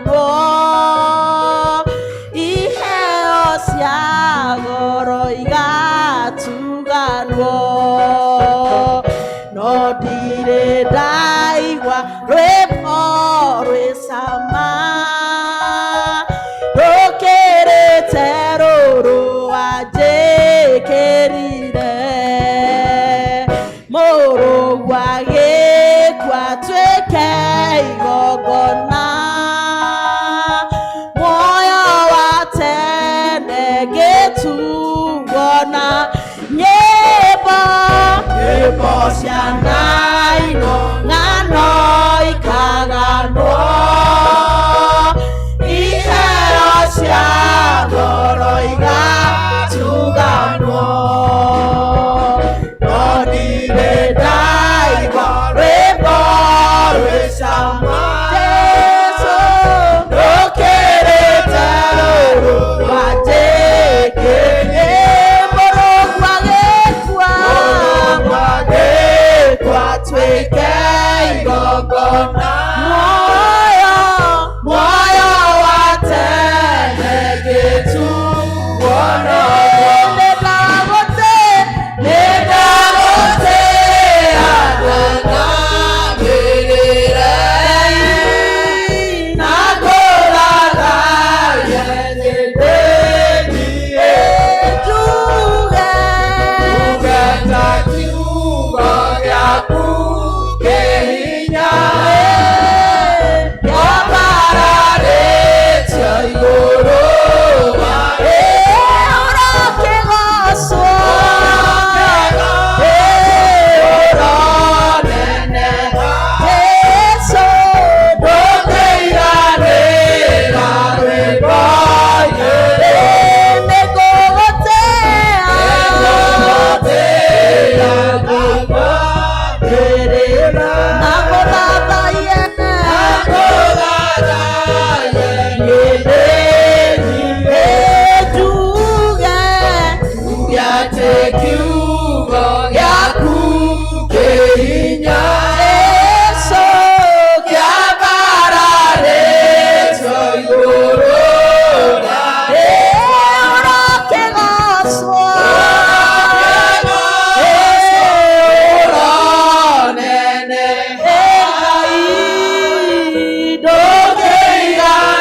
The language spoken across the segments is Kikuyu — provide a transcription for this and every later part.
Ikaganwo iheo cia goro igatuganwo, no ndirĩ ndaigua rwĩmbo rwĩ cama rũkĩrĩte rũrũ wanjĩkĩrire. Mũrũguo agĩkua atuĩke igongona, muoyo wa tene ngĩtuona. Nyĩmbo, nyĩmbo cia naino, ng'ano ikaganwo, iheo cia goro igatuganwo, no ndirĩ ndaigua rwĩmbo rwĩ cama. Jesũ, rũkĩrĩte rũrũ wanjĩkĩrire. Mũrũguo agĩkua, agĩkua atuĩke igongona, muoyo, muoyo wa tene ngĩtuona. Nĩ ndagũtĩa na na ngũthathaiye hĩndĩ njuge ta kiugo gĩaku kĩ hinya kĩambararĩtio igũrũ. Ũrokĩgocwo, ũroneneha Jesũ, ndũngĩiganĩra rwĩmbo-inĩ. Nĩngũgũtĩa na ngũthathaiye hĩndĩ njuge atĩ kiugo gĩaku kĩ hinya. Jesũ, kĩambararĩtio igũrũ, ũrokĩgocwo, ũroneneha Ngai,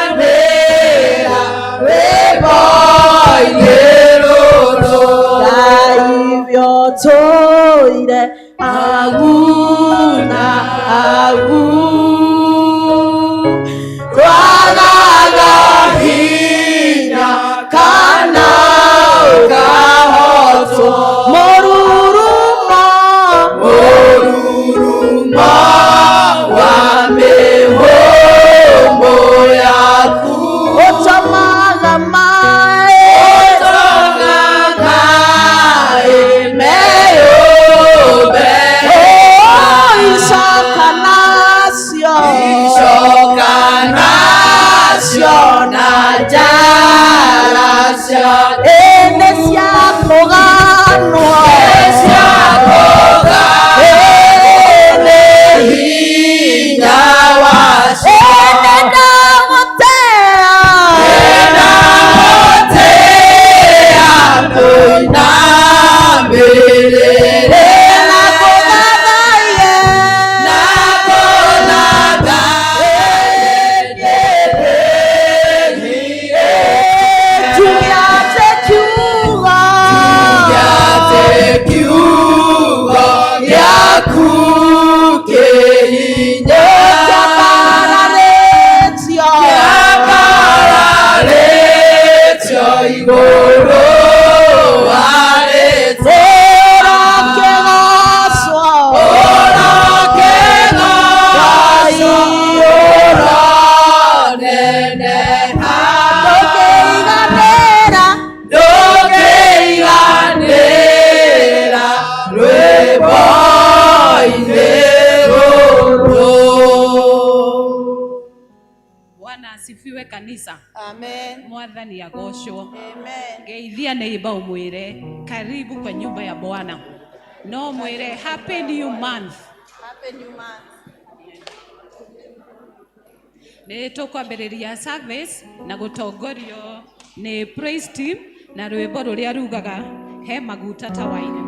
ndũngĩiganĩra rwĩmbo-inĩ rũrũ. Ngai ũtũire agu na agu, twagaga hinya kana ũkahotwo. Mũrurumo, mũrurumo wa mĩhũmũ yaku ũtũmaga maĩ, ũtũmaga maĩ meyũmbe. Icoka nacio, icoka nacio na njara cia nĩ cia kũganwo, cia kũganwo nĩ hinya wacio. Nĩ ndagũtĩa, ndagũtĩa kũinamĩrĩre na kũthathaiye, na kũthathaiye. Tugiate kiugo, tugiate kiugo gĩaku kĩ hinya kĩambararĩtio, kĩambararĩtio igũrũ warĩtio. Ũrokĩgocwo, ũrokĩgocwo, ũroneneha. Ndũngĩiganĩra, ndũngĩiganĩra rwĩmbo-inĩ rũrũ. Bwana asifiwe kanisa. Amen. Mwathani agocwo. Amen. Geithia neighbor umwire karibu kwa nyumba ya Bwana. No mwire happy new month. Happy new month. Nĩ tũkwambĩrĩria service na gũtongorio nĩ praise team na rwĩmbo rũrĩa rugaga he maguta ta waini.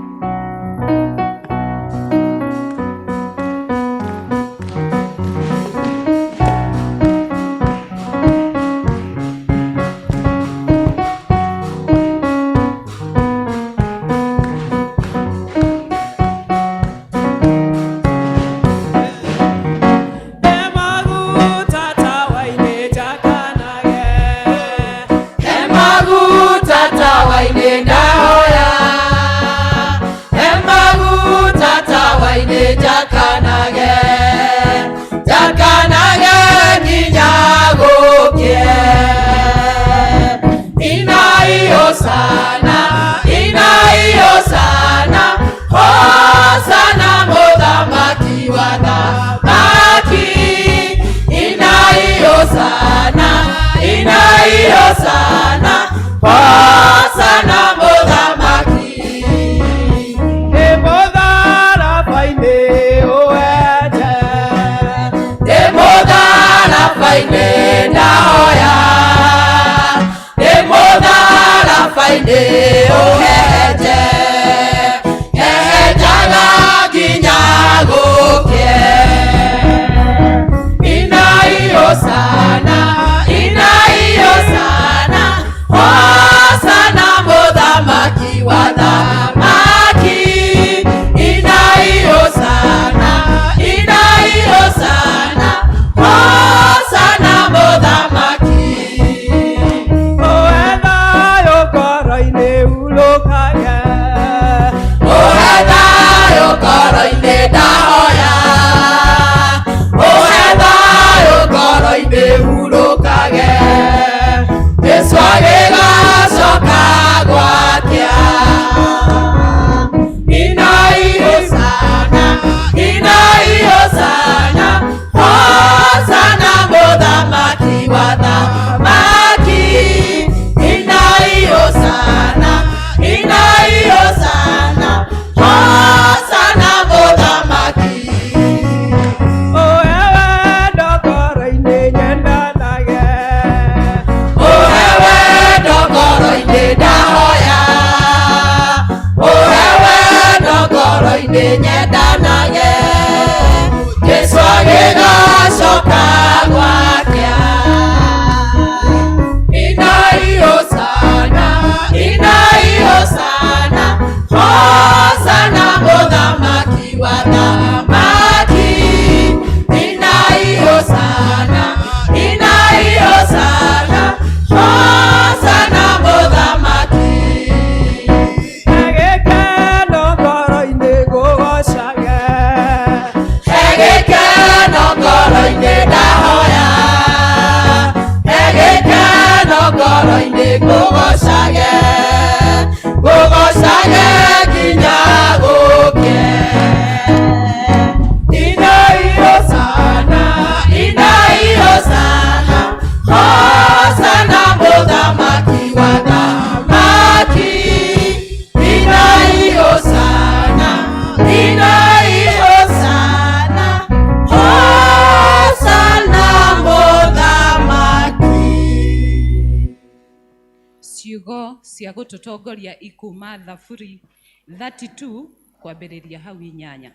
Cia gututongoria ikuma Thaburi 32 kwambĩrĩria hau 8.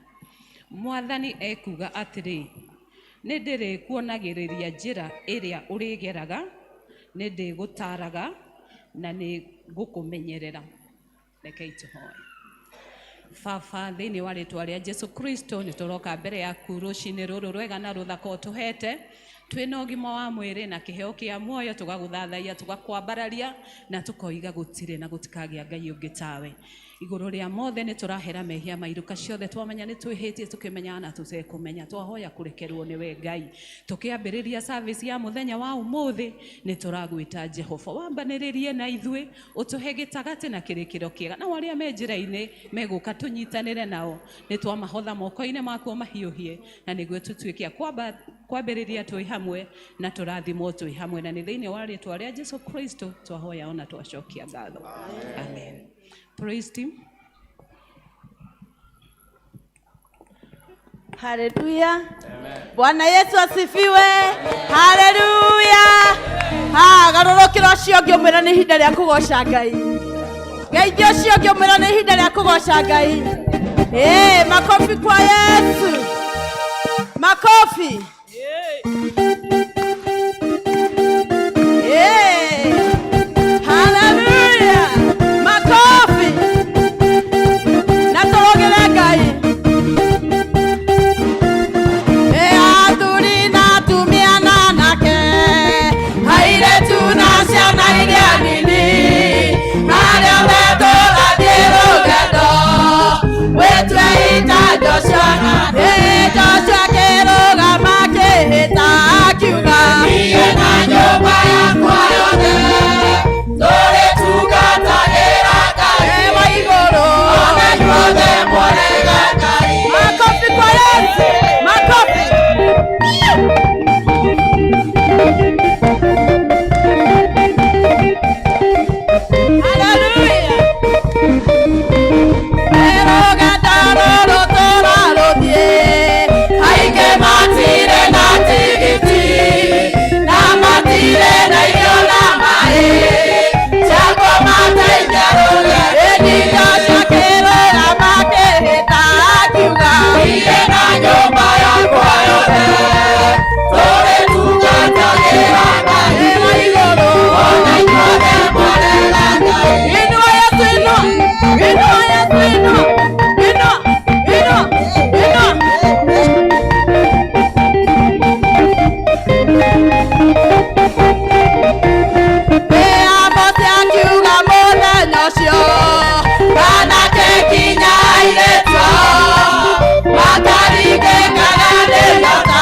Mwathani ekuga atĩrĩ, nĩ ndĩrĩkuonagĩrĩria njĩra ĩrĩa ũrĩgeraga, nĩ ndĩgũtaaraga na nĩ ngũkũmenyerera. Rekei tũhoe. Baba, thĩinĩ wa rĩtwa rĩa Jesu Kristo, nĩ tũroka mbere yaku rũcinĩ rũrũ rwega na rũthaka ũtũhete twĩna ũgima wa mwĩrĩ na kĩheo kĩa muoyo, tũgagũthathaiya, tũgakwambararia na tũkoiga gũtirĩ na gũtikagĩa Ngai ũngĩ tawe. Igũrũ rĩa mothe nĩ tũrahera mehia mairuka ciothe twamenya nĩ twĩhĩtie tũkĩmenya na tũtekũmenya, twahoya kũrekerwo nĩwe Ngai. Tũkĩambĩrĩria service ya mũthenya wa ũmũthĩ nĩ tũragwĩta Jehova wambanĩrĩrie na ithuĩ, ũtũhe gĩtagatĩ na kĩrĩkĩro kĩega, nao arĩa me njĩra-inĩ megũka tũnyitanĩre nao, nĩ twamahotha moko-inĩ maku mahiũhie, na nĩguo tũtuĩke a kwambĩrĩria twĩ hamwe na tũrathimwo twĩ hamwe, na nĩ thĩinĩ wa rĩtwa rĩa Jesu Kristo twahoya ona twacokia ngatho. Amen. Praise team. Haleluya. Bwana Yesu asifiwe. Haleluya. Ha, garũrũkĩra ũcio ũngĩ ũmwĩre nĩ ihinda rĩa kũgoca Ngai. Geithia ũcio ũngĩ ũmwĩre nĩ ihinda rĩa kũgoca Ngai. Eh, makofi kwa Yesu. Makofi. Eh. Haleluya. Makofi. Na tũrũgĩre Ngai. Athuri na atumia na anake, airĩtu na ciana iria nini, arĩa othe tũrathiĩ rũgendo, wĩtue ita Joshua na Joshua akĩrũgama akĩhĩta akiuga, Niĩ na nyũmba yakwa yothe tũrĩtungatagĩra Ngai. "E wa igũrũ." Ona inyuothe mwarega Ngai. Makofi kwa Yesu, makofi. Haleluya. Rũgendo rũrũ tũrarũthiĩ, Aingĩ matirĩ na tigiti na matirĩ na irio na maĩ cia kũmateithia rũgendo. Ĩni Joshua akĩrũgama akĩhĩta akiuga, Niĩ na nyũmba yakwa yothe tũrĩtungatagĩra Ngai. "E wa igũrũ." Ona inyuothe mwarega Ngai. Inua Yesu, inua. Inua Yesu, inua. Inua, inua, inua. Amosi akiuga mũthenya ũcio, Anake kinya airĩtu ao makaringĩkaga nĩ nyota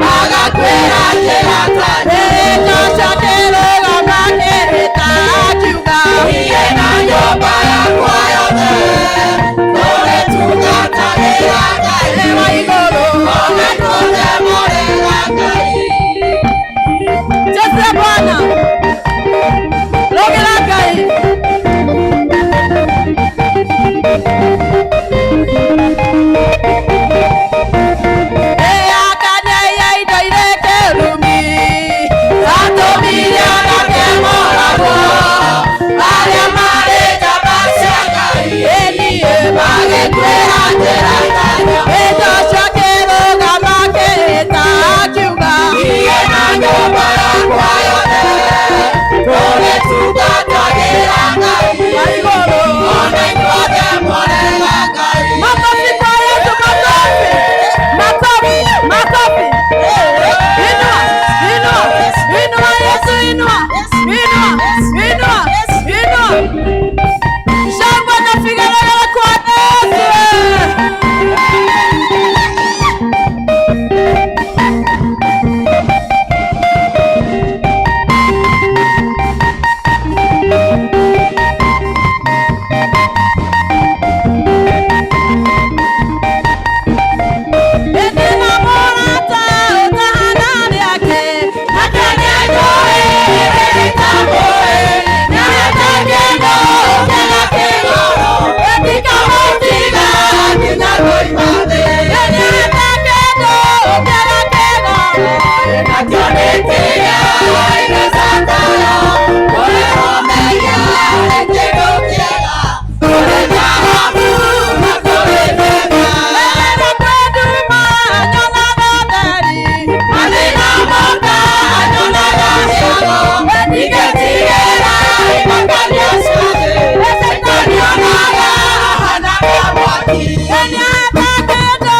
magakuĩra njĩra tani. Joshua akĩrũgama akĩhĩta akiuga, Niĩ na nyũmba yakwa yothe tũrĩtungatagĩra Ngai. "E wa igũrũ." Ona inyuothe mũrega Ngai. Jesu ya Bwana, rũgĩra Ngai. Akania indo irĩ kĩrumi, Atũmire anake moragwo arĩa marĩ njamba cia Ngai magĩkuĩra njĩra tani. Joshua akĩrũgama akĩhĩta akiuga, Niĩ na nyũmba yakwa yothe tũrĩtungatagĩra Ngai. "Wa igũrũ." Ona inyuothe mũrega Ngai. Makofi kwa Yesu, makofi, makofi, makofi. Inua, inua, inua Yesu, inua, inua, inua, inua. Shangwe na vigelegele kwa Yesu. Ĩndĩ na mũrata ũtahana rĩake, Nake nĩanjũĩ ndĩtamũĩ, nĩahete kĩndũ kĩega kĩgoro, ndikamũtiga nginya ngoima thĩ. nĩahete kĩndũ kĩega kĩgoro. Nakĩo nĩ kĩrĩa ine Zakayo, kũrĩhwo mehia nĩ kĩndũ kĩega, kũrĩ thahabu na kũrĩ betha. Rĩrĩa kwĩ nduma nyonaga ũtheri, Mathĩna moka nyonaga hĩago, ingĩtigĩra imakania ciothe, nĩnyonaga ahana ta mwaki. nĩahete kĩndũ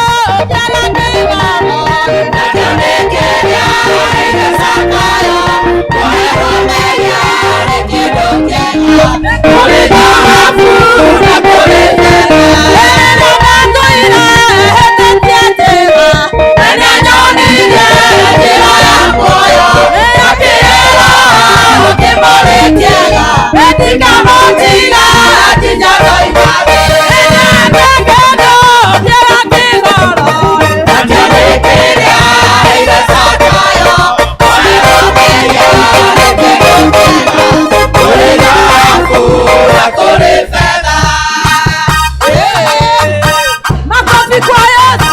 kĩega kĩgoro. Nakĩo nĩ kĩrĩa ine Zakayo, kũrĩhwo mehia nĩ kĩndũ kĩega, kũrĩ thahabu na kũrĩ betha. Rĩrĩa ndatũire hĩtĩtie njĩra, Nĩanyonirie njĩra ya muoyo, akĩĩra ũkĩmũrĩ kĩega, ndikamũtiga nginya ngoima thĩ. nĩahete kĩndũ kĩega kĩgoro. Nakĩo nĩ kĩrĩa ine Zakayo, kũrĩhwo mehia nĩ kĩndũ kĩega, kũrĩ thahabu na kũrĩ betha. Makofi kwa Yesu.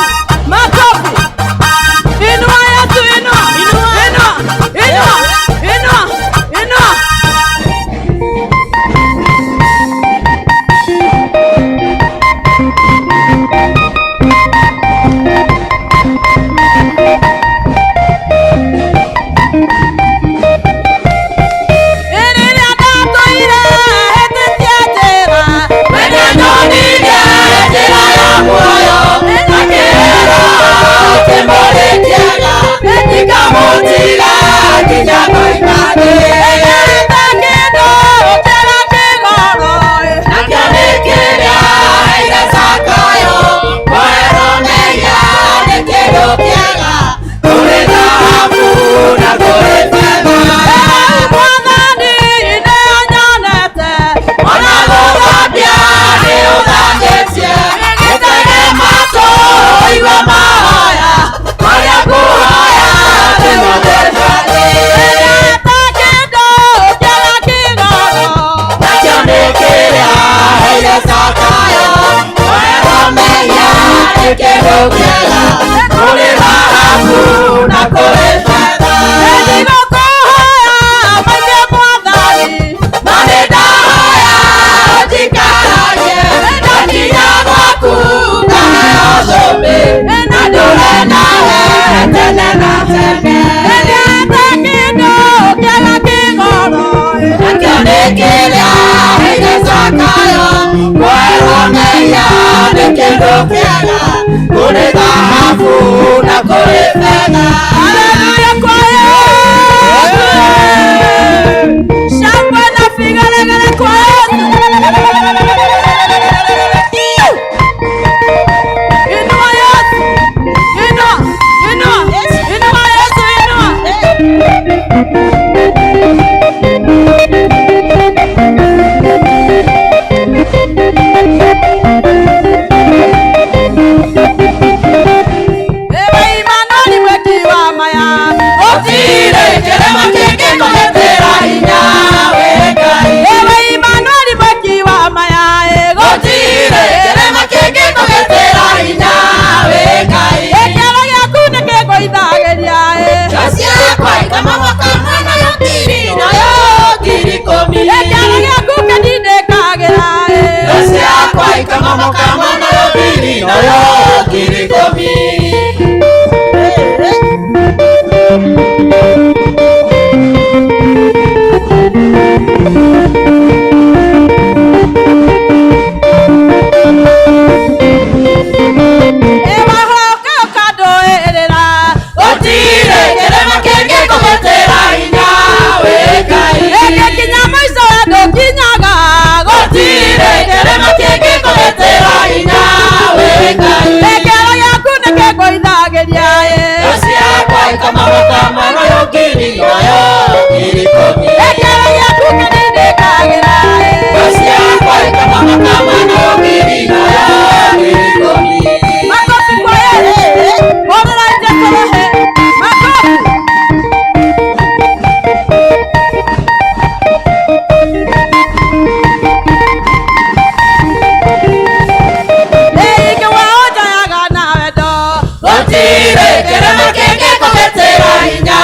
kĩrĩa heire Zakayo kwerwo mehia nĩ kĩndũ kĩega kũrĩ thahabu na kũrĩ betha. Haleluya kwa Yesu. Shangwe na vigelegele kwa Yesu. Inua Yesu. Inua, inua, inua Yesu, inua. Ewe Imanueli mweki wa maya. Gũtirĩ kĩrema kĩngĩkũgitĩra hinya we Ngai. Ewe Imanueli mweki wa maya. Gũtirĩ kĩrema kĩngĩkũgitĩra hinya we Ngai. Gĩkĩro gĩaku nĩkĩngũithagĩria. Indo ciakwa ikamamoka nayo ngiri nayo ngiri ikũmi. Gĩkĩro gĩaku kĩndindĩkagĩra. Indo ciakwa ikamamoka nayo ngiri nayo ngiri ikũmi. Ĩwahoka ũkandũĩrĩra. Gũtirĩ kĩrema kĩngĩkũgitĩra hinya we Ngai. Ĩngĩkinya mũico we ndũkinyaga. Gũtirĩ kĩrema kĩngĩkũgitĩra hinya we Ngai. Gĩkĩro gĩaku nĩkĩngũithagĩria. Indo ciakwa ikamamoka nayo ngiri nayo ngiri ikũmi. Gĩkĩro gĩaku kĩndindĩkagĩra. Indo ciakwa ikamamoka nayo ngiri nayo ngiri ikũmi. Makofi kwa Yesu. Hũrĩrai Jesũ rũhĩ. Makofi. Ĩingĩ wa ũnjoyaga na wendo. Gũtirĩ kĩrema kĩngĩkũgitĩra hinya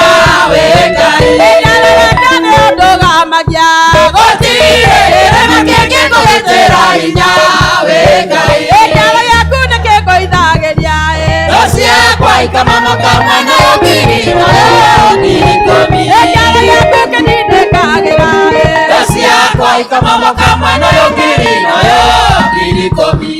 we Ngai. Ĩndararaka nĩ ũndũgamagia. Gũtirĩ kĩrema kĩngĩkũgitĩra hinya we Ngai. Gĩkĩro gĩaku nĩkĩngũithagĩria. Indo ciakwa ikamamoka nayo ngiri nayo ngiri ikũmi. Gĩkĩro gĩaku kĩndindĩkagĩra. Indo ciakwa ikamamoka nayo ngiri nayo ngiri ikũmi.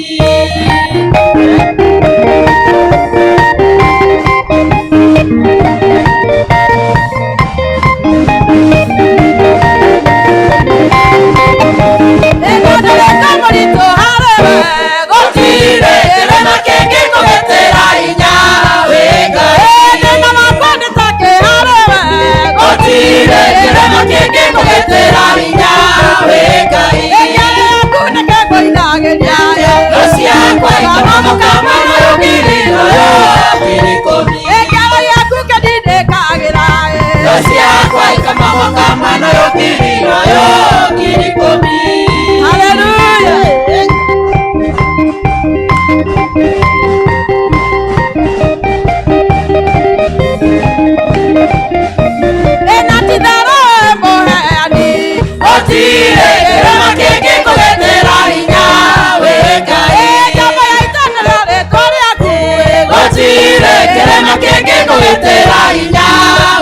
Ĩngũndũrĩka mũritũ harĩ we. Gũtirĩ kĩrema kĩngĩkũgitĩra hinya we Ngai. Thĩna wakwa nĩ takĩ harĩ we. Gũtirĩ kĩrema kĩngĩkũgitĩra hinya we Ngai. Gĩkĩro gĩaku nĩkĩngũithagĩria. Indo ciakwa ikamamoka nayo ngiri nayo ngiri ikũmi. Gĩkĩro gĩaku kĩndindĩkagĩra. Indo ciakwa ikamamoka nayo ngiri nayo ngiri ikũmi. Hallelujah. Ĩna titherũ wĩ mũheani. Gũtirĩ kĩrema kĩngĩkũgitĩra hinya we Ngai. Njamba ya ita nĩrĩo rĩĩtwa rĩaku. Gũtirĩ kĩrema kĩngĩkũgitĩra hinya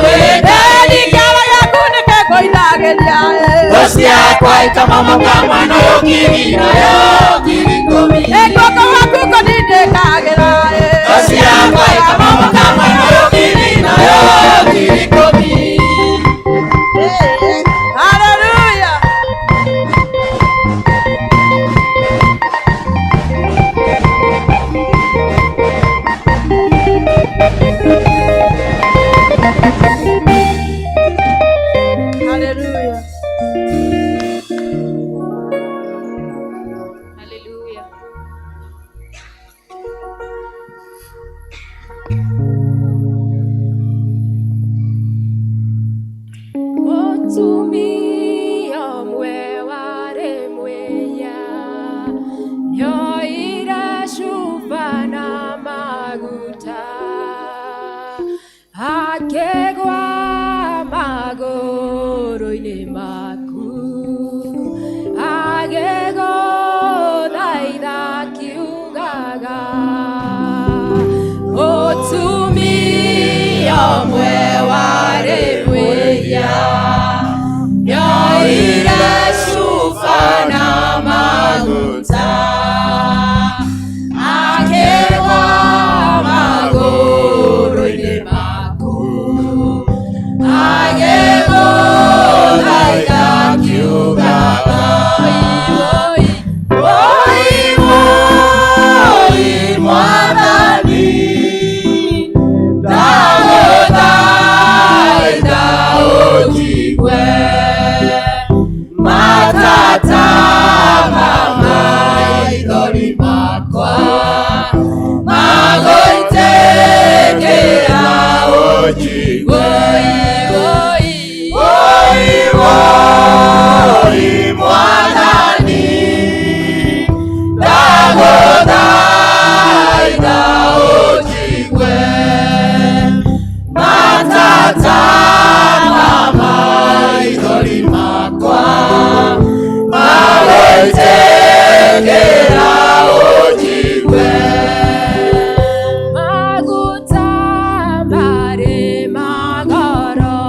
we Ngai. Gĩkĩro gĩaku nĩkĩngũithagĩria. Indo ciakwa ikamamoka nayo ngiri nayo ngiri ikũmi. Guoko gwaku kũndindĩkagĩra. Indo ciakwa ikamamoka nayo ngiri nayo ngiri ikũmi. Hallelujah. Hallelujah. Hallelujah. Mũtumia ũmwe warĩ mwĩya nĩoire cuba na maguta akĩgwa magũrũ-inĩ maku agĩgũthaitha akiugaga mũtumia ũmwe warĩ mwĩya nĩoire Woi Mwathani, ndagũthaitha ũnjigue. Matata ma maithori makwa magũitĩkĩra ũnjigue. Maguta marĩ magoro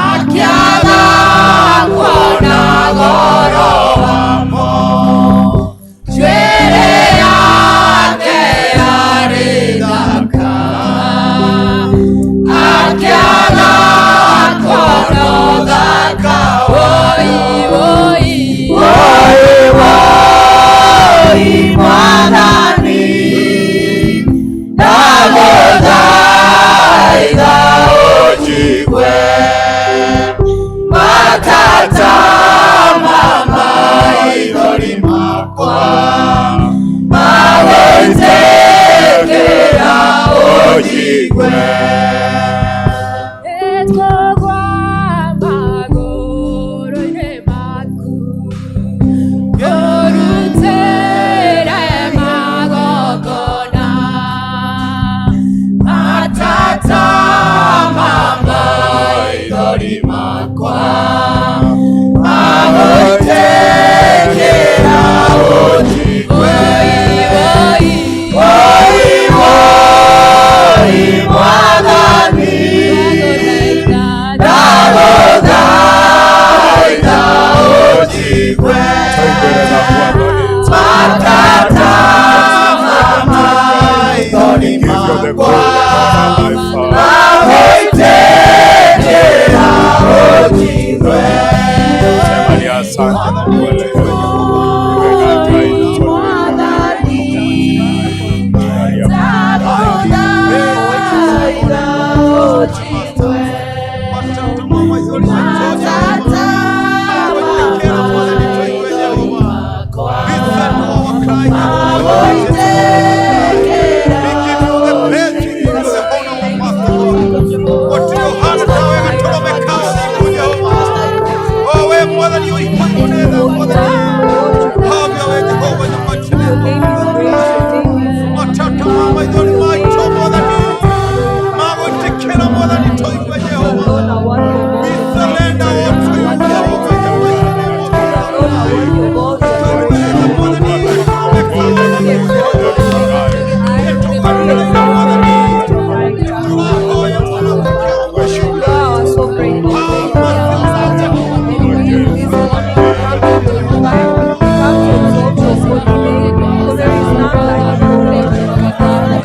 Akĩaga kuona goro wamo, njuĩrĩ yake yarĩ thaka. Akĩaga kuona ũthaka. Woi woi. Woi woi Mwathani, ndagũthaitha ũnjigue. Matata ma maithori makwa magũitĩkĩra ũnjigue. Nĩtũgwa magũrũ-inĩ maku ũrutĩre magongona. Matata ma maithori makwa magũitĩkĩra ũnjigue. Woi. Woi woi Mwathani, ndagũthaitha ũnjigue. Matata ma maithori makwa magũitĩkĩra ũnjigue. Sema ni asante Mungu wa leo. Wewe Ngai Mwathani, ndagũthaitha ũnjigue. Matata ma maithori makwa magũitĩkĩra ũnjigue. Name is great, your name is alone are worthy of all the praise. Alone are worthy of all the adoration. Be exalted and be lifted high. Be exalted and be lifted high. You are our sovereign Lord. And indeed, this morning we come to glorify, we come to exalt your holy name, for there is none like you, O Lord Jehovah Father.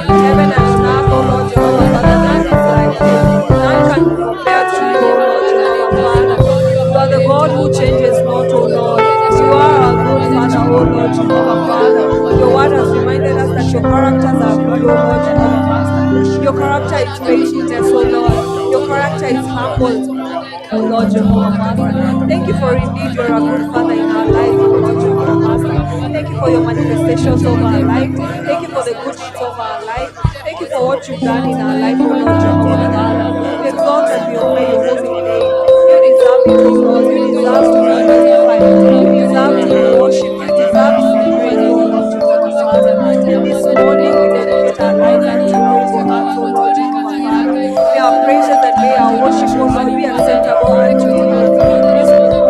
In heaven and on earth, O Lord Jehovah Father, none is like you. None can be compared to you, O Lord Jehovah Father. You are the God who changes not, O Lord. You are our good Father, O Lord Jehovah Father. Your word has reminded us that your characters are good, O Lord Jehovah Master. Your character is faithfulness, O Lord. Your character is humble, O Lord Jehovah Master. Thank you for indeed you are a good Father in our life, O Lord Jehovah Master. Thank you for your manifestations over our life. Thank you for the good deeds of our life. Thank you for what you've done in our life, O Lord Jehovah Father. We exalt and we honor your holy name. You deserve it, O Lord. You deserve to be glorified. You deserve to be worshipped. You deserve to be praised, O Lord Jehovah Father. And this morning we dedicate our lives unto you, O Lord Jehovah Father. May our praises and may our worship, O Lord, be acceptable unto you. We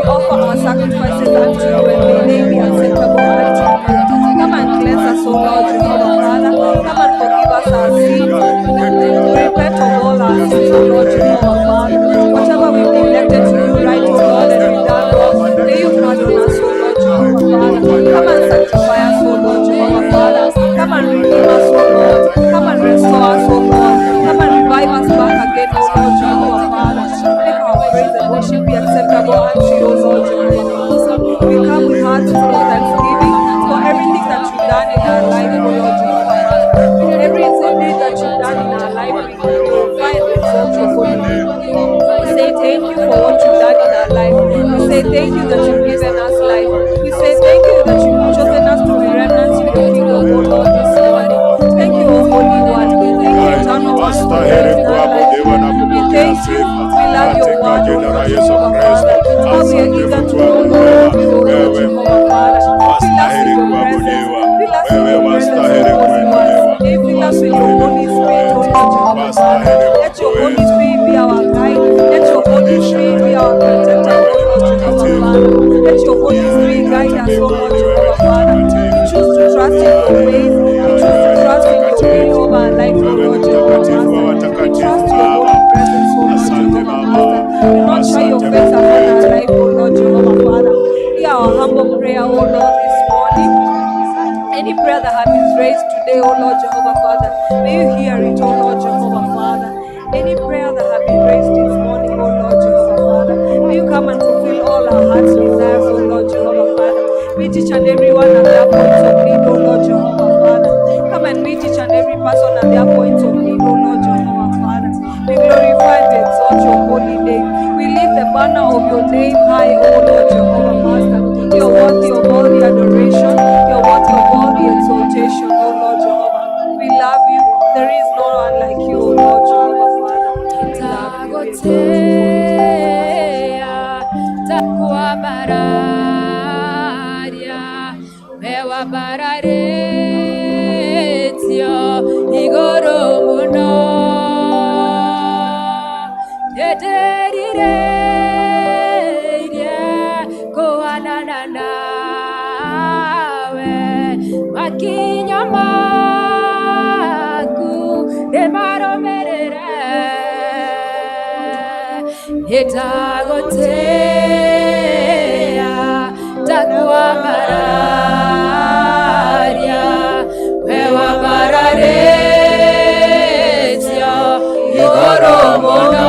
offer our sacrifices unto you, and may they be acceptable unto you. Come and cleanse us, O Lord Jehovah Father. Come and forgive us our sins. We repent of all our sins, O Lord Jehovah Father. Whatever we've neglected to do right, O Lord, and we've done wrong, may you pardon us, O Lord Jehovah Father. Come and sanctify us, O Lord Jehovah Father. Come and redeem us, O Lord. Come and restore us, O Lord. Come and revive us back again, O Lord Jehovah Father. Make our praise and worship be acceptable unto you, O Lord Jehovah Father. We come with hearts full of thanksgiving for everything that you've done in our life, O Lord Jehovah Father. Every good deed that you've done in our life, we glorify and exalt your holy name. We say thank you for what you've done in our life. We say thank you that you've given us life. We say thank you that you've chosen us to be remnants in your kingdom, O Lord, this morning. Thank you, O Holy One. Thank you, Eternal One, for there is none like you. We thank you. We love your word, O Lord Yesu Jehovah Kristo. Father. How we are Asante eager to mtu know wangu more of mwema, you, O Lord wewe Jehovah Father. Fill us with wastahili your presence. kuabudiwa, Fill us with wewe your presence, O wastahili Holy One. kuinuliwa, May you fill us with your wastahili Holy Spirit, O kuenzi, Lord Jehovah Father. wastahili Let your Holy kuenzi. Spirit be our guide. Let your Holy Spirit be our protector, Wewe O ni Lord Jehovah mtakatifu, Father. Let your Holy duniani Spirit na guide hata us, O Lord mbinguni, wewe Jehovah ni Father. We mtakatifu. choose to trust in your ways. We choose to Wewe ni trust in your will mtakatifu, over our life, O wewe ni Lord Jehovah mtakatifu wa Master. We watakatifu trust your Baba. holy presence, O Lord Asante Jehovah Baba, Master. Do not try your asante face Mungu upon our wetu. life, O Lord Jehovah Father. Hear our humble prayer, O Lord, this morning. Any prayer that has been raised today, O Lord Jehovah Father, may you hear it, O Lord Jehovah Father. Any prayer that has been raised this morning, O Lord Jehovah Father, may you come and fulfill all our heart's desires, O Lord Jehovah Father. Meet each and every one at their points of need, O Lord Jehovah Father. Come and meet each and every person at their points of need, O Lord Jehovah Father. We glorify and exalt your holy name. We lift the banner of your name high, O Lord Jehovah Master. You're worthy of all the adoration. You're worthy of all the exaltation, O Lord Jehovah. We love you. There is no one like you, O Lord Jehovah Father. We love you. We exalt your holy name. Tagotea takwambararia wewambararetio igũrũ mũno nĩndĩrirĩirie kũhanana nawe makinya maku nĩmarũmĩrĩre nĩndagũtĩĩa ndakwambararia wewambararetio igũrũ mũno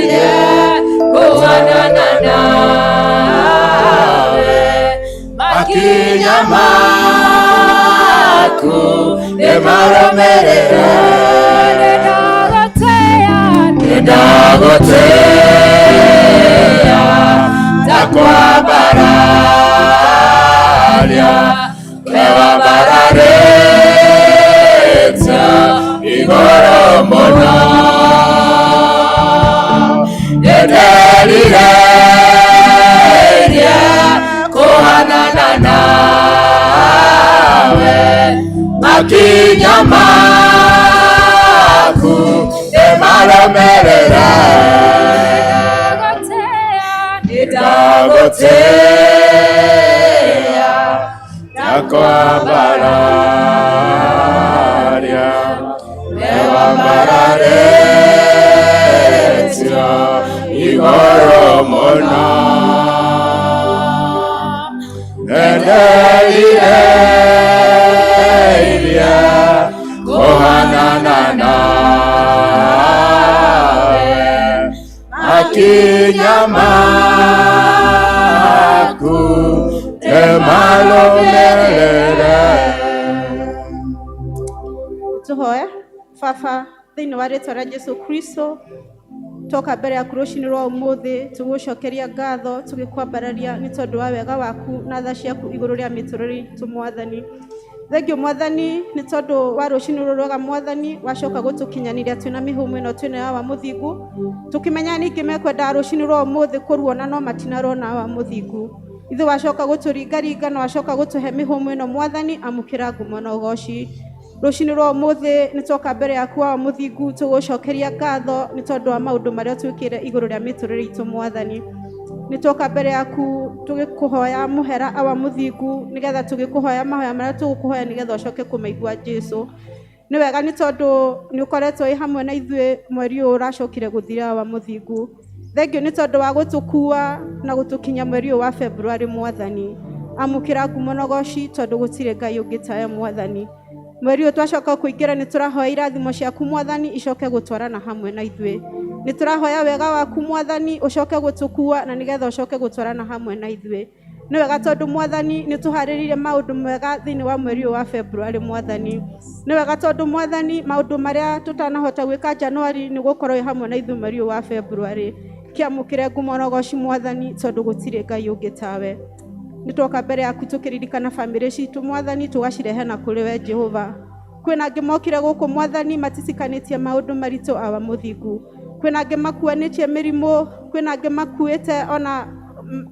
nĩndĩrirĩirie kũhanana nawe makinya maku nĩmarũmĩrĩre nĩndagũtĩĩa Nĩndagũtĩĩa ndakwambararia wewambararetio igũrũ mũno nĩndĩrirĩirie kũhanana nawe makinya maku nĩmarũmĩrĩre nĩndagũtĩĩa ndagotea nakwambararia wewambararetio igũrũ mũno nĩndĩrirĩirie kũhanana nawe makinya maku nĩmarũmĩrĩre. Tuhoe. Baba, thĩinĩ wa rĩtwa rĩa Jesu Kristo, toka mbere yaku rũcinĩ rwa ũmũthĩ tũgũcokeria ngatho tũgĩkwambararia nĩ tondũ wa wega waku na tha ciaku igũrũ rĩa mĩtũrĩre itũ mwathani. Thengio mwathani nĩ tondũ wa rũcinĩ rũrũ rwega mwathani wacoka gũtũkinyanĩria twĩna mĩhũmũ ĩno twĩnayo wa mũthingu, tũkĩmenya ningĩ mekwendaga rũcinĩ rwa ũmũthĩ kũruona no matinarona wa mũthingu. Ithuĩ wacoka gũtũringaringa na wacoka gũtũhe mĩhũmũ ĩno mwathani, amũkĩra ngumo na ũgoci. Rũcinĩ rwa ũmũthĩ nĩ twoka mbere yaku wa mũthingu tũgũcokeria ngatho nĩ tondũ wa maũndũ marĩa twĩkĩre igũrũ rĩa mĩtũrĩre itũ mwathani. Nĩ twoka mbere yaku tũgĩkũhoya mũhera awa mũthingu, nĩgetha tũgĩkũhoya mahoya marĩa tũgũkũhoya nĩgetha ũcoke kũmaigua Jesũ. Nĩ wega nĩ tondũ nĩ ũkoretwo wĩ hamwe na ithuĩ mweri ũyũ ũracokire gũthira awa mũthingu. Thengio nĩ tondũ wa gũtũkua na gũtũkinya mweri ũyũ wa February mwathani. Amũkĩra ngumo na ũgoci tondũ gũtirĩ Ngai ũngĩ tawe mwathani. Mweri ũyũ twacoka kũingĩra nĩ tũrahoya irathimo ciaku mwathani icoke gũtwarana hamwe na ithuĩ. Nĩ tũrahoya wega waku mwathani ũcoke gũtũkua na nĩgetha ũcoke gũtwarana hamwe na ithuĩ. Nĩ wega tondũ mwathani nĩ tũharĩrĩirie maũndũ mega thĩinĩ wa mweri ũyũ wa February mwathani. Nĩ wega tondũ mwathani maũndũ marĩa tũtanahota gwĩka January nĩ gũkorwo wĩ hamwe na ithuĩ mweri ũyũ wa February. Kĩamũkĩre ngumo na ũgoci mwathani tondũ gũtirĩ Ngai ũngĩ tawe. Nĩ twoka mbere yaku tũkĩririkana bamĩrĩ citũ mwathani, tũgacirehe na kũrĩ we Jehova. Kwĩna angĩ mokire gũkũ Mwathani matitikanĩtie maũndũ maritũ awa mũthingu. Kwĩna angĩ makuanĩtie mĩrimũ, kwĩna angĩ makuĩte ona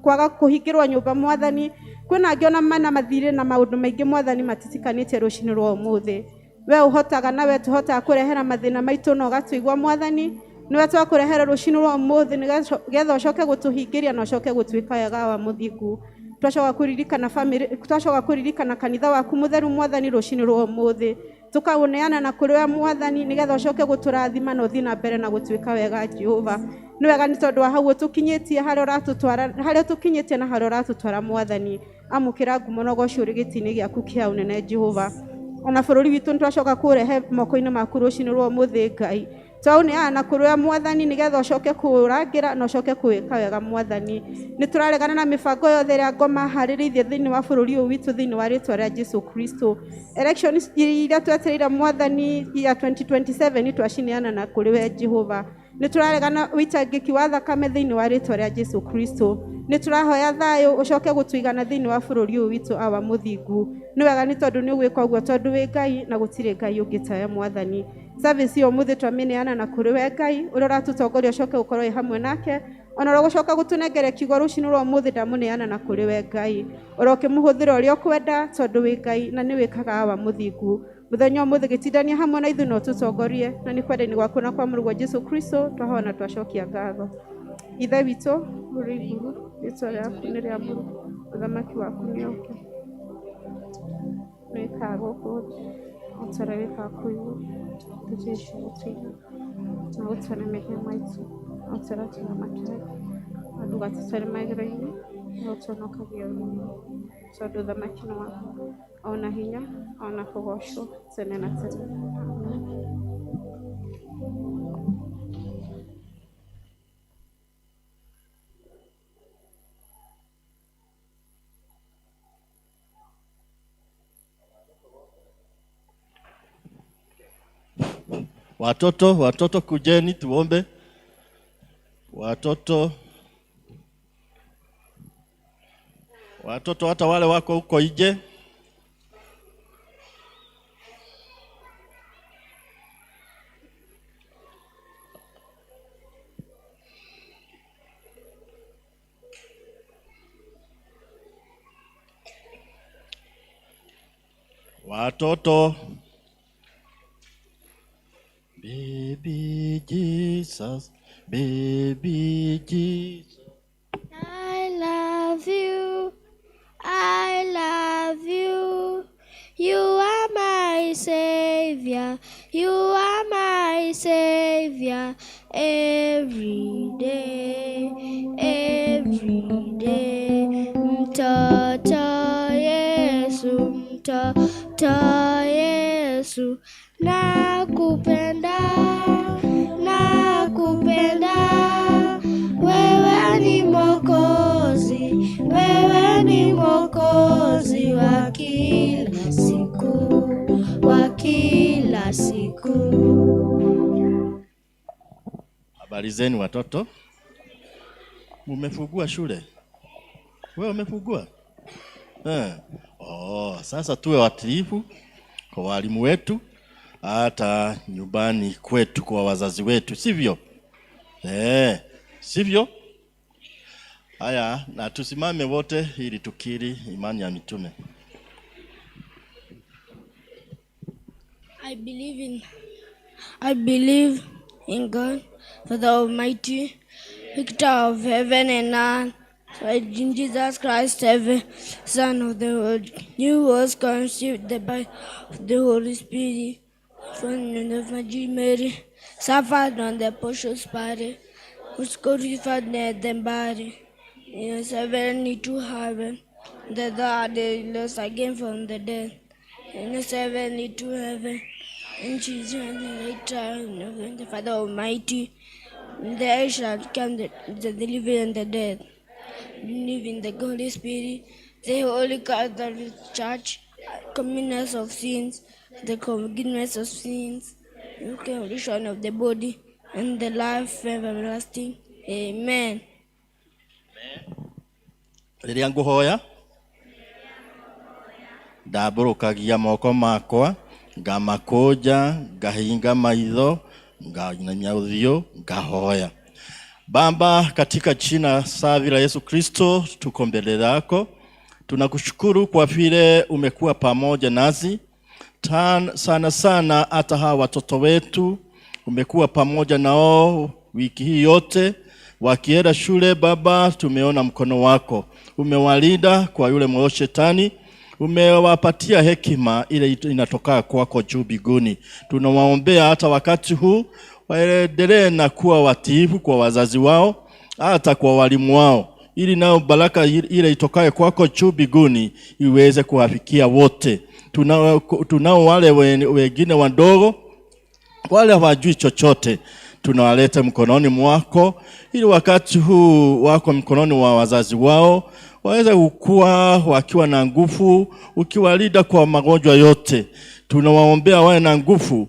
kwaga kũhingĩrwo nyũmba Mwathani, kwĩna angĩ ona mana mathirĩ na maũndũ maingĩ Mwathani matitikanĩtie rũcinĩ rwa ũmũthĩ. We ũhotaga na we tũhotaga kũrehera mathĩna maitũ na ũgatũigua Mwathani, nĩwe twakũrehera rũcinĩ rwa ũmũthĩ nĩgetha ũcoke gũtũhingĩria na ũcoke gũtuĩka wega wa mũthingu. Twacoka kũririkana family, twacoka kũririkana kanitha waku mũtheru Mwathani rũcinĩ rwa ũmũthĩ, tũkaũneana na kũrĩ we Mwathani nĩgetha ũcoke gũtũrathima na ũthiĩ na mbere na gũtuĩka wega Jehova. Nĩ wega nĩ tondũ wa hau ũtũkinyĩtie, harĩa ũratũtwara, harĩa ũtũkinyĩtie na harĩa ũratũtwara Mwathani. Amũkĩra ngumo na ũgoci ũrĩ gĩtĩ-inĩ gĩaku kĩa ũnene Jehova. Ona bũrũri witũ nĩtwacoka kũũrehe moko-inĩ maku rũcinĩ rwa ũmũthĩ Ngai. Twaũneana na kũrĩ we Mwathani nĩgetha ũcoke kũũrangĩra na ũcoke kũwĩka wega Mwathani. Nĩtũraregana na mĩbango yothe ĩrĩa ngoma harĩrĩirie thĩinĩ wa bũrũri ũyũ witũ thĩinĩ wa rĩtwa rĩa Jesu Kristo. Elections iria twetereire Mwathani ya 2027 twacineana na kũrĩ we Jehova. Nĩtũraregana ũitangĩki wa thakame thĩinĩ wa rĩtwa rĩa Jesu Kristo. Nĩtũrahoya thayũ ũcoke gũtũigana thĩinĩ wa bũrũri ũyũ witũ awa mũthingu. Nĩ wega nĩ tondũ nĩ ũgwĩka ũguo tondũ wĩ Ngai na gũtirĩ Ngai ũngĩ tawe Mwathani. Service ĩyo ũmũthĩ twamĩneana na kũrĩ we Ngai, ũrĩa ũratũtongoria ũcoke gũkorwo wĩ hamwe nake, ona ũrĩa ũgũcoka gũtũnengere kiugo rũcinĩ rwa ũmũthĩ ndamũneana na kũrĩ we Ngai. Ũrokĩmũhũthĩra ũrĩa ũkwenda tondũ wĩ Ngai na nĩ wĩkaga awa mũthingu. Mũthenya ũmũthĩ gĩtindania hamwe na ithuĩ na ũtũtongorie, na nĩ kwenda-inĩ gwaku na kwa mũrũguo Jesu Kristo twahoya na twacokia ngatho. Ithe witũ ũrĩ igũrũ, rĩtwa rĩaku nĩ rĩamũrwo, ũthamaki waku nĩ ũke. Nĩwĩkaga gũkũ thĩ o ta ũrĩa wĩkaga kũu igũrũ. Tũhe irio cia na ũtuone mehia maitũ o ta ũrĩa tũramatũhe, na ndũgatũtware magerio-inĩ, no ũtũhonokagie ũũru-inĩ, tondũ ũthamaki nĩ waku, ona hinya, ona kũgoocwo tene na tene. Amen. Watoto, watoto kujeni tuombe. Watoto, watoto hata wale wako huko nje. Watoto. Baby Jesus, baby Jesus. I love you, I love you. You are my savior, you are my savior. Every day, every day. Mtoto Yesu, mtoto Yesu. Nakupenda, nakupenda. Wewe ni Mwokozi, wewe ni Mwokozi wa kila siku, wa kila siku. Habari zenu watoto? Mumefungua shule? Wewe umefungua? Oh, sasa tuwe watiifu kwa walimu wetu, hata nyumbani kwetu kwa wazazi wetu, sivyo? Sivyo? Haya, na tusimame wote ili tukiri imani ya mitume. I believe in God, Father Almighty, Victor of heaven and earth, in Jesus Christ, heaven, Son of the world, who was conceived by the Holy Spirit, from the Virgin Mary, suffered on the Pontius Pilate, was crucified and then buried. In 72 heaven, the third day rose again from the dead. In 72 heaven, and Jesus and the Father Almighty, there shall come the living and the dead. Believe in the Holy Spirit, the Holy Catholic Church, communion of sins, the forgiveness of sins, the resurrection of the body, and the life everlasting. Amen. Rĩrĩa ngũhoya ndambũrũkagia moko makwa Ngamakũnja, ngahinga maitho, ngainamia ũthiũ, ngahoya. Baba, katika jina safi la Yesu Kristo, tuko mbele yako. Tunakushukuru kwa vile umekuwa pamoja nasi sana sana, hata hawa watoto wetu umekuwa pamoja nao wiki hii yote wakienda shule. Baba, tumeona mkono wako, umewalinda kwa yule mwovu shetani, umewapatia hekima ile inatoka kwako juu mbinguni. Tunawaombea hata wakati huu waendelee na kuwa watiifu kwa wazazi wao, hata kwa walimu wao, ili nao baraka ile itokaye kwako juu mbinguni iweze kuwafikia wote. Tunao wale wengine wadogo wale hawajui chochote, tunawaleta mkononi mwako, ili wakati huu wako mkononi wa wazazi wao waweze kukua wakiwa na nguvu, ukiwalinda kwa magonjwa yote. Tunawaombea wawe na nguvu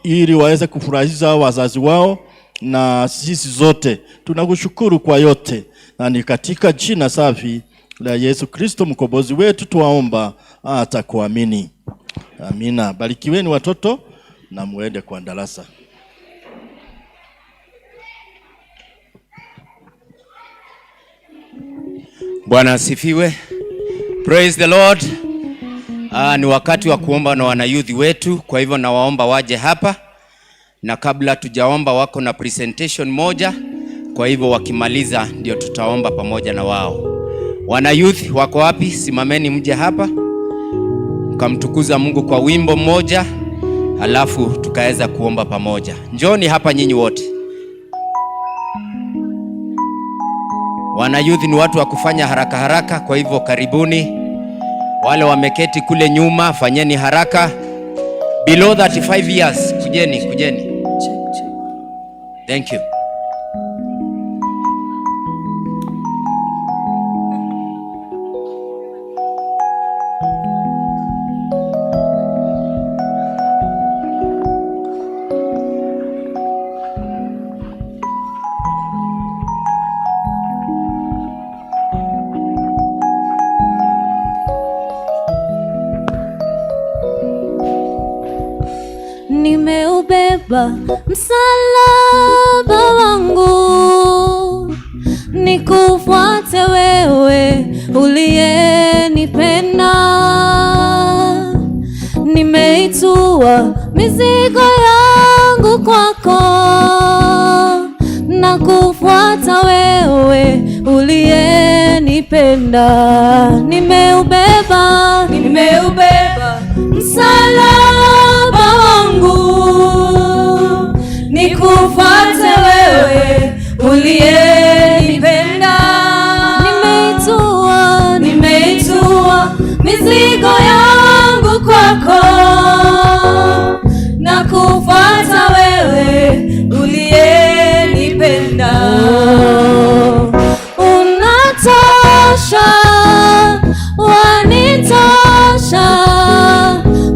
ili waweze kufurahisha wazazi wao na sisi zote. Tunakushukuru kwa yote, na ni katika jina safi la Yesu Kristo mkombozi wetu tuwaomba hata kuamini. Amina. Barikiweni watoto na muende kwa darasa. Bwana asifiwe. Praise the Lord. Ni wakati wa kuomba na wanayouth wetu, kwa hivyo nawaomba waje hapa, na kabla tujaomba wako na presentation moja, kwa hivyo wakimaliza ndio tutaomba pamoja na wao. Wanayouth wako wapi? Simameni mje hapa mkamtukuza Mungu kwa wimbo mmoja, halafu tukaweza kuomba pamoja. Njooni hapa nyinyi wote. Wanayouth ni watu wa kufanya haraka haraka, kwa hivyo karibuni. Wale wameketi kule nyuma, fanyeni haraka. Below 35 years, kujeni, kujeni. Thank you. Nimeubeba msalaba wangu, nikufuate wewe uliyenipenda. Nimeitua mizigo yangu kwako, na kufuata wewe uliyenipenda. Nimeubeba, nimeubeba msalaba wangu, nikufuate wewe uliyenipenda. Nimeitua, nimeitua mizigo yangu kwako, na kufuata wewe uliyenipenda. Unatosha, wanitosha,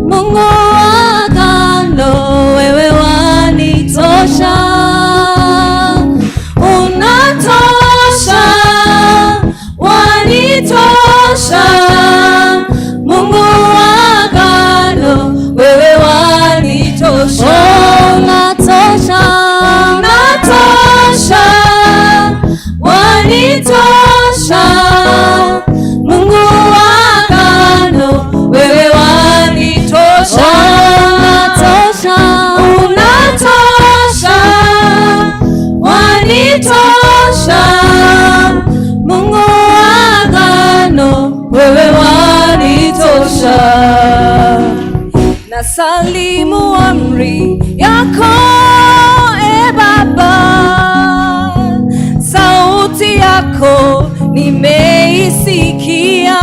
Mungu wa agano, wewe wanitosha. Unatosha, wanitosha, Mungu wa agano, wewe wanitosha. Unatosha, unatosha, wanitosha, Mungu wa agano, wewe wanitosha. Unatosha, unatosha, wanitosha, Mungu wa agano, wewe wanitosha. Na salimu amri yako, e Baba, sauti yako nimeisikia.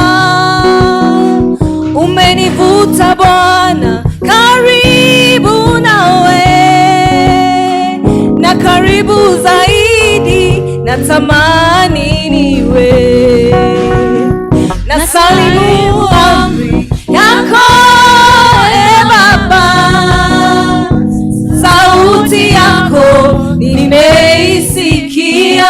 Umenivuta Bwana karibu nawe, na karibu zaidi natamani niwe. Na salimu amri yako, e Baba, sauti yako nimeisikia.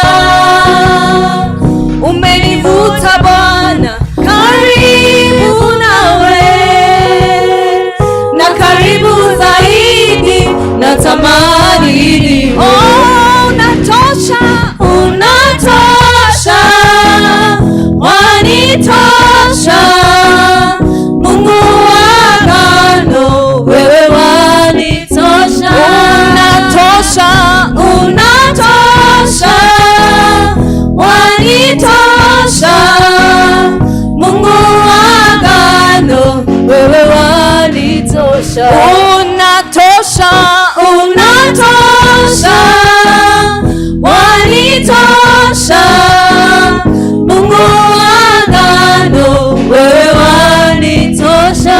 Umenivuta Bwana karibu nawe, Unatosha, unatosha, wanitosha. Mungu wa agano, wewe wanitosha.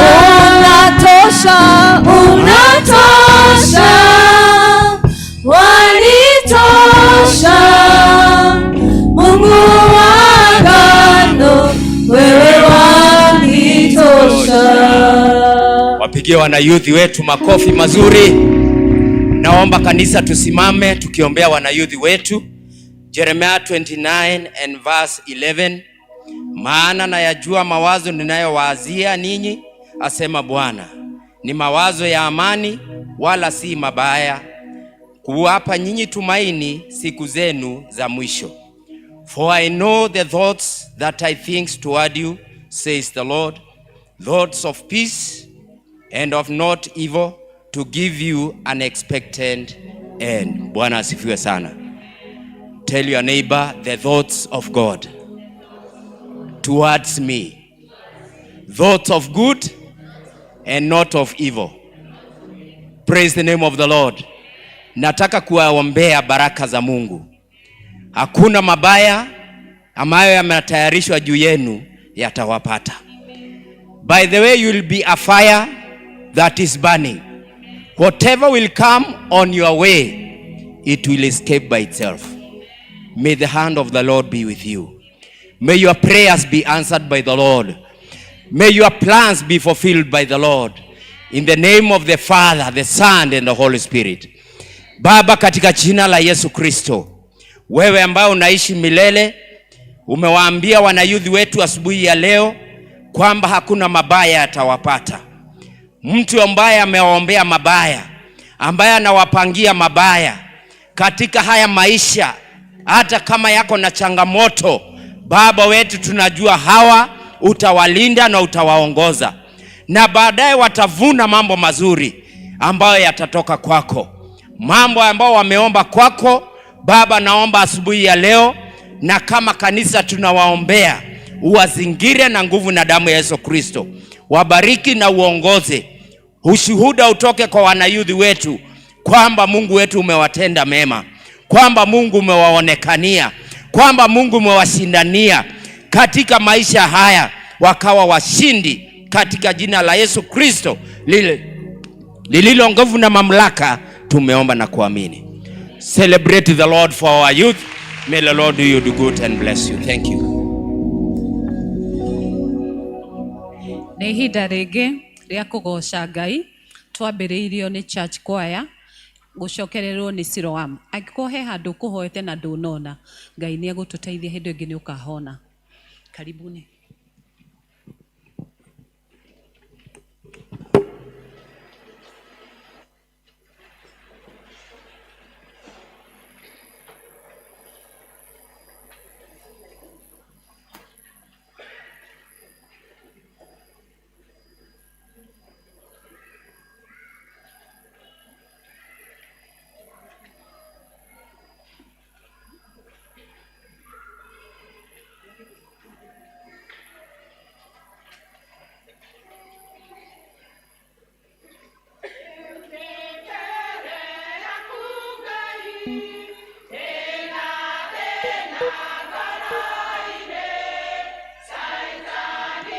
Unatosha, unatosha, wanitosha. Mungu wa agano, wewe wanitosha. Wapigie wanayouth wetu makofi mazuri. Naomba kanisa tusimame tukiombea wanayouth wetu. Jeremiah 29 and verse 11. Maana nayajua mawazo ninayowaazia ninyi, asema Bwana, ni mawazo ya amani, wala si mabaya, kuwapa nyinyi tumaini siku zenu za mwisho. For I know the thoughts that I think toward you, says the Lord, thoughts of peace and of not evil, to give you an expected end. Bwana asifiwe sana. Tell your neighbor, the thoughts of God towards me. Thoughts of good and not of evil. Praise the name of the Lord. Nataka kuwaombea baraka za Mungu. Hakuna mabaya ambayo yametayarishwa juu yenu yatawapata. By the way, you will be a fire that is burning. Whatever will come on your way, it will escape by itself. May the hand of the Lord be with you. May your prayers be answered by the Lord. May your plans be fulfilled by the Lord. In the name of the Father, the Son, and the Holy Spirit. Baba, katika jina la Yesu Kristo, wewe ambaye unaishi milele, umewaambia wanayouth wetu asubuhi ya leo kwamba hakuna mabaya yatawapata. Mtu ambaye amewaombea mabaya, ambaye anawapangia mabaya katika haya maisha, hata kama yako na changamoto, Baba wetu, tunajua hawa utawalinda na utawaongoza, na baadaye watavuna mambo mazuri ambayo yatatoka kwako, mambo ambayo wameomba kwako. Baba, naomba asubuhi ya leo, na kama kanisa tunawaombea, uwazingire na nguvu na damu ya Yesu Kristo, wabariki na uongoze, ushuhuda utoke kwa wanayouth wetu kwamba Mungu wetu umewatenda mema, kwamba Mungu umewaonekania, kwamba Mungu umewashindania katika maisha haya, wakawa washindi katika jina la Yesu Kristo lile lililo nguvu na mamlaka, tumeomba na kuamini. Celebrate the Lord for our youth. May the Lord do you the good and bless you. Thank you. Nĩ ihinda rĩngĩ rĩa kũgoca Ngai. Twambĩrĩirio nĩ church choir, gũcokererwo nĩ Siloam. Angĩkorwo he handũ ũkũhoete na ndũnona, Ngai nĩ egũtũteithia, hĩndĩ ĩngĩ nĩ ũkahona. Karibuni. Saitani.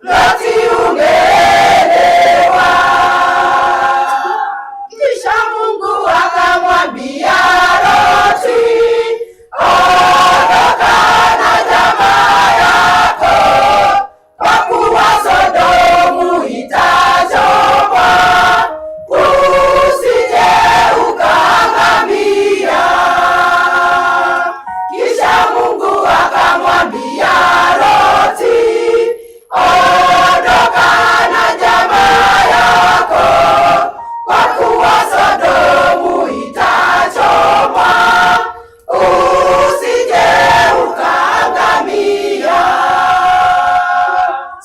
Loti umeelewa. Kisha Mungu akamwambia Loti, ondoka na jamaa yako, kwa kuwa Sodomu itachomwa, usije ukaangamia. Kisha Mungu akamwambia Loti, ondoka na jamaa yako, kwa kuwa Sodomu itachomwa, usije ukaangamia.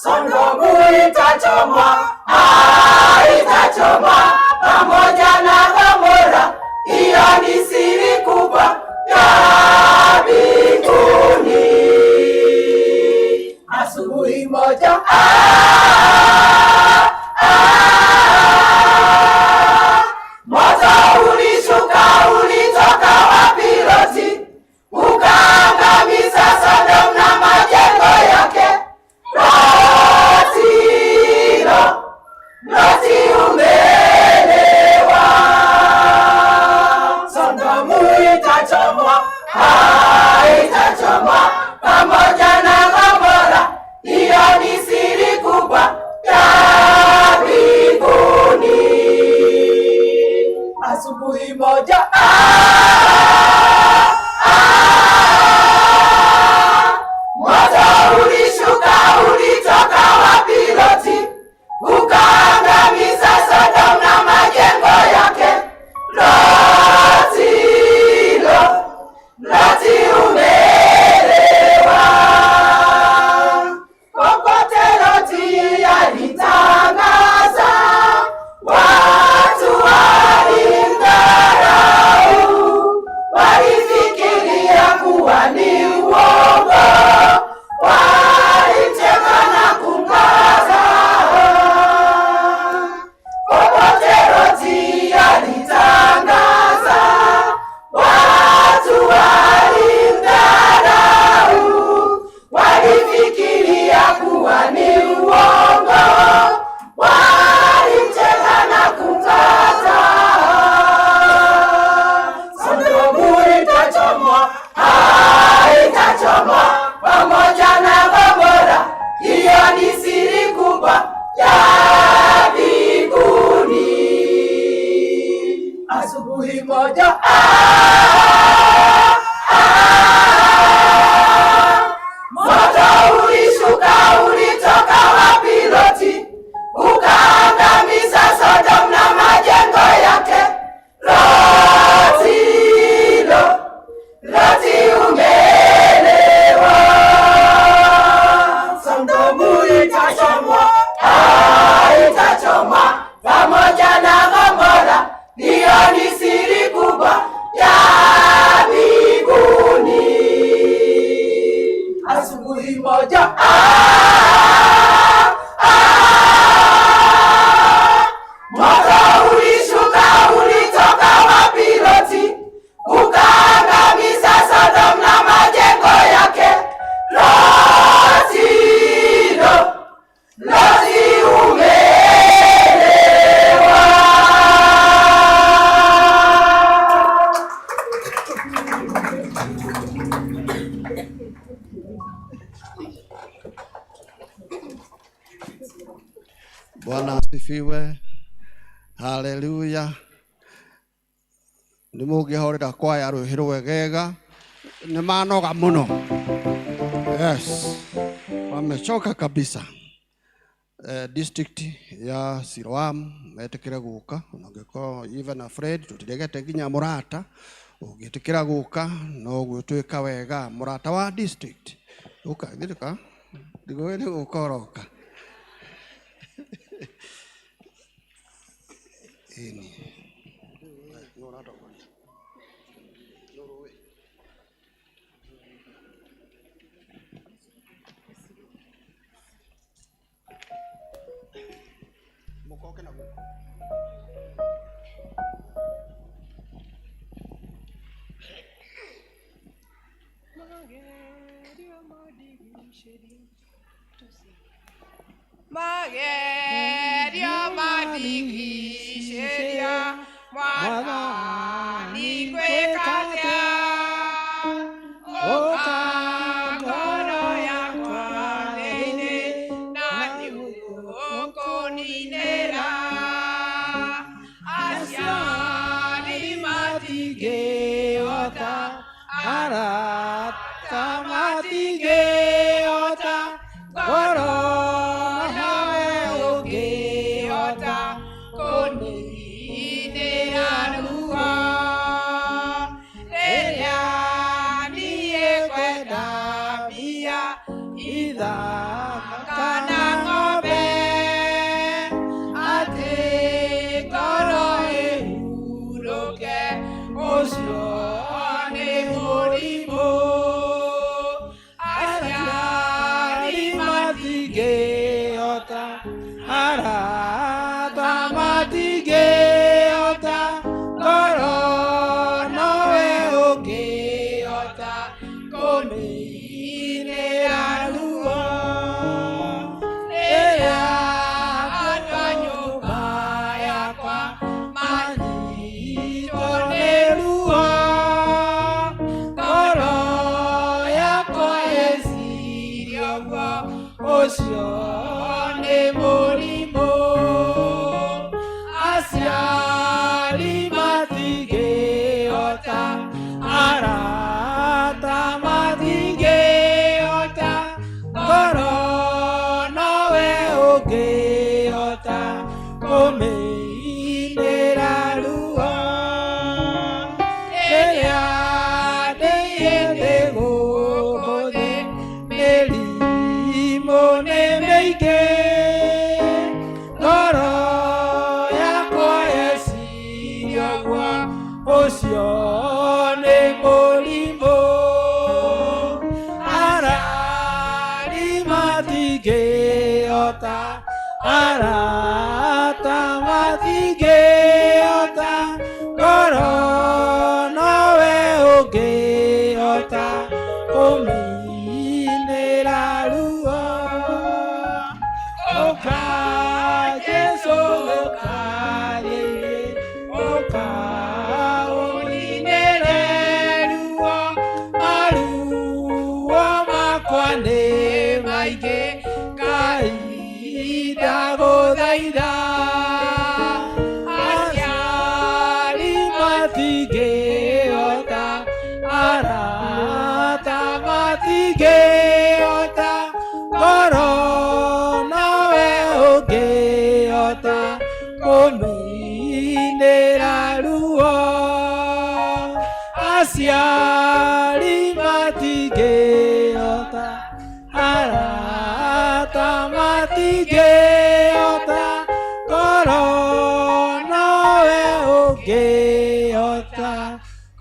Sodomu itachomwa, itachomwa pamoja na Gomora. Hiyo ni siri kubwa ya mbinguni. Asubuhi moja moto ulishuka, ulitoka wapi Loti? Ukaangamiza Sodom na majengo yake. Loti, Loti umeelewa. Sodomu itachomwa, itachomwa pamoja na Gomora. Hiyo ni siri kubwa ya mbinguni. Asubuhi moja moto ulishuka, ulitoka wapi Loti? Ukaangamiza Sodom na majengo yake. Loti, Loti umeelewa. Popote Loti alitangaza, watu walimdharau, walifikiria kuwa ni uongo, walimcheka na kumkataa. Popote Loti alitangaza, watu walimdharau, walifikiria kuwa ni uongo, walimcheka na kumkataa. Sodomu itachomwa, itachomwa pamoja na Gomora. Hiyo ni siri kubwa ya mbinguni. Asubuhi moja moto ulishuka, ulitoka wapi Loti? Ukaangamiza Sodom na majengo yake. Loti, Loti umeelewa. Sodomu itachomwa, itachomwa pamoja na Gomora. Hiyo ni siri kubwa ya mbinguni. Asubuhi moja moto ulishuka, ulitoka wapi Loti? Ukaangamiza Sodom na majengo yake. Loti, Loti umeelewa. Bwana asifiwe. Haleluya. Nĩ mũngĩhorera kwaya rwĩhĩ rwegega, nĩ manoga mũno. Yes, wamechoka kabisa. District ya Siloam metĩkĩre gũka, ona ũngĩkorwo even afraid, tũtiregete nginya mũrata, ũngĩtĩkĩra gũka no gwĩtwĩka wega. Mũrata wa district ũka, thirika ndigũĩ nĩ gũka ũroka. Ĩni. Nũ ũratongoria? Nũ ũrũĩ? Mũkoke na gũkũ. Magerio mandigicĩria. Magerio madigicĩria Mwathani ngwĩka atĩa? Ũka ngoro yakwa thĩinĩ na nĩũkũninĩra. Aciari matingĩhota, arata matingĩhota, ngoro nawe ũngĩhota kũninĩra ruo. Rĩrĩa niĩ ngwenda mbia, ithaka kana ng'ombe, atĩ ngoro ĩhurũke, ũcio nĩ mũrimũ. Aciari matingĩhota, arata matingĩhota, ngoro nowe ũngĩhota kũninĩra ruo. Rĩrĩa andũ a nyũmba yakwa manyitwo nĩ ruo, ngoro yakwa ĩciria ũguo, ũcio nĩ mũrimũ. Aciari matingĩhota, arata matingĩhota, ngoro nowe ũngĩhota kũmĩinĩra ruo. Rĩrĩa ndĩ gũkũ thĩ, mĩrimũ nĩ mĩingĩ, ngoro yakwa yeciria ũguo, ũcio nĩ mũrimũ. Arari matingĩhota, arata matingĩhota, ngoro nowe ũngĩhota kũminĩra ruo. Ũka Jesũ, ũka rĩrĩ, ũka ũninĩre ruo. Maruo makwa nĩ maingĩ, Ngai ndagũthaitha. Aciari matingĩhota, arata matingĩhota, ngoro nowe ũngĩhota kũninĩra ruo. Aciari matingĩhota, arata matingĩhota, ngoro nowe ũngĩhota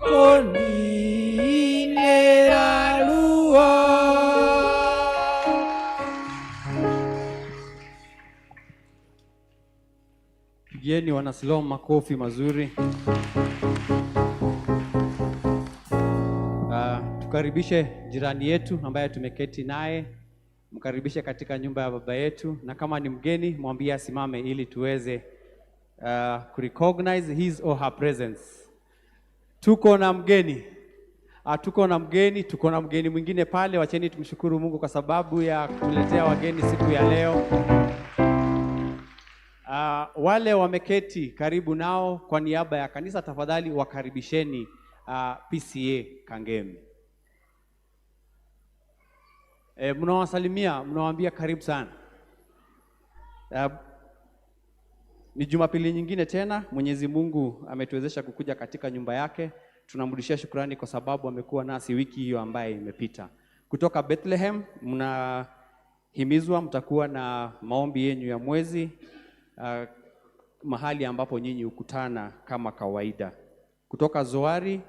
kũninĩra ruo. Pigieni wanasilom makofi mazuri. Tukaribishe jirani yetu ambaye tumeketi naye, mkaribishe katika nyumba ya baba yetu, na kama ni mgeni mwambie asimame ili tuweze kurecognize his or her presence. Tuko na mgeni. Tuko na mgeni, tuko na mgeni mwingine pale. Wacheni tumshukuru Mungu kwa sababu ya kutuletea wageni siku ya leo. Wale wameketi karibu nao, kwa niaba ya kanisa tafadhali wakaribisheni PCA Kangemi. Mnawasalimia, mnawaambia karibu sana. Ni Jumapili nyingine tena, Mwenyezi Mungu ametuwezesha kukuja katika nyumba yake. Tunamrudishia shukrani kwa sababu amekuwa nasi wiki hiyo ambaye imepita. Kutoka Bethlehem mnahimizwa, mtakuwa na maombi yenyu ya mwezi mahali ambapo nyinyi hukutana kama kawaida. Kutoka Zoari,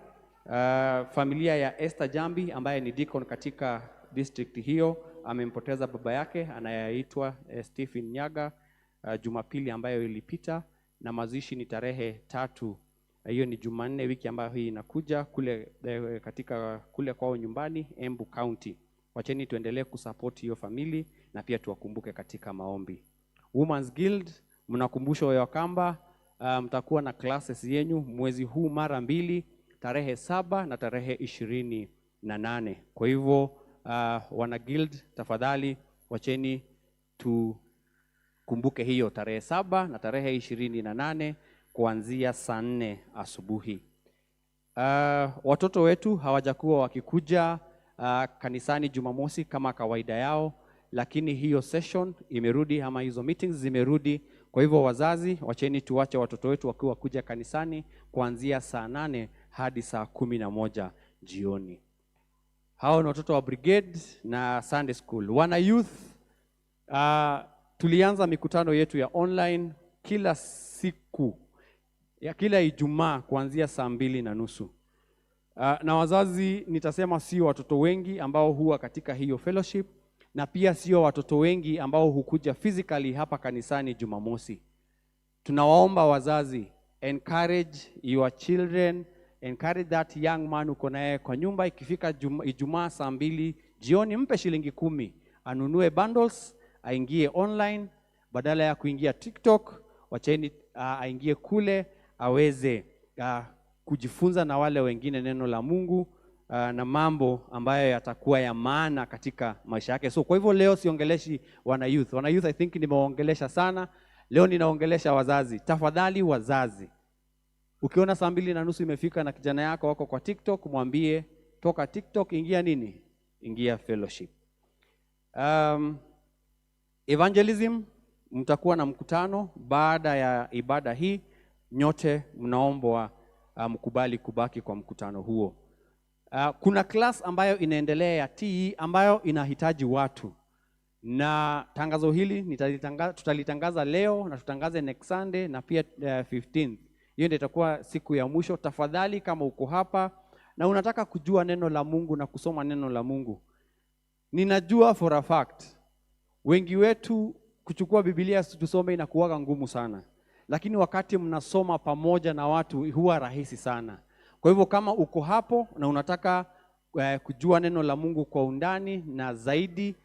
familia ya Esther Jambi ambaye ni deacon katika district hiyo amempoteza baba yake anayeitwa Stephen Nyaga Jumapili ambayo ilipita, na mazishi ni tarehe 3. Hiyo ni Jumanne wiki ambayo hii inakuja, kule katika kule kwao nyumbani Embu County. Wacheni tuendelee kusupport hiyo family na pia tuwakumbuke katika maombi. Women's Guild, mnakumbushwa ya kwamba mtakuwa na classes yenyu mwezi huu mara mbili, tarehe 7 na tarehe 28. Kwa hivyo wana guild, tafadhali wacheni tukumbuke hiyo tarehe 7 na tarehe 28 kuanzia saa 4 asubuhi. Watoto wetu hawajakuwa wakikuja kanisani Jumamosi kama kawaida yao, lakini hiyo session imerudi ama hizo meetings zimerudi. Kwa hivyo wazazi, wacheni tuwache watoto wetu wakiwa kuja kanisani kuanzia saa 8 hadi saa 11 jioni. Hao ni watoto wa brigade na Sunday school. Wana youth, tulianza mikutano yetu ya online kila siku ya kila Ijumaa kuanzia saa 2:30. Na wazazi, nitasema sio watoto wengi ambao huwa katika hiyo fellowship, na pia sio watoto wengi ambao hukuja physically hapa kanisani Jumamosi. Tunawaomba wazazi, encourage your children, encourage that young man uko naye kwa nyumba. Ikifika Ijumaa saa 2 jioni, mpe shilingi 10 anunue bundles, aingie online badala ya kuingia TikTok. Wacheni aingie kule aweze kujifunza na wale wengine neno la Mungu na mambo ambayo yatakuwa ya maana katika maisha yake. So kwa hivyo leo siongeleshi wana youth. Wana youth I think nimewaongelesha sana. Leo ninaongelesha wazazi. Tafadhali wazazi, ukiona saa 2:30 imefika na kijana yako wako kwa TikTok, mwambie toka TikTok, ingia nini? Ingia fellowship. Evangelism, mtakuwa na mkutano baada ya ibada hii. Nyote mnaombwa mkubali kubaki kwa mkutano huo. Kuna class ambayo inaendelea ya TE ambayo inahitaji watu, na tangazo hili tutalitangaza leo na tutangaze next Sunday na pia 15th. Hiyo ndio itakuwa siku ya mwisho. Tafadhali kama uko hapa na unataka kujua neno la Mungu na kusoma neno la Mungu, ninajua for a fact wengi wetu kuchukua Biblia tusome inakuwaga ngumu sana, lakini wakati mnasoma pamoja na watu huwa rahisi sana. Kwa hivyo kama uko hapo na unataka kujua neno la Mungu kwa undani na zaidi,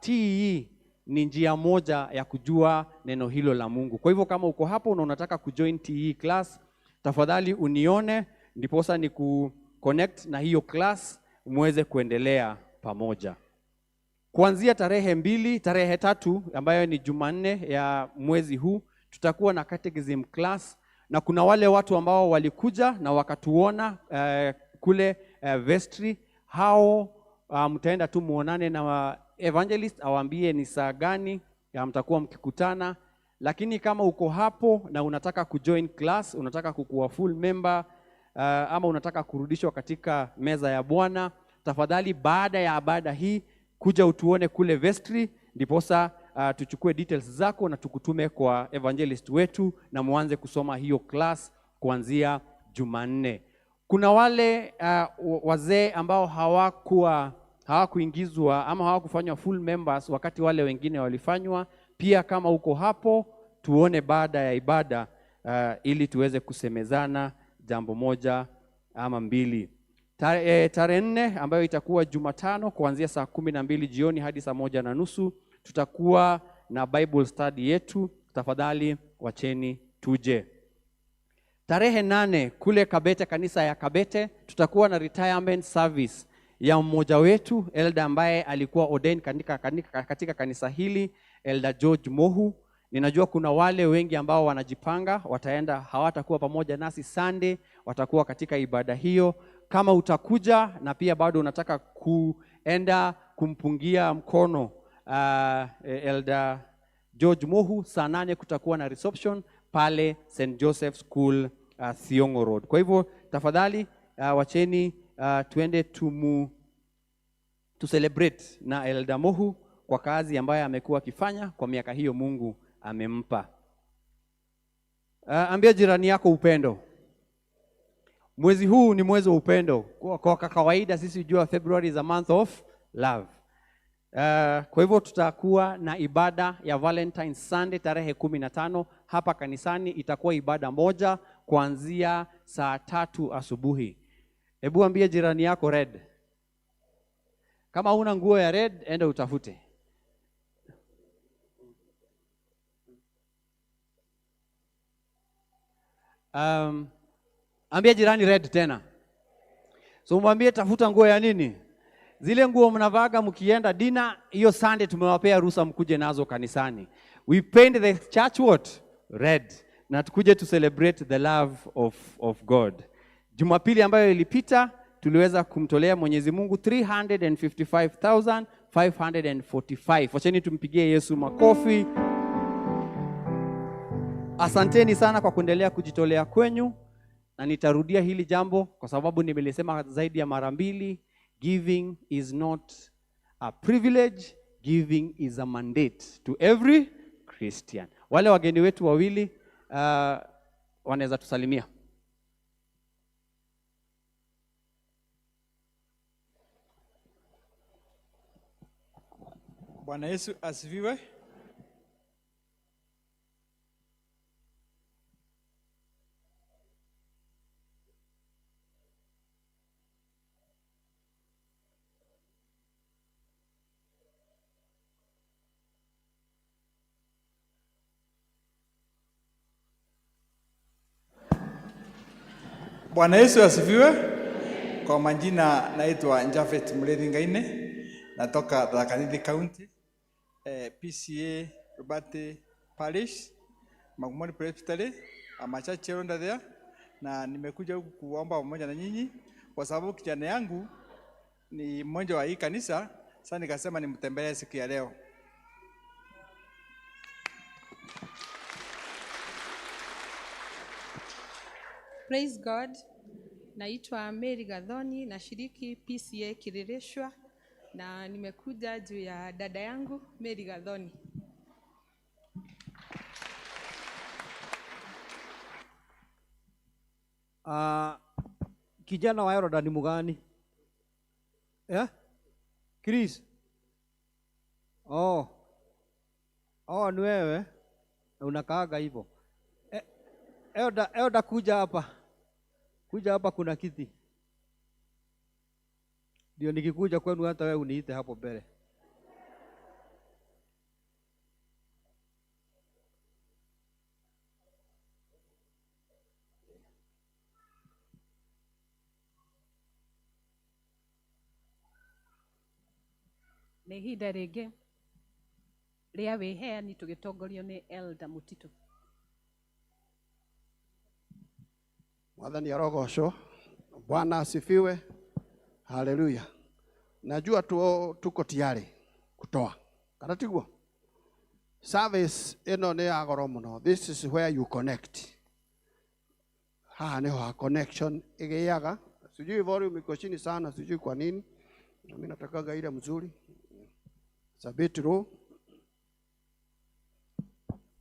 TE ni njia moja ya kujua neno hilo la Mungu. Kwa hivyo kama uko hapo na unataka kujoin TE class, tafadhali unione ndiposa ni ku-connect na hiyo class muweze kuendelea pamoja. Kuanzia tarehe 2, tarehe 3 ambayo ni Jumanne ya mwezi huu, tutakuwa na catechism class, na kuna wale watu ambao walikuja na wakatuona kule vestry. Hao mtaenda tu muonane na evangelist awaambie ni saa gani mtakuwa mkikutana. Lakini kama uko hapo na unataka kujoin class, unataka kukuwa full member, ama unataka kurudishwa katika meza ya Bwana, tafadhali baada ya ibada hii kuja utuone kule vestry, ndiposa tuchukue details zako na tukutume kwa evangelist wetu na muanze kusoma hiyo class kuanzia Jumanne. Kuna wale wazee ambao hawakuingizwa ama hawakufanywa full members wakati wale wengine walifanywa. Pia kama uko hapo, tuone baada ya ibada ili tuweze kusemezana jambo moja ama mbili. Tarehe 4 ambayo itakuwa Jumatano kuanzia saa 12 jioni hadi saa 1:30 tutakuwa na Bible study yetu. Tafadhali wacheni tuje. Tarehe 8 kule Kabete, kanisa ya Kabete, tutakuwa na retirement service ya mmoja wetu, elder ambaye alikuwa ordained katika kanisa hili, Elder George Mohu. Ninajua kuna wale wengi ambao wanajipanga, wataenda, hawatakuwa pamoja nasi Sunday, watakuwa katika ibada hiyo. Kama utakuja na pia bado unataka kuenda kumpungia mkono Elder George Mohu, saa 8 kutakuwa na reception pale St. Joseph School, Thiongo Road. Kwa hivyo tafadhali wacheni tuende tu celebrate na Elder Mohu kwa kazi ambayo amekuwa akifanya kwa miaka hiyo Mungu amempa. Ambia jirani yako upendo. Mwezi huu ni mwezi wa upendo. Kwa kawaida sisi hujua February is a month of love. Kwa hivyo tutakuwa na ibada ya Valentine Sunday tarehe 15 hapa kanisani. Itakuwa ibada moja kuanzia saa 3 asubuhi. Hebu ambie jirani yako red. Kama huna nguo ya red, enda utafute. Ambia jirani red tena. So mwambie tafuta nguo ya nini? Zile nguo mnavaga mkienda dina, hiyo Sunday tumewapea ruhusa mkuje nazo kanisani. We paint the church what? Red. Na tukuje to celebrate the love of God. Jumapili ambayo ilipita tuliweza kumtolea Mwenyezi Mungu 355,545. Wacheni tumpigie Yesu makofi. Asanteni sana kwa kuendelea kujitolea kwenyu, na nitarudia hili jambo kwa sababu nimelisema zaidi ya mara mbili. Giving is not a privilege, giving is a mandate to every Christian. Wale wageni wetu wawili wanaweza tusalimia. Bwana Yesu asifiwe. Bwana Yesu asifiwe. Kwa majina naitwa Jafet Mlethi Ngaine, natoka Tharaka Nithi County, PCA Rubati Parish, Magumoni Presbytery, I'm a church elder there, na nimekuja huku kuomba pamoja na nyinyi kwa sababu kijana yangu ni mmoja wa hii kanisa, sasa nikasema nimtembelee siku ya leo. Praise God. Naitwa Mary Gathoni, nashiriki PCA Kileleshwa na nimekuja juu ya dada yangu Mary Gathoni. Kijana wa Yorodani ni mgani? Yeah? Chris. Oh. Oh, ni wewe. Unakaaga hivyo. Elda kuja hapa. Kuja hapa kuna kiti. Ndio nikikuja kwenu hata wewe uniite hapo mbele. Nĩ ihinda rĩngĩ rĩa wĩheani tũgĩtongorio nĩ Elder Mutito. Mwathani arogocwo. Bwana asifiwe. Haleluya. Najua tuko tayari kutoa. Kana tiguo? Service ĩno nĩ ya goro mũno. This is where you connect. Haha niho ha connection ĩgĩaga. Sijui volume iko chini sana, sijui kwa nini. Na mimi natakaga ile mzuri. It's a bit low.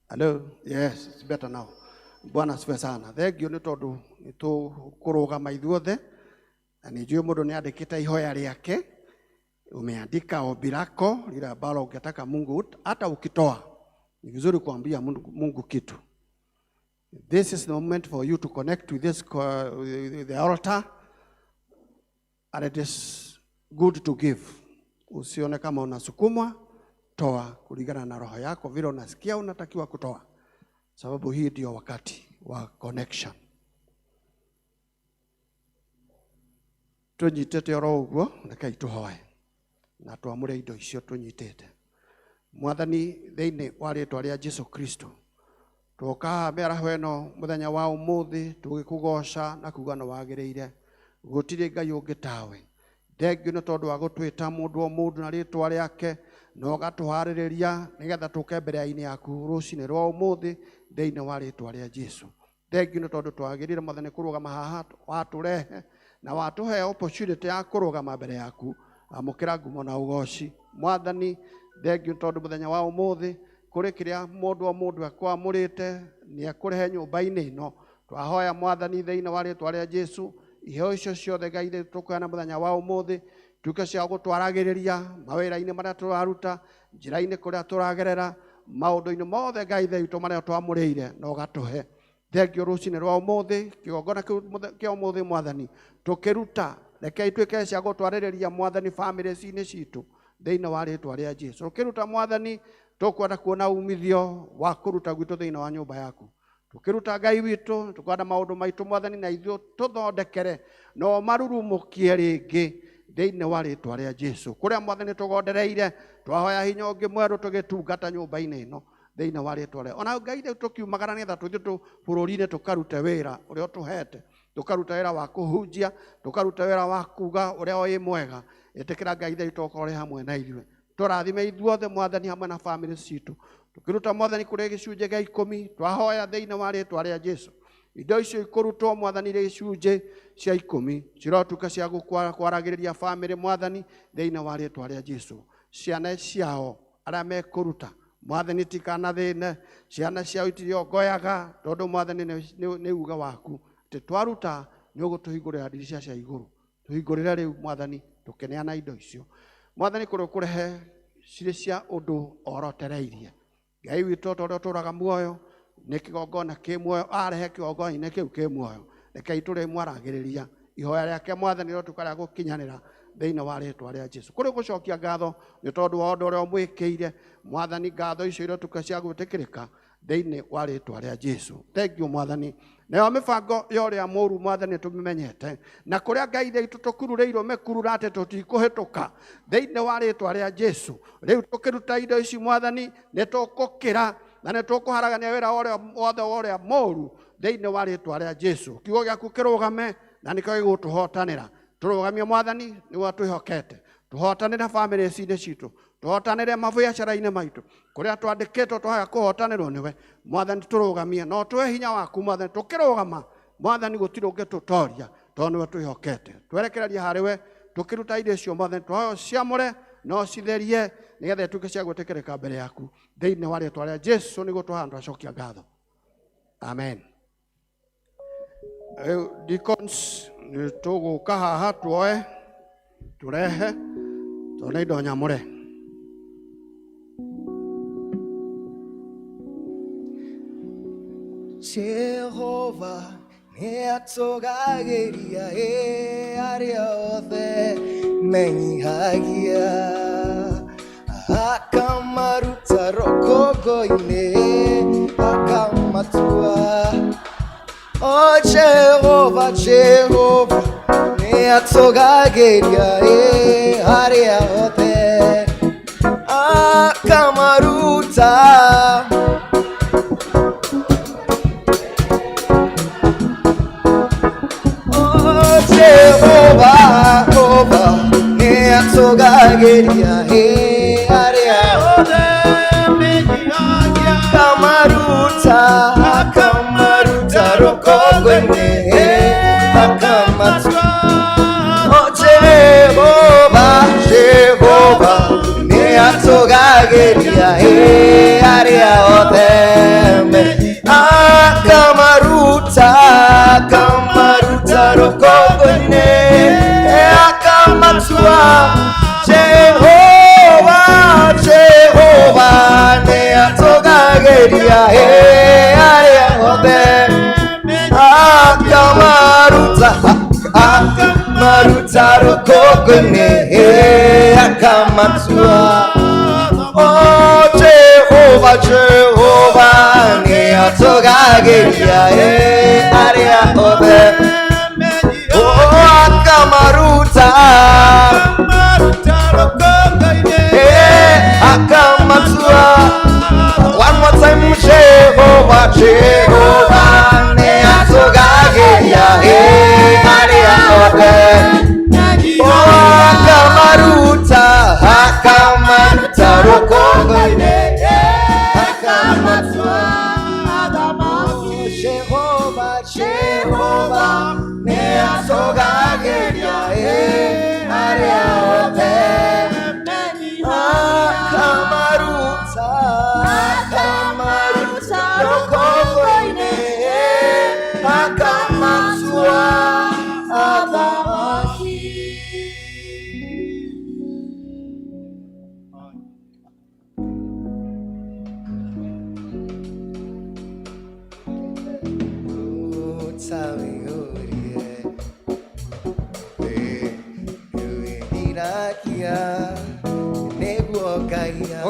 Hello? Yes, it's better now. Bwana asifiwe sana. Thank you nĩ tondũ nĩ tũkũrũgama ithuothe. Na nĩ njũĩ mũndũ nĩ andĩkĩte ihoya rĩake. Umeandika ombi lako lile ambalo ungetaka Mungu, hata ukitoa ni vizuri kuambia Mungu kitu. This is the moment for you to connect with this with the altar, and it is good to give. Usione kama unasukumwa, toa kulingana na roho yako vile unasikia unatakiwa kutoa, sababu hii ndio wakati wa connection. Tunyitete oro uguo, rekei tuhoe na twamure indo icio tunyitete. Mwathani, thiini wa ritwa ria Jesu Kristo, twoka haha mĩaraho ĩno mũthenya wa ũmũthĩ tũgĩkũgoca na kuga nĩ wagĩrĩire. Gũtirĩ Ngai ũngĩ tawe. Thengiũ nĩ tondũ wa gũtwĩta mũndũ o mũndũ na rĩtwa rĩake, na ũgatũharĩrĩria nĩgetha tũke mbere-inĩ yaku rũcinĩ rwa ũmũthĩ thĩinĩ wa rĩtwa rĩa Jesu. Thengiũ nĩ tondũ twagĩrĩire Mwathani kũrũgama haha, watũrehe na watũhe opportunity ya kũrũgama mbere yaku. Amũkĩra ngumo na ũgoci. Mwathani, thengiũ nĩ tondũ mũthenya wa ũmũthĩ kũrĩ kĩrĩa mũndũ o mũndũ ekwamũrĩte nĩ ekũrehe nyũmba-inĩ ĩno. Twahoya Mwathani thĩinĩ wa rĩtwa rĩa Jesu, iheo icio ciothe Ngai tũkũheana mũthenya wa ũmũthĩ tuĩke cia gũtwaragĩrĩria mawĩra-inĩ marĩa tũraruta, njĩra-inĩ kũrĩa tũragerera, maũndũ-inĩ mothe Ngai Ithe witũ marĩa twamũrĩire na ũgatũhe. Thengiũ rũcinĩ rwa ũmũthĩ, kĩgongona kĩu kĩa ũmũthĩ Mwathani tũkĩruta, reke ituĩke cia gũtwarĩrĩria Mwathani bamĩrĩ-inĩ citũ thĩinĩ wa rĩtwa rĩa Jesu. Tũkĩruta Mwathani, Tũkwenda kuona umithio wa kũruta gwitũ thĩinĩ wa nyũmba yaku. Tũkĩruta Ngai witũ, tũkwenda maũndũ maitũ Mwathani na ithuĩ tũthondekere na ũmarurumũkie rĩngĩ thĩinĩ wa rĩtwa rĩa Jesu. Kũrĩa Mwathani tũgondereire, twahoya hinya ũngĩ mwerũ tũgĩtungata nyũmba-inĩ ĩno thĩinĩ wa rĩtwa rĩa. Ona Ngai rĩu tũkiumagara nĩgetha tũthiĩ bũrũri-inĩ tũkarute wĩra ũrĩa ũtũhete, tũkaruta wĩra wa kũhunjia, tũkaruta wĩra wa kuga ũrĩa wĩ mwega. Ĩtĩkĩra Ngai ithe witũ ũkorwo ũrĩ hamwe na ithuĩ. Tũrathime ithuothe Mwathani hamwe na bamĩrĩ citũ. Tũkĩruta Mwathani kũrĩ gĩcunjĩ gĩa ikũmi, twahoya thĩinĩ wa rĩtwa rĩa Jesu. Indo icio ikũrutwo Mwathani irĩ icunjĩ cia ikũmi, cirotuĩka cia kwaragĩrĩria bamĩrĩ Mwathani thĩinĩ wa rĩtwa rĩa Jesu. Ciana ciao arĩa mekũruta Mwathani tikanathĩne, ciana ciao itiriongoyaga, tondũ Mwathani nĩ uga waku atĩ twaruta nĩ ũgũtũhingũrĩra ndirica cia igũrũ. Tũhingũrĩre rĩu Mwathani, tũkĩneana indo icio. Mwathani kũrĩ ũkũrehe cirĩ cia ũndũ orotereirie. Ngai witũ ta ũrĩa ũtũũraga muoyo, nĩ kĩgongona kĩ muoyo, arehe kĩgongona-inĩ kĩu kĩ muoyo. Rekei tũrĩmwaragĩrĩria ihoya rĩake Mwathani rĩrotuĩka rĩa gũkinyanĩra thĩinĩ wa rĩtwa rĩa Jesu. Kũrĩ gũcokia ngatho nĩ tondũ wa ũndũ ũrĩa ũmwĩkĩire Mwathani, ngatho icio irotuĩka cia gwĩtĩkĩrĩka thĩinĩ wa rĩtwa rĩa Jesu. Thank you Mwathani. Nayo mĩbango ya ũrĩa mũũru Mwathani tũmĩmenyete, na kũrĩa Ngai ithe witũ tũkururĩirwo mĩkurura atĩ tũtikũhĩtũka thĩinĩ wa rĩtwa rĩa Jesu. Rĩu tũkĩruta indo ici Mwathani nĩ tũgũkĩra na nĩ tũkũharagania wĩra wothe wa ũrĩa mũũru thĩinĩ wa rĩtwa rĩa Jesu. Kiugo gĩaku kĩrũgame na nĩkĩo gĩgũtũhotanĩra. Tũrũgamie Mwathani nĩguo twĩhokete. Tũhotanĩre bamĩrĩ-inĩ citũ, tũhotanĩre mabiacara-inĩ maitũ, kũrĩa twandĩkĩtwo twaga kũhotanĩrwo nĩwe. Mwathani tũrũgamie na ũtũhe hinya waku Mwathani, tũkĩrũgama Mwathani gũtirĩ ũngĩtũtoria tondũ nĩwe twĩhokete. Twerekererie harĩ we tũkĩruta indo icio Mwathani, twahoya ũciamũre na ũcitherie nĩgetha ituĩke cia gwĩtĩkĩrĩka mbere yaku thĩinĩ wa rĩtwa rĩa Jesu nĩguo twahoya twacokia ngatho. Amen. Rĩu deacons nĩ tũgũka haha tuoe tũrehe tondũ nĩ indo nyamũre. Jehova nĩatũgagĩria arĩa othe menyihagia, akamaruta rũkũngũ-inĩ akamatua. O Jehova, Jehova nĩatũgagĩria arĩa othe akamaruta. Jehova, Jehova nĩatũgagĩria arĩa othe menyihagia, akamaruta, akamaruta rũkũngũ-inĩ akamatua. O Jehova, Jehova nĩatũgagĩria arĩa othe akamaruta, akamaruta rũkũngũ-inĩ akamatua. Jehova, Jehova nĩatũgagĩria arĩa othe akamaruta, akamaruta rũkũngũ-inĩ akamatua. O Jehova, Jehova nĩatũgagĩria arĩa othe akamaruta, akamatua. One more time, Jehova, Jehova nĩatũgagĩria arĩa othe akamaruta, akamaruta rũkũngũ-inĩ akamatua. Jehova, Jehova nĩatũgagĩria arĩa othe akamaruta, akamaruta rũkũngũ-inĩ akamatua athamaki.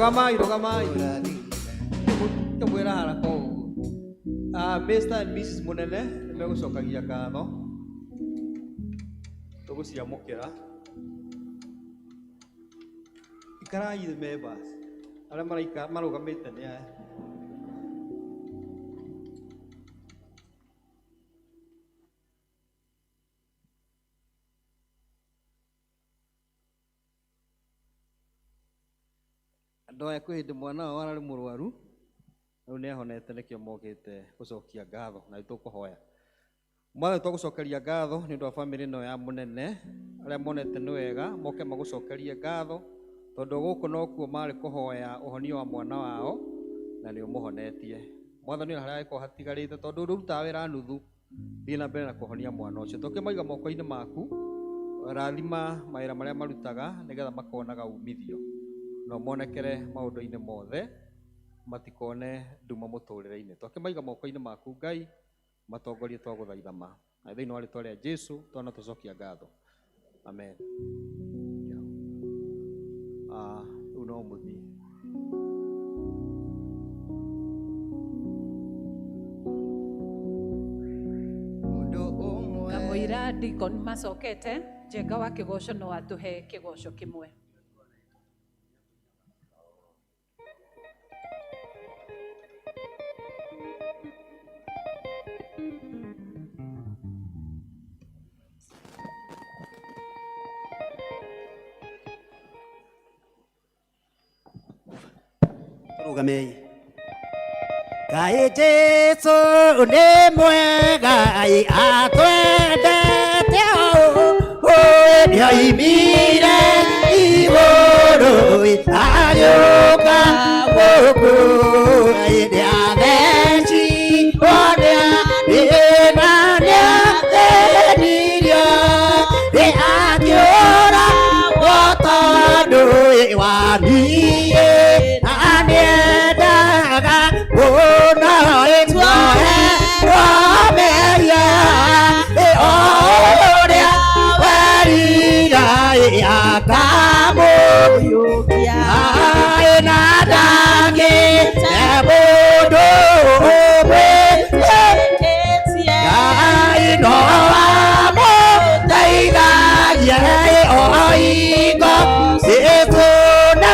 Rũgamai, rũgamai. Kĩmwĩra haraka ũguo. Mr and Mrs Mũnene nĩ megũcokagia ngatho. Tũgũciamũkĩra. Ikarai thĩ members. Arĩa maraika marũgamĩte nĩ aya. Andũ aya kwĩ hĩndĩ mwana wao ararĩ mũrwaru, rĩu nĩ ahonete nĩkĩo mokĩte gũcokia ngatho na nĩtũkũhoya. Mwathani twagũcokeria ngatho nĩ ũndũ wa bamĩrĩ ĩno ya Mũnene, arĩa monete nĩ wega moke magũcokerie ngatho tondũ gũkũ nokuo marĩ kũhoya ũhonio wa mwana wao na nĩ ũmũhonetie. Mwathani ona harĩa angĩkorwo hatigarĩte tondũ ndũrutaga wĩra nuthu, thiĩ na mbere na kũhonia mwana ũcio. Tũkĩmaiga moko-inĩ maku, rathima mawĩra marĩa marutaga nĩgetha makonaga umithio na monekere maũndũ-inĩ mothe, matikone nduma mũtũrĩre-inĩ. Twakĩmaiga moko-inĩ maku Ngai, matongorie twagũthaitha ma. Na thĩinĩ wa rĩtwa rĩa Jesu twana tũcokia ngatho. Amen. Rĩu no mũthiĩ. Kamũira deacon macokete Njenga wa kĩgoco no atũhe kĩgoco kĩmwe. Tũrũgamei. Ngai Jesu nĩ mwega, atwendete ũũ, nĩoimire igũrũ agĩũka gũkũ, nĩathecirwo nĩ nĩathĩnirio, nĩakĩũragwo tondũ wa niĩ na nĩendaga mũno tuoherwo mehia, o ũrĩa werira akamũiyũkia, na ndangĩte mũndũ ũmwĩtĩkĩtie, Ngai no amũteithagia o hingo itũna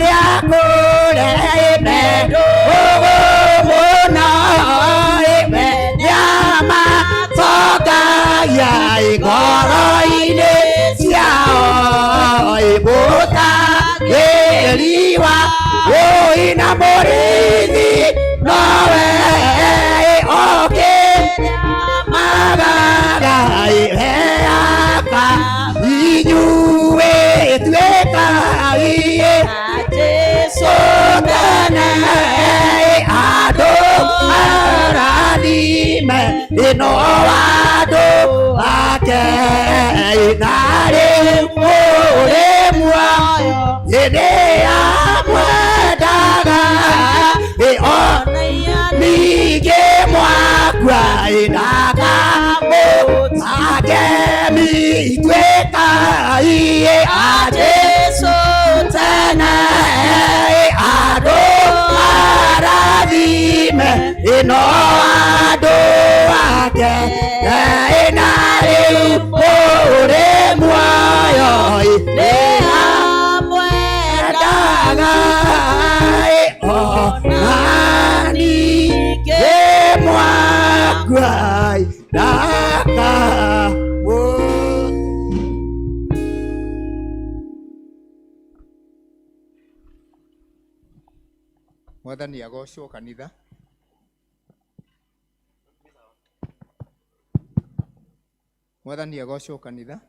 rĩa kũreme ũguo mũno, nĩamacokagia ngoro-inĩ ciao, mũtangĩriwa ũi na mũrĩithi nowe okĩrĩa magaga heaka inyuĩ tuĩkai Jesu tene andũ arathime ĩno andũ ake na rĩu mũrĩ muoyo hĩndĩ amwendaga ningĩ mwakua ndakamũtakemi tuĩkai a Jesu tene andũ arathime ĩno andũ ake na rĩu mũrĩ muoyo hĩndĩ amwendaga ona ningĩ mwakua ndakamũ. Mwathani agocwo kanitha. Mwathani agocwo kanitha.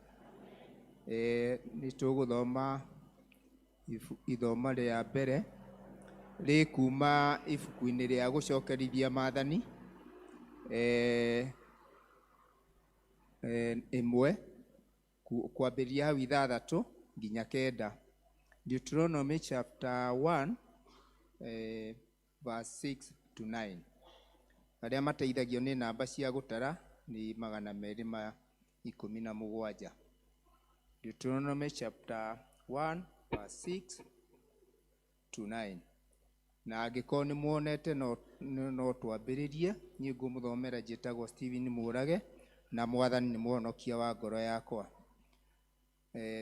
Nĩ tũgũthoma ithoma rĩa mbere rĩ kuma ibuku-inĩ rĩa gũcokerithia maathani ĩmwe kwambĩrĩria hau ithathatũ nginya kenda. Deuteronomy chapter 1 verse 6 to 9. Arĩa mateithagio nĩ namba cia gũtara nĩ 217. Deuteronomy chapter 1 verse 6 to 9. Na angĩkorwo nĩ muonete no, no twambĩrĩrie. Niĩ ngũmũthomera njĩtagwo Stephen Mũrage na Mwathani nĩ mũhonokia wa ngoro yakwa.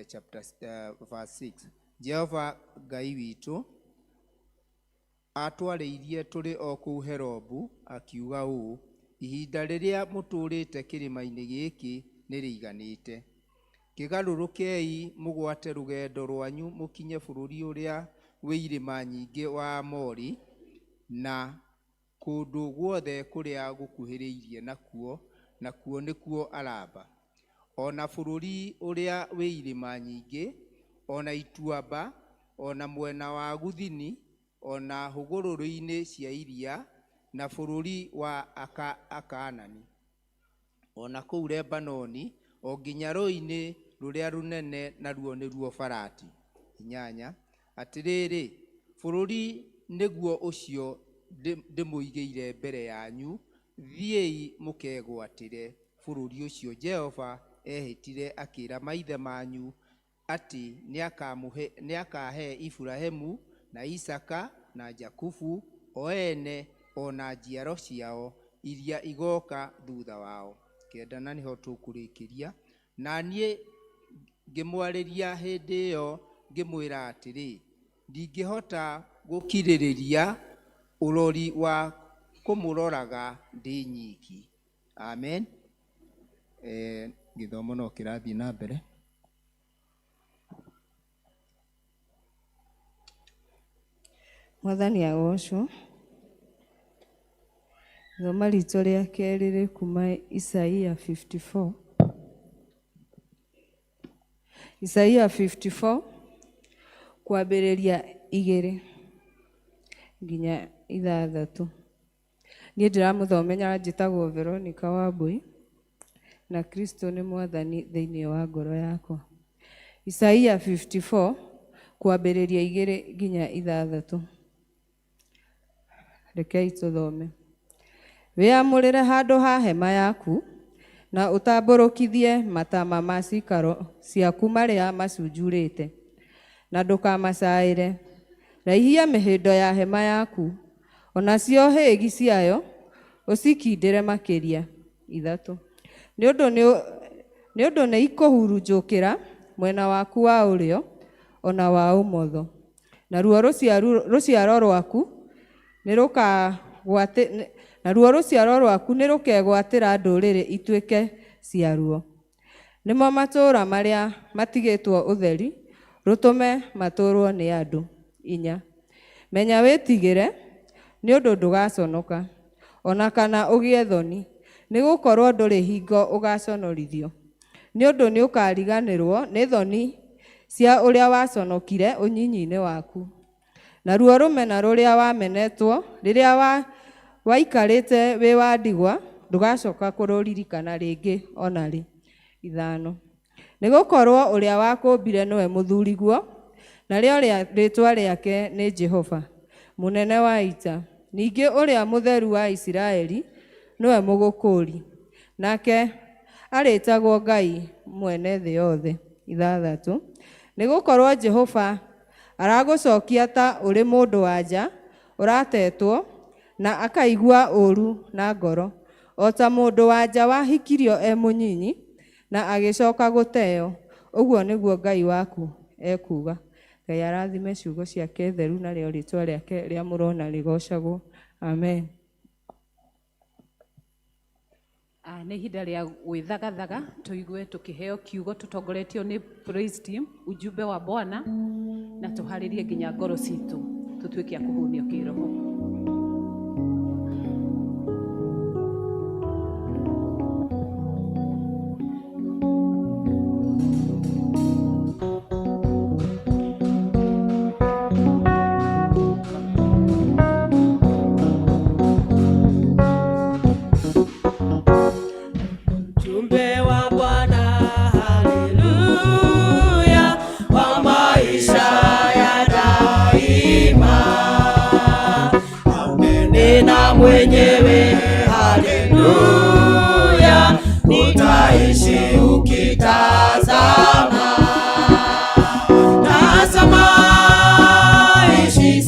Chapter verse 6. Jehova Ngai witũ atwarĩirie tũrĩ o kũu Herobu akiuga ũũ, ihinda rĩrĩa mũtũũrĩte kĩrĩma-inĩ gĩkĩ nĩ rĩiganĩte. Kĩgarũrũkei mũgwate rũgendo rwanyu mũkinye bũrũri ũrĩa wĩ irĩma nyingĩ wa Amori, na kũndũ guothe kũrĩa gũkuhĩrĩirie nakuo, nakuo nĩkuo Araba, o na bũrũri ũrĩa wĩ irĩma nyingĩ, o na ituamba, o na mwena wa Guthini, o na hũgũrũrũ-inĩ cia iria, na bũrũri wa Akaanani, o na kũu Lebanoni, o nginya rũũĩ-inĩ rũrĩa rũnene, naruo nĩruo Farati. 8. Atĩrĩrĩ, bũrũri nĩguo ũcio ndĩmũigĩire mbere yanyu, thiĩi mũkegwatĩre bũrũri ũcio Jehova ehĩtire akĩĩra maithe manyu atĩ nĩakahe Iburahĩmu na Isaaka na Jakubu o ene o na njiaro ciao iria igooka thutha wao. 9 na nĩho tũkũrĩkĩria. Na niĩ ngĩmwarĩria hĩndĩ ĩyo ngĩmwĩra atĩrĩ, ndingĩhota gũkirĩrĩria ũrori wa kũmũroraga ndĩ nyiki. Amen. Gĩthomo no kĩrathiĩ na mbere. Mwathani agocwo. Thoma ritũ rĩa kerĩ rĩ kuma Isaia 54. Isaia 54 kwambĩrĩria 2 nginya 6. Niĩ ndĩramũthomera njĩtagwo Veronica Wambui na Kristo nĩ Mwathani thĩinĩ wa ngoro yakwa. Isaia 54 kwambĩrĩria 2 nginya 6. Rekei tũthome. Wĩamũrĩre handũ ha hema yaku na ũtambũrũkithie matama ma ciikaro ciaku marĩa macunjurĩte, na ndũkamacaĩre. Raihia mĩhĩndo ya hema yaku, o nacio hĩĩgi ciayo ũcikindĩre makĩria. 3. Nĩ ũndũ nĩ ikũhurunjũkĩra mwena waku wa ũrĩo o na wa ũmotho, naruo rũciaro rwaku nĩrũkegwatĩra ndũrĩrĩ ituĩke ciaruo. Nĩmo matũũra marĩa matigĩtwo ũtheri, rũtũme matũũrwo nĩ andũ. 4. Menya wĩtigĩre, nĩ ũndũ ndũgaconoka, o na kana ũgĩe thoni, nĩgũkorwo ndũrĩ hingo ũgaconorithio. Nĩ ũndũ nĩũkariganĩrwo nĩ thoni cia ũrĩa waconokire ũnyinyi-inĩ waku, naruo rũmena rũrĩa wamenetwo rĩrĩa waikarĩte wĩ wa ndigwa, ndũgacoka kũrũririkana rĩngĩ o na rĩ. 5. Nĩgũkorwo ũrĩa wakũmbire nĩwe mũthuriguo, narĩo rĩĩtwa rĩake nĩ Jehova, mũnene wa ita. Ningĩ ũrĩa mũtheru wa Isiraeli nĩwe mũgũkũũri, nake arĩĩtagwo Ngai mwene thĩ yothe. 6. Nĩgũkorwo Jehova aragũcokia ta ũrĩ mũndũ wa nja ũratetwo na akaigua ũũru na ngoro, o ta mũndũ wa nja wahikirio e mũnyinyi na agĩcoka gũteo. Ũguo nĩguo Ngai waku ekuuga. Ngai arathime ciugo ciake theru narĩo rĩĩtwa rĩake rĩamũrwo na rĩgoocagwo. Amen. Nĩ ihinda rĩa gwĩthagathaga tũigue tũkĩheo kiugo tũtongoretio nĩ praise team, ujumbe wa Bwana, na tũharĩrie nginya ngoro citũ tũtuĩke a kũhũnio kĩroho. Ujumbe wa Bwana, haleluya, wa maisha ya daima. Nena mwenyewe, haleluya, utaishi ukitazama. Tazama, ishi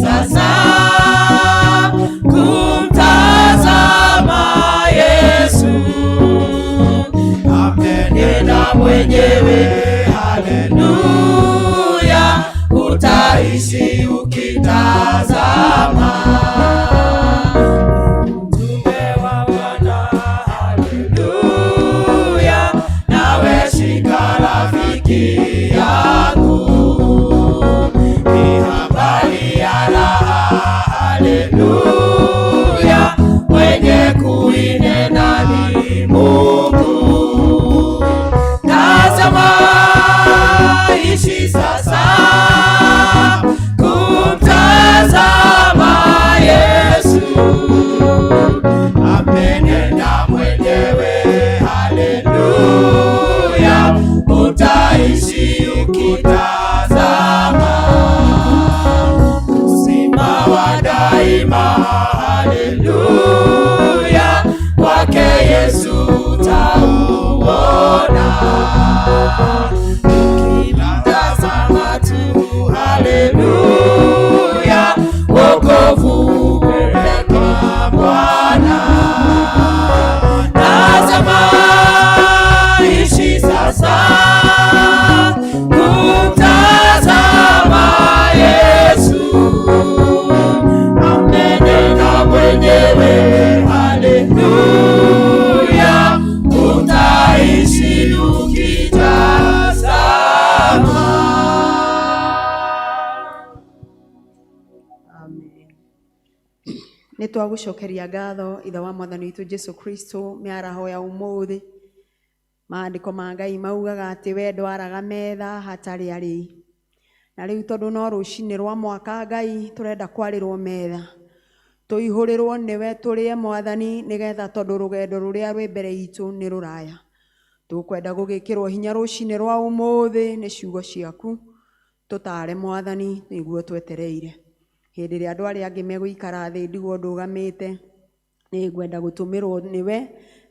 Nĩ twagũcokeria ngatho ithe wa mwathani witũ Jesu Kristo mĩaraho ya ũmũthĩ. Maandĩko ma Ngai maugaga atĩ we ndwaraga metha hatarĩ arĩi. Na rĩu tondũ no rũcinĩ rwa mwaka Ngai tũrenda kwarĩrwo metha. Tũihũrĩrwo nĩwe tũrĩe mwathani nĩgetha tondũ rũgendo rũrĩa rwĩ mbere itũ nĩ rũraya. Tũkwenda gũgĩkĩrwo hinya rũcinĩ rwa ũmũthĩ nĩ ciugo ciaku. Tũtare mwathani nĩguo twetereire. Hĩndĩ ĩrĩa andũ arĩa angĩ megũikara thĩ ndigwo ndũgamĩte, nĩ ngwenda gũtũmĩrwo nĩwe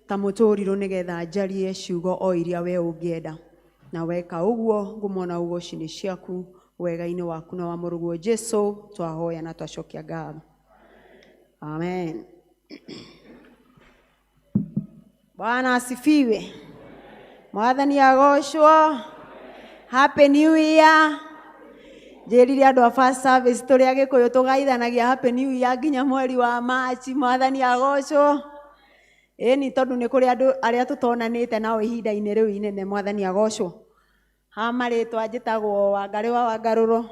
ta mũtũrirũ nĩgetha njarie ciugo o iria we ũngĩenda. Na weka ũguo ngumo na ũgoci nĩ ciaku wega-inĩ waku na wa mũrũguo Jesu twahoya na twacokia ngatho. Amen. Bwana asifiwe. Mwathani agocwo. Happy New Year. Njĩrire andũ a first service tũrĩ Agĩkũyũ tũgaithanagia Happy New Year nginya mweri wa Machi. Mwathani agocwo. Ĩni tondũ nĩ kũrĩ andũ arĩa tũtonanĩte nao ihinda-inĩ rĩu inene. Mwathani agocwo. Ha marĩtwa njĩtagwo Wangarĩ wa Wangarũrũ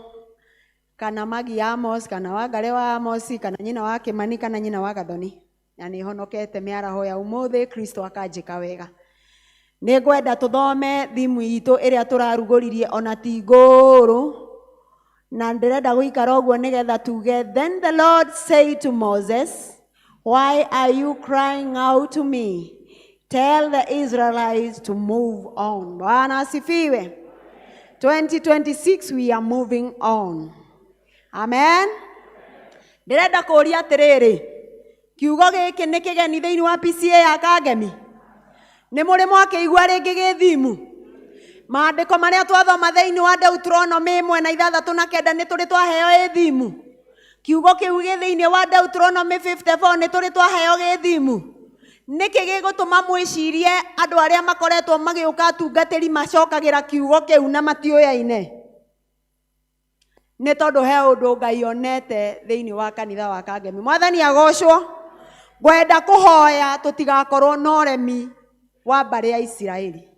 kana Magi Amos kana Wangarĩ wa Amos kana nyina wa Kĩmani kana nyina wa Gathoni. Na nĩ honokete mĩaraho ya ũmũthĩ Kristo akanjĩka wega. Nĩ ngwenda tũthome thimu itũ ĩrĩa tũrarugũririe ona ti ngũrũ na ndĩrenda gũikara ũguo nĩgetha tuge then the Lord said to Moses, why are you crying out to me? Tell the Israelites to move on. Bwana asifiwe. 2026 we are moving on. Amen. Ndĩrenda kũũria atĩrĩrĩ, kiugo gĩkĩ nĩ kĩgeni thĩinĩ wa PCA ya Kangemi? Nĩ mũrĩ mwakĩigua rĩngĩ gĩ thimu? Maandĩko marĩa twathoma thĩinĩ wa Deuteronomy 1:69 nĩ tũrĩ twaheo ĩ thimu? Kiugo kĩu gĩ thĩinĩ wa Deuteronomy 54 nĩ tũrĩ twaheo gĩ thimu? Nĩkĩ gĩgũtũma mwĩcirie andũ arĩa makoretwo magĩũka atungatĩri macokagĩra kiugo kĩu na matiũyaine? Nĩ tondũ he ũndũ Ngai onete thĩinĩ wa kanitha wa Kangemi. Mwathani agocwo. Ngwenda kũhoya tũtigakorwo na ũremi wa mbarĩ ya Isiraeli.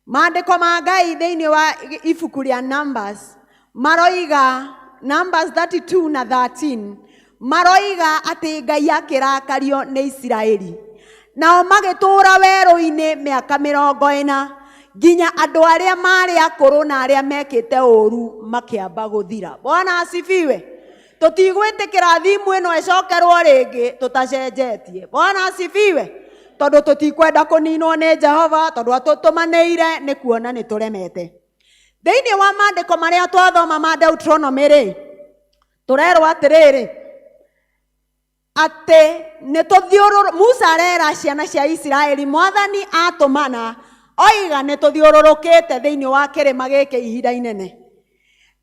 Maandĩko ma Ngai thĩinĩ wa ibuku rĩa Numbers maroiga Numbers 32 na 13 maroiga atĩ Ngai akĩrakario nĩ Isiraeli. Nao magĩtũũra werũ-inĩ mĩaka 40 nginya andũ arĩa marĩ akũrũ na arĩa mekĩte ũũru makĩamba gũthira. Bwana asifiwe. Tũtigwĩtĩkĩra thimu ĩno ĩcokerwo rĩngĩ tũtacenjetie. Bwana asifiwe. Tondũ tũtikwenda kũninwo nĩ Jehova tondũ atũtũmanĩire nĩ kuona nĩ tũremete. Thĩinĩ wa maandĩko marĩa twathoma ma Deuteronomy rĩ, tũrerwo atĩrĩrĩ atĩ nĩ tũthiũrũrũ Musa arera ciana cia Isiraeli mwathani atũmana oiga nĩ tũthiũrũrũkĩte thĩinĩ wa kĩrĩma gĩkĩ ihinda inene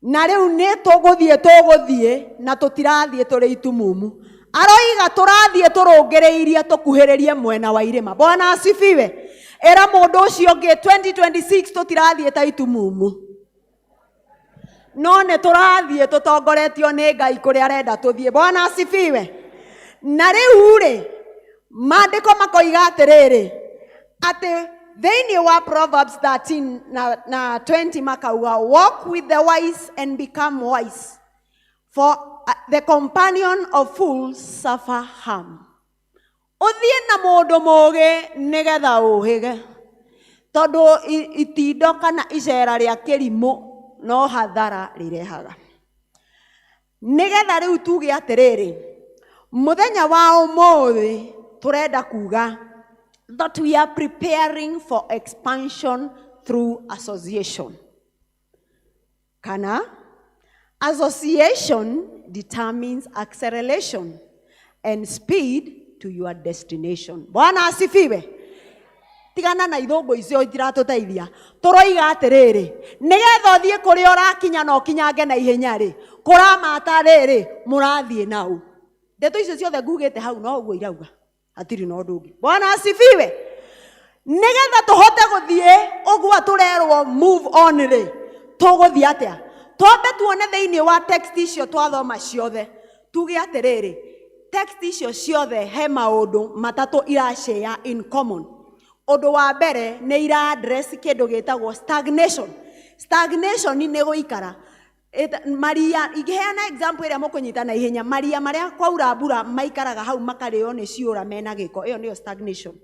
na rĩu nĩ tũgũthiĩ na tũtirathiĩ tũrĩ itumumu. Aroiga tũrathiĩ tũrũngĩrĩirie tũkuhĩrĩrie mwena wa irĩma. Bwana asifiwe. Ĩra mũndũ ũcio ũngĩ 2026 tũtirathiĩ ta itumumu, no nĩ tũrathiĩ tũtongoretio nĩ Ngai kũrĩa arenda tũthiĩ. Bwana asifiwe. Na rĩu rĩ maandĩko makoiga atĩrĩrĩ atĩ thĩinĩ wa Proverbs 13 na 20 makauga walk with the wise and become wise, for the companion of fools suffer harm. Ũthiĩ na mũndũ mũũgĩ nĩgetha ũhĩge, tondũ itindo kana icera rĩa kĩrimũ no hathara rĩrehaga. Nĩgetha rĩu tuge atĩrĩrĩ, mũthenya wa ũmũthĩ tũrenda kuga that we are preparing for expansion through association. Kana association determines acceleration and speed to your destination. Bwana asifiwe. Tigana na ithũngũ icio itiratũteithia. Tũroiga atĩrĩrĩ, nĩgetha ũthiĩ kũrĩa ũrakinya na ũkinyange na ihenya rĩ, kũramata rĩrĩ, mũrathiĩ nau. Ndeto icio ciothe ngugĩte hau no ũguo irauga. Hatirĩ na ũndũ ũngĩ. Bwana asifiwe. Nĩgetha tũhote gũthiĩ ũguo tũrerwo move on rĩ, tũgũthiĩ atĩa? Twambe tuone thĩinĩ wa text icio twathoma ciothe, tuge atĩrĩrĩ, text icio ciothe he maũndũ matatũ irashare in common. Ũndũ wa mbere nĩ ira address kĩndũ gĩtagwo stagnation. Stagnation nĩ gũikara. Maria ingĩheana example ĩrĩa mũkũnyita na ihenya, maria marĩa kwaura mbura maikaraga hau makarĩo nĩ ciũra mena gĩko, ĩyo nĩyo stagnation.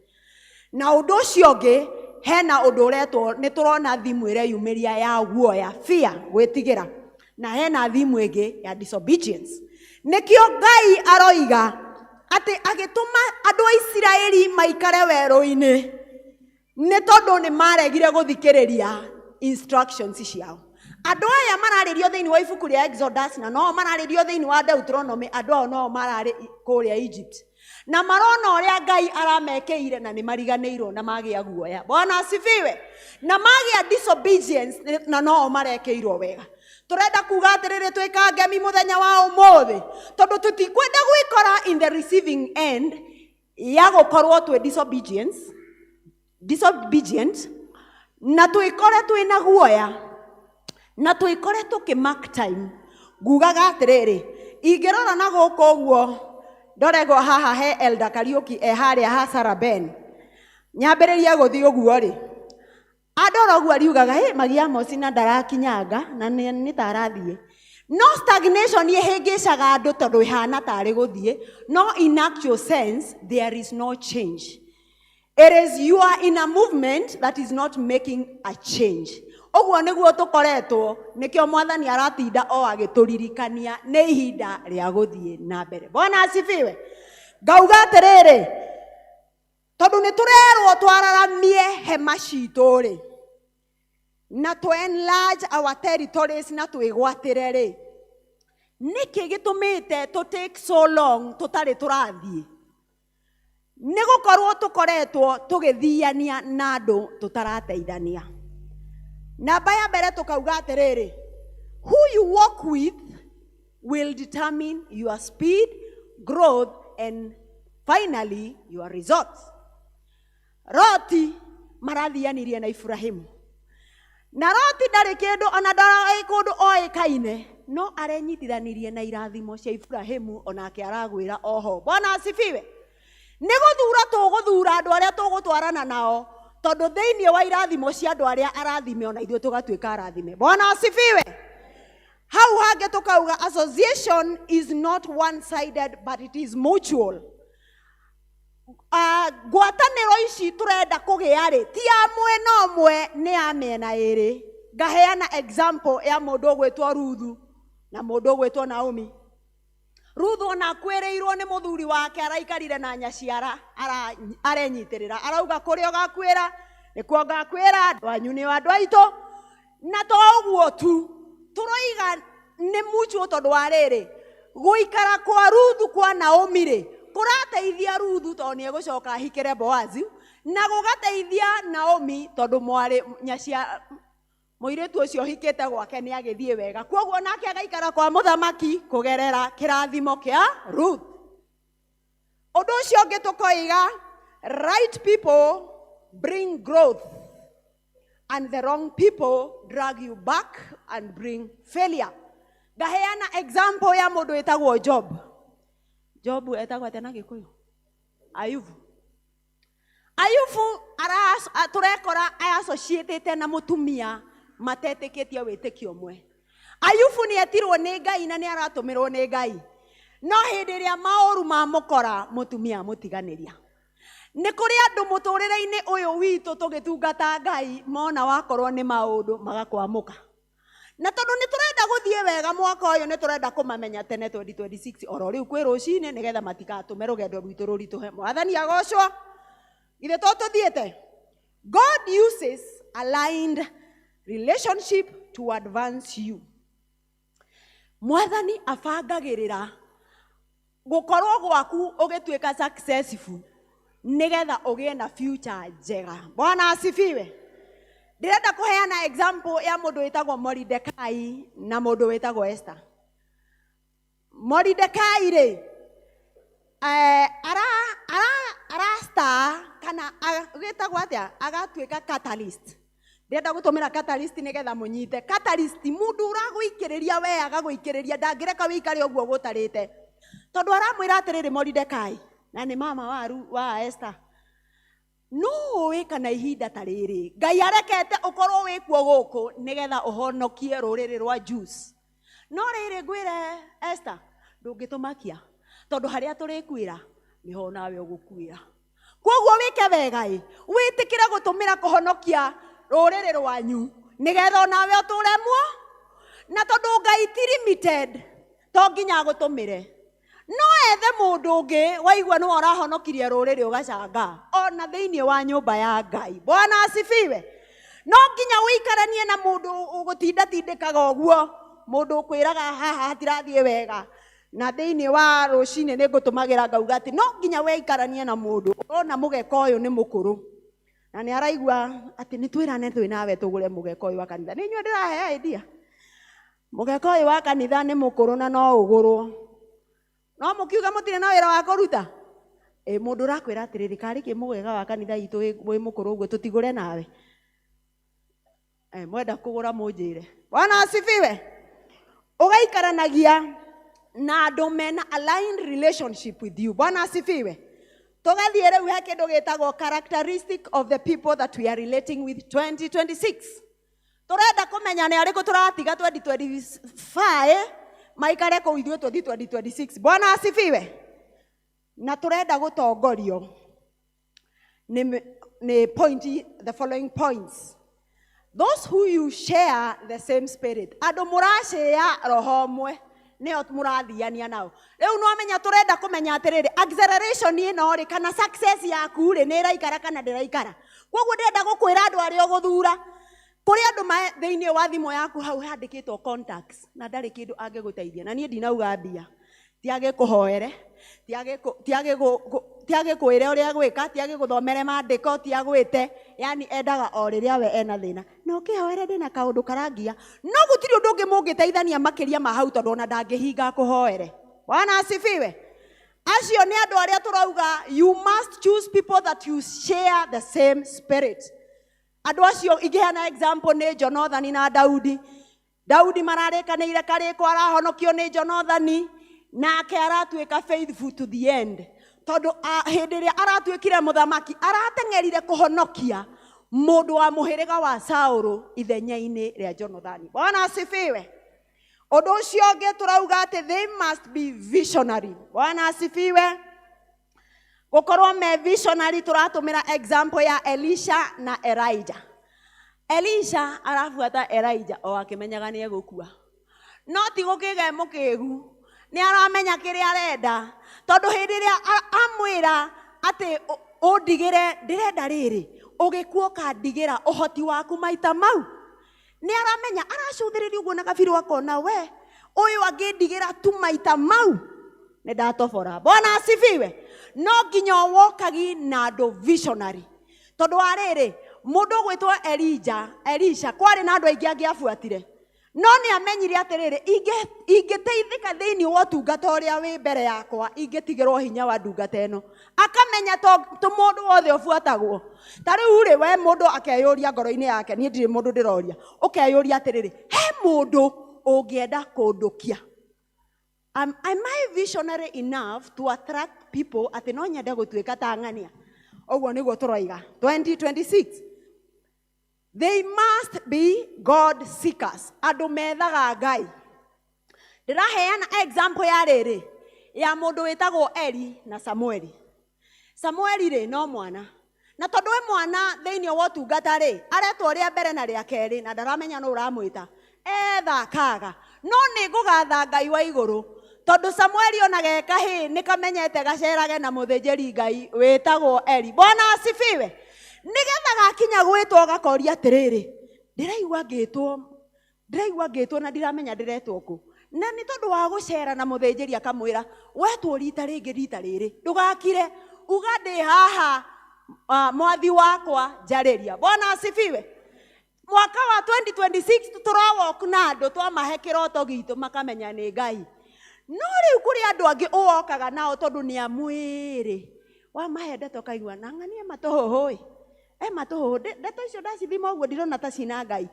Na ũndũ ũcio ũngĩ, hena ũndũ ũretwo, nĩ tũrona thimũ ĩreyumĩria ya guoya, fear, gwĩtigĩra, na hena thimũ ĩngĩ ya disobedience. Nĩkĩo Ngai aroiga atĩ agĩtũma andũ a Isiraeli maikare werũ-inĩ nĩ tondũ nĩ maregire gũthikĩrĩria instructions ciao. Andũ aya mararĩrio thĩinĩ wa ibuku rĩa Exodus na no mararĩrio thĩinĩ wa Deuteronomy, andũ ao no mararĩ kũrĩa Egypt. Na marona ũrĩa Ngai aramekĩire na nĩ mariganĩirwo na magĩa guoya. Bwana asifiwe. Na magĩa disobedience na no marekĩirwo wega. Tũrenda kuga atĩrĩrĩ, twĩka ngemi mũthenya wa ũmũthĩ tondũ tũtikwenda gwĩkora in the receiving end ya gũkorwo twĩ disobedient na twĩkore twĩna guoya na twĩkore tũkĩ mark time. Ngugaga atĩrĩrĩ, ingĩrora na gũkũ ũguo ndoregwo haha he Elder Kariũki e harĩa ha Sarah Ben, nyambĩrĩrie gũthiĩ ũguo rĩ, andora ũguo ariugaga, hĩ Magia Mosi na ndarakinyanga na nĩ ta arathiĩ. No stagnation ĩhĩngĩcaga andũ tondũ ĩhana tarĩ gũthiĩ, no in actual sense there is no change. It is you are in a movement that is not making a change. Ũguo nĩguo tũkoretwo, nĩkĩo mwathani aratinda o agĩtũririkania nĩ ihinda rĩa gũthiĩ na mbere. Bwana asifiwe. Ngauga atĩrĩrĩ, tondũ nĩ tũrerwo twararamie hema citũ rĩ, na tũ enlarge our territories na twĩgwatĩre rĩ, nĩkĩ gĩtũmĩte tũ take so long tũtarĩ tũrathiĩ? Nĩ gũkorwo tũkoretwo tũgĩthiania na andũ tũtarateithania. Namba ya mbere tũkauga atĩrĩrĩ, who you walk with will determine your speed, growth and finally your results. Loti marathianirie na Ibrahimu. Na Loti ndarĩ kĩndũ ona ndarĩ kũndũ oĩkaine, no arenyitithanirie na irathimo cia Ibrahimu, onake aragwĩra oho. Bwana asifiwe. Nĩ gũthura tũgũthura andũ arĩa tũgũtwarana nao, tondũ thĩinĩ wa irathimo cia andũ arĩa arathime ona ithuĩ tũgatuĩka arathime. Bwana asifiwe. Hau hangĩ tũkauga association is not one-sided but it is mutual. Ngwatanĩro ici tũrenda kũgĩa rĩ, ti ya mwena ũmwe, nĩ ya mĩena ĩrĩ. Ngaheana example ya mũndũ ũgwĩtwo Ruthu na mũndũ ũgwĩtwo Naomi. Ruthu ona akuĩrĩirwo nĩ mũthuri wake, araikarire na nyaciara, arenyitĩrĩra, arauga kũrĩa ũgakuĩra nĩkuo ngakuĩra, andũ anyu nĩo andũ aitũ. Na to ũguo tu, tũroiga nĩ mutual tondũ wa rĩrĩ, gũikara kwa Ruthu kwa Naomi rĩ, kũrateithia Ruthu tondũ nĩ egũcoka ahikĩre Boazi, na gũgateithia Naomi tondũ mwarĩ nyacia mũirĩtu ũcio ũhikĩte gwake nĩ agĩthiĩ wega. Kwoguo nake agaikara kwa mũthamaki kũgerera kĩrathimo kĩa Ruth. Ũndũ ũcio ũngĩ tũkoiga, right people bring growth and the wrong people drag you back and bring failure. Ngaheana example ya mũndũ wĩtagwo Job. Job etagwo atĩa na Gĩkũyũ? Ayubu. Ayubu tũrekora associatĩte na mũtumia matetĩkĩtie wĩtĩkio ũmwe. Ayubu nĩ etirwo nĩ Ngai na nĩ aratũmĩrwo nĩ Ngai. No hĩndĩ ĩrĩa maũru mamũkora, mũtumia amũtiganĩria. Nĩ kũrĩ andũ mũtũrĩre-inĩ ũyũ witũ tũgĩtungata Ngai mona wakorwo nĩ maũndũ magakwamũka. Na tondũ nĩ tũrenda gũthiĩ wega mwaka ũyũ, nĩ tũrenda kũmamenya tene 2026 oro rĩu kwĩ rũcinĩ, nĩgetha matikatũme rũgendo rwitũ rũritũhe. Mwathani agocwo. Githĩ to tũthiĩte? God uses aligned relationship to advance you. Mwathani abangagĩrĩra gũkorwo gwaku ũgĩtuĩka successful nĩgetha ũgĩe na future njega. Bwana asifiwe. Ndĩrenda kũheana example ya mũndũ wĩtagwo Mordecai na mũndũ wĩtagwo Esther. Mordecai rĩ, ara star kana gĩtagwo atĩa, agatuĩka catalyst. Ndĩrenda gũtũmĩra catalyst nĩgetha mũnyite. Catalyst, mũndũ ũragũikĩrĩria we agagũikĩrĩria, ndangĩreka wĩikare ũguo gũtarĩte. Tondũ aramwĩra atĩrĩrĩ Mordecai, na nĩ mama wa Esther, no ũĩ kana ihinda ta rĩrĩ Ngai arekete ũkorwo wĩ kuo gũkũ nĩgetha ũhonokie rũrĩrĩ rwa Jews. No rĩrĩ ngwĩre Esther, ndũngĩtũmakia tondũ harĩa tũrĩkuĩra nĩho nawe ũgũkuĩra. Koguo wĩke wega ĩ, wĩtĩkĩre gũtũmĩra kũhonokia rũrĩrĩ rwanyu nĩgetha onawe ũtũre muo. Na tondũ Ngai ti limited, to nginya agũtũmĩre, no ethe mũndũ ũngĩ waigua nĩwe ũrahonokirie rũrĩrĩ ũgacanga ona thĩinĩ wa nyũmba ya Ngai. Bwana asifiwe. No nginya ũikaranie na mũndũ ũgũtindatindĩkaga ũguo, mũndũ ũkwĩraga haha hatirathiĩ wega, na thĩinĩ wa rũcinĩ nĩ ngũtũmagĩra ngauga atĩ no nginya weikaranie na mũndũ ũrona mũgeka ũyũ nĩ mũkũrũ na nĩ araigua atĩ nĩ twĩrane twĩ nawe tũgũre mũgeka ũyũ wa kanitha. Nĩ inyuĩ ndĩrahe idea. Mũgeka ũyũ wa kanitha nĩ mũkũrũ na no ũgũrwo, no mũkiuga mũtirĩ na wĩra wa kũruta. Ĩ mũndũ ũrakwĩra atĩrĩrĩ, karĩ kĩ mũgeka wa kanitha itũ wĩ mũkũrũ ũguo tũtigũre nawe. Mwenda kũgũra mũnjĩre. Bwana asifiwe. Ũgaikaranagia na andũ mena aligned relationship with you. Bwana asifiwe. Tũgathiĩ rĩu he kĩndũ gĩtagwo characteristic of the people that we are relating with 2026. Tũrenda kũmenya nĩ arĩkũ tũratiga 2025 maikare kũu ithuĩ tũthiĩ 2026. Bwana asifiwe. Na tũrenda gũtongorio nĩ point, the following points. Those who you share the same spirit, andũ mũracĩa roho ũmwe nĩo mũrathiania nao. Rĩu no menya tũrenda kũmenya atĩrĩrĩ, acceleration ĩno rĩ, kana success yaku rĩ, nĩ ĩraikara kana ndĩraikara. Koguo ndĩrenda gũkwĩra andũ arĩa ũgũthura. Kũrĩ andũ thĩinĩ wa thimũ yaku hau handĩkĩtwo contacts na ndarĩ kĩndũ angĩgũteithia. Na niĩ ndinauga mbia, ti agĩkũhoere, ti agĩkwĩre ũrĩa gwĩka, ti agĩgũthomere maandĩko, ti agwĩte, yani endaga o rĩrĩa we ena thĩna. Na ũkĩhoere ndĩna kaũndũ karangia. No gũtirĩ ũndũ ũngĩ mũngĩteithania makĩria ma hau tondũ ona ndangĩhinga akũhoere. Bwana asifiwe. Acio nĩ andũ arĩa tũrauga you must choose people that you share the same spirit. Andũ acio ingĩheana example nĩ Jonathani na Daudi. Daudi mararĩkanĩire karĩko arahonokio nĩ Jonathani, nake aratuĩka faithful to the end. Tondũ hĩndĩ ĩrĩa aratuĩkire mũthamaki, arateng'erire kũhonokia mũndũ wa mũhĩrĩga wa Saũlũ ithenya-inĩ rĩa Jonathani. Bwana asifiwe. Ũndũ ũcio ũngĩ tũrauga atĩ they must be visionary. Bwana asifiwe. Gũkorwo me visionary tũratũmĩra example ya Elisha na Elijah. Elisha arabuata Elijah o akĩmenyaga nĩ egũkua. No ti gũkĩga mũkĩgu, nĩ aramenya kĩrĩa arenda, tondũ hĩndĩ ĩrĩa amwĩra atĩ ũndigĩre ndĩrenda rĩrĩ, ũgĩkua ũkandigĩra ũhoti waku maita mau. Nĩ aramenya, aracũthĩrĩria ũguo na kabirũ akona we, ũyũ angĩndigĩra tu maita mau, nĩ ndatobora. Bwana asifiwe. No nginya wokagi na andũ visionary. Tondũ wa rĩrĩ, mũndũ ũgwĩtwo Elijah, Elisha, kwarĩ na andũ aingĩ angĩabuatire. No nĩ amenyire atĩrĩrĩ, ingĩteithĩka thĩinĩ wa ũtungata ũrĩa wĩ mbere yakwa, ingĩtigĩrwo hinya wa ndungata ĩno. Akamenya to mũndũ wothe ũbuatagwo. Ta rĩu rĩ, we mũndũ akeyũria ngoro-inĩ yake, niĩ ndirĩ mũndũ ndĩroria, ũkeyũria atĩrĩrĩ, he mũndũ ũngĩenda kũndũkia. Am I visionary enough to attract people atĩ no nyende gũtuĩka ta ng'ania? Ũguo nĩguo tũroiga. 2026. They must be God seekers. Andũ methaga Ngai. Ndĩraheana example ya rĩrĩ, ya mũndũ wĩtagwo Eli na Samueli. Samueli rĩ, no mwana. Na tondũ wĩ mwana thĩinĩ wa ũtungata rĩ, aretwo rĩa mbere na rĩa kerĩ, na ndaramenya nũ ũramwĩta. Ethakaga. No nĩ ngũgatha Ngai wa igũrũ, tondũ Samueli ona ge kahĩĩ nĩ kamenyete gacerage na mũthĩnjĩri Ngai wĩtagwo Eli. Bwana asifiwe. Nĩgetha gakinya gwĩtwo gakoria atĩrĩrĩ, ndĩraigua ngĩtwo, ndĩraigua ngĩtwo na ndiramenya ndĩretwo kũ. Na nĩ tondũ wa gũcera na mũthĩnjĩri akamwĩra, wetwo rita rĩngĩ rita rĩrĩ, ndũgakire, uga ndĩ haha, mwathi wakwa njarĩria. Bwana asifiwe. Mwaka wa 2026 tũrawalk na andũ twamahe kĩroto gitũ makamenya nĩ Ngai. No rĩu kũrĩ andũ angĩ ũwokaga nao tondũ nĩ a mwĩrĩ. Wamahe ndeto ũkaigua, na ng'ania matũhũhũ ĩ. Matũhũhũ. Ndeto icio ndacithima ũguo ndirona ta cina Ngai.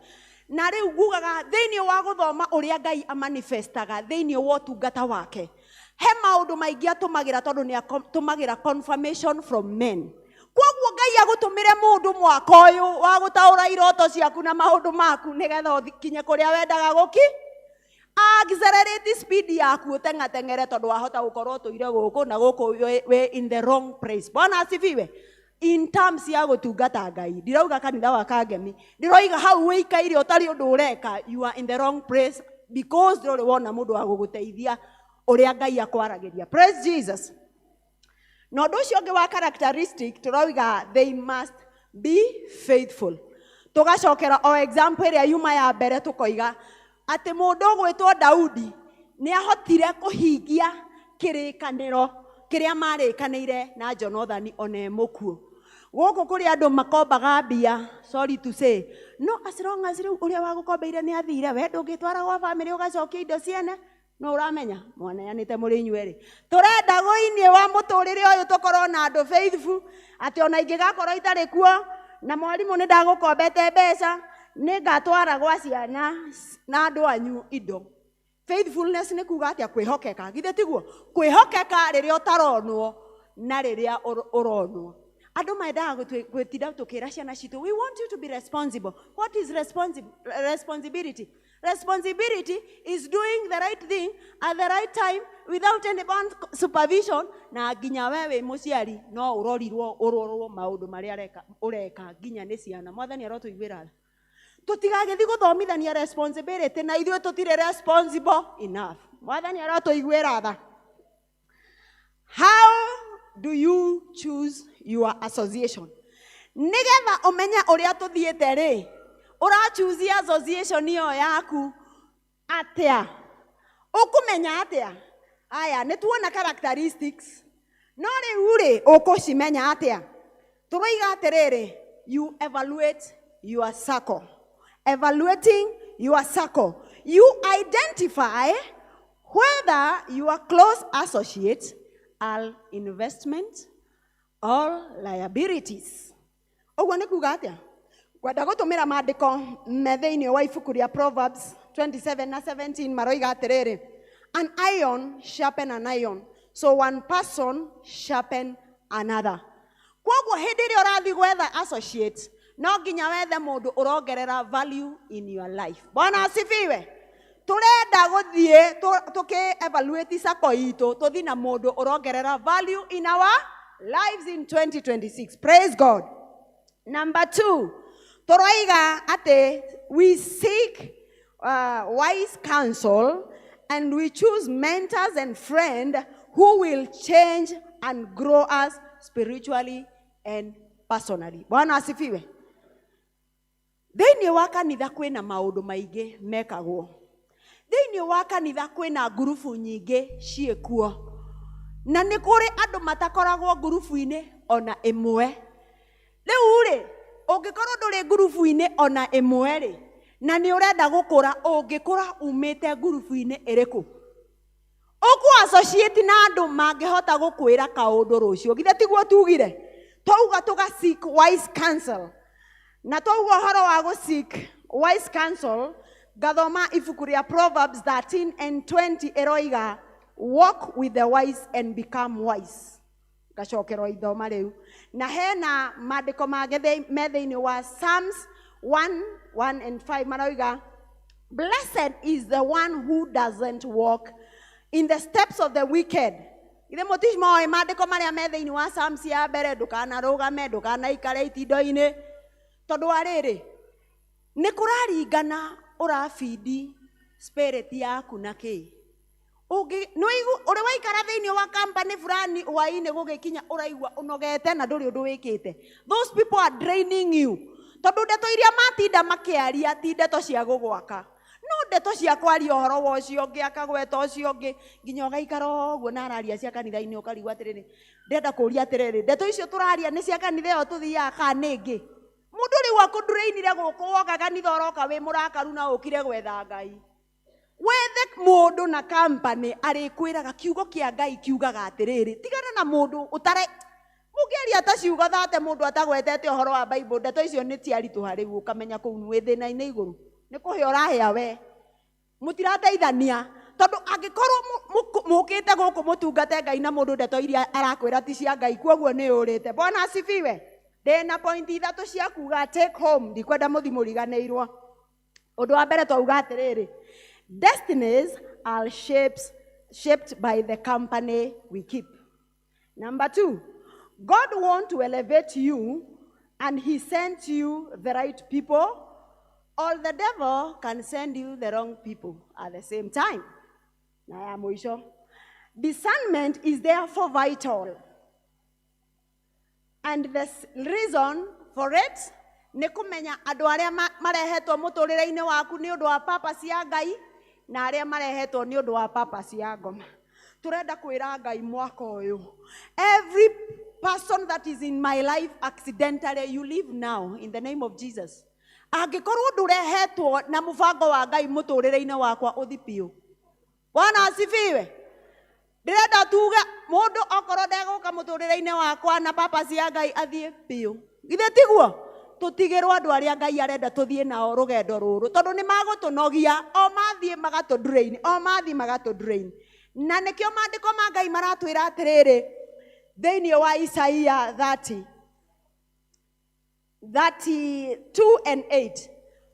Na rĩu ngugaga thĩinĩ wa gũthoma ũrĩa Ngai amanifestaga thĩinĩ wa ũtungata wake, he maũndũ maingĩ atũmagĩra tondũ nĩ atũmagĩra confirmation from men. Koguo Ngai agũtũmĩre mũndũ mwaka ũyũ wa gũtaũra iroto ciaku na maũndũ maku nĩgetha ũkinye kũrĩa wendaga gũki. Accelerate speed yaku ũteng'ateng'ere tondũ wahota gũkorwo ũtũire gũkũ na gũkũ wĩ in the wrong place. Bwana asifiwe. In terms ya gũtungata Ngai, ndirauga kanitha wa Kangemi, ndiroiga hau wĩikaire ũtarĩ ũndũ ũreka, you are in the wrong place because ndũrĩ wona mũndũ wa gũgũteithia ũrĩa Ngai akwaragĩria. Praise Jesus. Na ũndũ ũcio ũngĩ wa characteristic tũrauga they must be faithful. Tũgacokera o example ĩrĩa yuma ya mbere tũkoiga atĩ mũndũ ũgwĩtwo Daudi nĩ ahotire kũhingia kĩrĩkanĩro kĩrĩa marĩkanĩire na Jonathani ona e mũkuũ. Gũkũ kũrĩ andũ makombaga mbia, sorry to say, no as long as rĩu ũrĩa wagũkombeire nĩ athire, we ndũngĩtwara gwa bamĩrĩ ũgacokia indo ciene, no ũramenya mwaneanĩte mũrĩ inyuerĩ. Tũrenda thĩinĩ wa mũtũrĩre ũyũ tũkorwo na andũ faithful, atĩ ona ingĩgakorwo itarĩ kuo na mwarimũ nĩ ndagũkombete mbeca, nĩ ngatwara gwa ciana na andũ anyu indo. Faithfulness nĩ kuga atĩa? Kwĩhokeka. Githĩ tiguo? Kwĩhokeka rĩrĩa ũtaronwo na rĩrĩa ũronwo. Andũ mendaga gwĩtinda tũkĩra ciana citũ, we want you to be responsible. What is responsibility? Responsibility is doing the right thing at the right time without anyone's supervision, na nginya we wĩ mũciari no ũrorirwo ũrorwo maũndũ marĩa ũreka nginya nĩ ciana. Mwathani arotũiguĩra tha. Tũtigagĩthiĩ gũthomithania responsibility na ithuĩ tũtirĩ responsible enough. Mwathani arotũiguĩra tha. How do you choose your association? Nĩgetha ũmenye ũrĩa tũthiĩte rĩ, ũrachoose association ĩyo yaku atĩa? Ũkũmenya atĩa? Aya, nĩ tuona characteristics. No rĩu rĩ, ũkũcimenya atĩa? Tũroiga atĩrĩrĩ, you evaluate your circle. Evaluating your circle. You identify whether your close associates are investment or liabilities. Ũguo nĩ kuga atĩa? Ngwenda gũtũmĩra maandĩko me thĩinĩ wa ibuku rĩa Proverbs 27 na 17 maroiga atĩrĩrĩ, an iron sharpen an iron, so one person sharpen another. Kwoguo hĩndĩ ĩrĩa ũrathiĩ gwetha associate, no nginya wethe mũndũ ũrongerera value in your life. Bwana asifiwe. Tũrenda gũthiĩ tũkĩ evaluate sacco itũ, tũthiĩ na mũndũ ũrongerera value in our lives in 2026. Praise God. Number 2, tũroiga atĩ we seek wise counsel and we choose mentors and friends who will change and grow us spiritually and personally. Bwana asifiwe. Thĩinĩ wa kanitha kwĩna maũndũ maingĩ mekagwo. Thĩinĩ wa kanitha kwĩna ngurubu nyingĩ ciĩkuo. Na nĩ kũrĩ andũ matakoragwo ngurubu-inĩ ona ĩmwe. Rĩu rĩ, ũngĩkorwo ndũrĩ ngurubu-inĩ ona ĩmwe rĩ, na nĩ ũrenda gũkũra, ũngĩkũra umĩte ngurubu-inĩ ĩrĩkũ? Ũkũ associate na andũ mangĩhota gũkwĩra kaũndũ rũciũ. Githĩ tiguo tugire? Twauga tũga seek wise counsel. Na twauga ũhoro wa gũ seek wise counsel, ngathoma ibuku rĩa Proverbs 13 and 20 ĩroiga, walk with the wise and become wise. Ngacokerwo ithoma rĩu. Na hena maandĩko mangĩ me thĩinĩ wa Psalms 1, 1 and 5 maroiga, blessed is the one who doesn't walk in the steps of the wicked. Ithe mũtimoĩ maandĩko marĩa me thĩinĩ wa Psalms ya mbere, ndũkanarũgame, ndũkanaikare itindo-inĩ. Tondũ wa rĩrĩ, nĩ kũraringana ũrabindi spirit yaku na kĩ. Ũrĩ waikara thĩinĩ wa company fulani hwaĩ-inĩ gũgĩkinya ũraigua ũnogete na ndũrĩ ũndũ wĩkĩte. Those people are draining you. Tondũ ndeto iria matinda makĩaria ti ndeto cia gũgwaka. No ndeto cia kwaria ũhoro wa ũcio ũngĩ, akagweta ũcio ũngĩ, nginya ũgaikara ũguo na araria cia kanitha-inĩ ũkarigwo atĩrĩrĩ, ndĩrenda kũũria atĩrĩrĩ, ndeto icio tũraria nĩ cia kanitha ĩyo tũthiaga kana nĩ ĩngĩ? Mũndũ rĩu akũndurainire gũkũ woka kanitha ũroka wĩ mũrakaru na ũkire gwetha Ngai. Wethe mũndũ na company arĩkwĩraga kiugo kĩa Ngai kiugaga atĩrĩrĩ, tigana na mũndũ ũtare mũngĩaria ta ciugo thate mũndũ atagwetete ũhoro wa Bible, ndeto icio nĩ ciaritũha rĩu ũkamenya kũu wĩ thĩna-inĩ igũrũ. Nĩ kũhĩa ũrahĩa we. Mũtirateithania. Tondũ angĩkorwo mũkĩte gũkũ mũtungate Ngai na mũndũ ndeto iria arakwĩra ti cia Ngai, kwoguo nĩ ũrĩte. Bwana asifiwe. Ndĩna point ithatũ cia kuga take home, ndikwenda mũthi mũriganĩirwo. Ũndũ wa mbere twauga atĩrĩrĩ, Destinies are shaped by the company we keep. Number 2, God wants to elevate you and he sends you the right people, or the devil can send you the wrong people at the same time. Na ya mwisho, discernment is therefore vital. And the reason for it nĩ kũmenya andũ arĩa marehetwo mũtũrĩre-inĩ waku nĩ ũndũ wa purpose ya Ngai na arĩa marehetwo nĩ ũndũ wa purpose ya ngoma. Tũrenda kwĩra Ngai mwaka ũyũ, every person that is in my life accidentally, you live now in the name of Jesus. Angĩkorwo ndũrehetwo na mũbango wa Ngai mũtũrĩre-inĩ wakwa, ũthi biũ. Bwana asifiwe. Ndĩrenda tuge mũndũ okorwo ndegũka mũtũrĩre-inĩ wakwa na purpose ya Ngai athiĩ biũ. Githĩ tiguo? Tũtigĩrwo andũ arĩa Ngai arenda tũthiĩ nao rũgendo rũrũ, tondũ nĩ magũtũnogia, o mathiĩ magatũ drain, o mathiĩ magatũ drain. Na nĩkĩo maandĩko ma Ngai maratwĩra atĩrĩrĩ, thĩinĩ wa Isaia 32 and 8,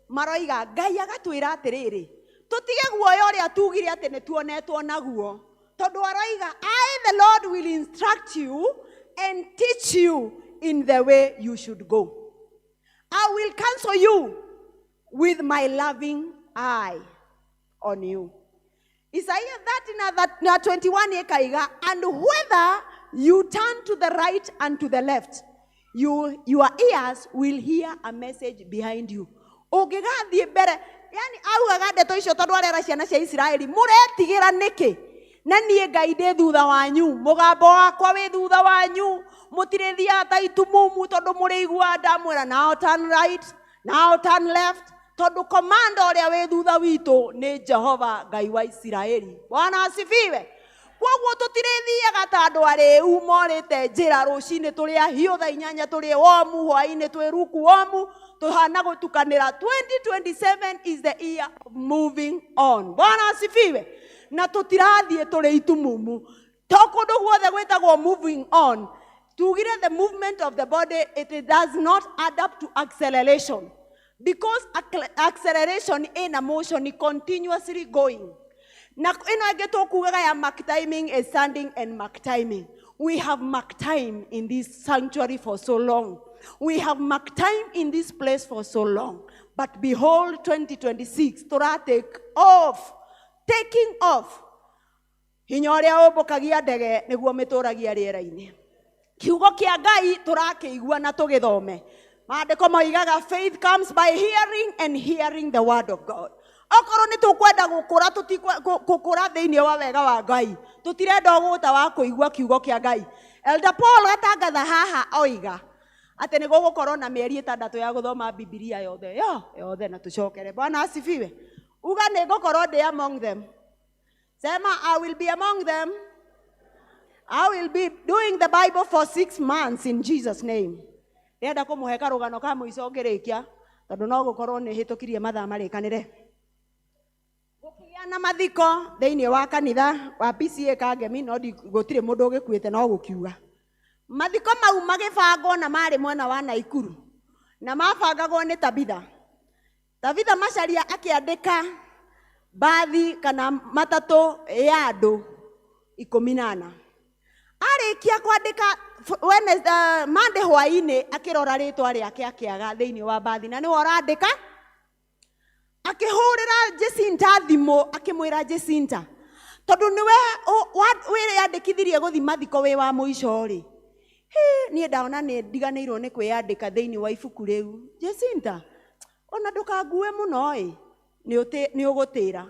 maroiga Ngai agatwĩra atĩrĩrĩ, tũtige guoya ũrĩa tugire atĩ nĩ tuonetwo naguo, tondũ aroiga, I the Lord will instruct you and teach you in the way you should go. I will counsel you with my loving eye on you. Isaiah 30 na 21 ĩkaiga, and whether you turn to the right and to the left, your ears will hear a message behind you. Ũngĩgathiĩ mbere, yani augaga ndeto icio tondũ arera ciana cia Isiraeli, mũretigĩra nĩkĩ? Na niĩ Ngai ndĩ thutha wanyu, mũgambo wakwa wĩ thutha wanyu, mũtirĩthiaga ta itumumu tondũ mũrĩiguaga ndamwĩra now turn right, now turn left, tondũ komanda ũrĩa wĩ thutha witũ nĩ Jehova Ngai wa Isiraeli. Bwana asifiwe. Kwoguo tũtirĩthiaga ta andũ arĩu morĩte njĩra, rũcinĩ tũrĩ ahiũ, thaa inyanya tũrĩ womu, hwaĩ-inĩ twĩ ruku womu, tũhana gũtukanĩra. 2027 is the year of moving on. Bwana asifiwe. Na tũtirathiĩ tũrĩ itumumu. To kũndũ guothe gwĩtagwo moving on. Tugire the movement of the body, it does not add up to acceleration. Because acceleration in a motion is continuously going. Na ĩno ĩngĩ tũkugaga ya mark timing is standing and mark timing. We have mark time in this sanctuary for so long. We have mark time in this place for so long. But behold, 2026, tura take off. Taking off. Hinya ũrĩa ũmbũkagia ndege nĩguo mĩtũragia rĩera-inĩ. Kiugo kĩa Ngai tũrakĩigua na tũgĩthome. Maandĩko moigaga faith comes by hearing and hearing the word of God. Okorwo nĩ tũkwenda gũkũra, gũkũra thĩinĩ wa wega wa Ngai, tũtirenda ũgũta wa kũigua kiugo kĩa Ngai. Elder Paul atangatha haha oiga atĩ nĩ gũgũkorwo na mĩeri 6 ya gũthoma Bibilia yothe, yo yothe, na tũcokere. Bwana asifiwe. Uga nĩ ngũkorwo ndĩ among them. Sema I will be among them. I will be doing the Bible for 6 months in Jesus name. Ndĩrenda kũmũhe karũgano ka mũico ngĩrĩkia, tondũ no gũkorwo nĩ hĩtũkirie mathaa marĩkanĩre. Gũkĩgĩa na mathiko thĩinĩ wa kanitha wa PCA Kangemi, no gũtirĩ mũndũ ũgĩkuĩte no gũkiuga. Mathiko mau magĩbangwo na marĩ mwena wa Naikuru, na mabangagwo nĩ Tabitha. Tabitha Macharia akĩandĩka bathi kana matatũ ya andũ 14. Arĩkia kwandĩka Wednesday, Monday hwaĩ-inĩ akĩrora rĩtwa rĩake akĩaga thĩinĩ wa bathi, na nĩwe ũrandĩka. Akĩhũrĩra Jacinta thimũ akĩmwĩra Jacinta, tondũ nĩwe wĩyandĩkithirie gũthiĩ mathiko wĩ wa mũico rĩ, hĩ, niĩ ndona nĩ ndiganĩirwo nĩ kwĩyandĩka thĩinĩ wa ibuku rĩu. Jacinta, ona ndũkangue mũno ĩ, nĩ ũgũtĩra.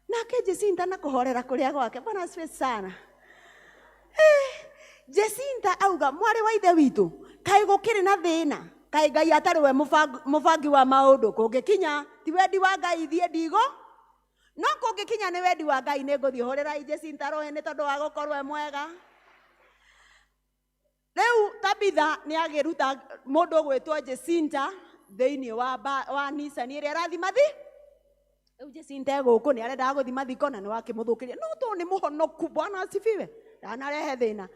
Nake Jacinta na kũhorera kũrĩa gwake, Bwana asifiwe sana. Jacinta auga, mwarĩ wa ithe witũ, kaĩ gũkĩrĩ na thĩna, kaĩ Ngai atarĩ we mũbangi wa maũndũ, kũngĩkinya ti wendi wa Ngai thiĩ ndigo, no kũngĩkinya nĩ wendi wa Ngai nĩ ngũthiĩ. Hũrĩrai Jacinta rũhĩ nĩ tondũ wa gũkorwo e mwega. Rĩu Tabitha nĩ agĩruta mũndũ ũgwĩtwo Jacinta thĩinĩ wa Nissan ĩrĩa ĩrathiĩ mathi. Rĩu Jacinta e gũkũ nĩ arendaga gũthiĩ mathiko na nĩ wakĩmũthũkĩria, no tondũ nĩ mũhonoku, Bwana asifiwe, ndanarehe thĩna.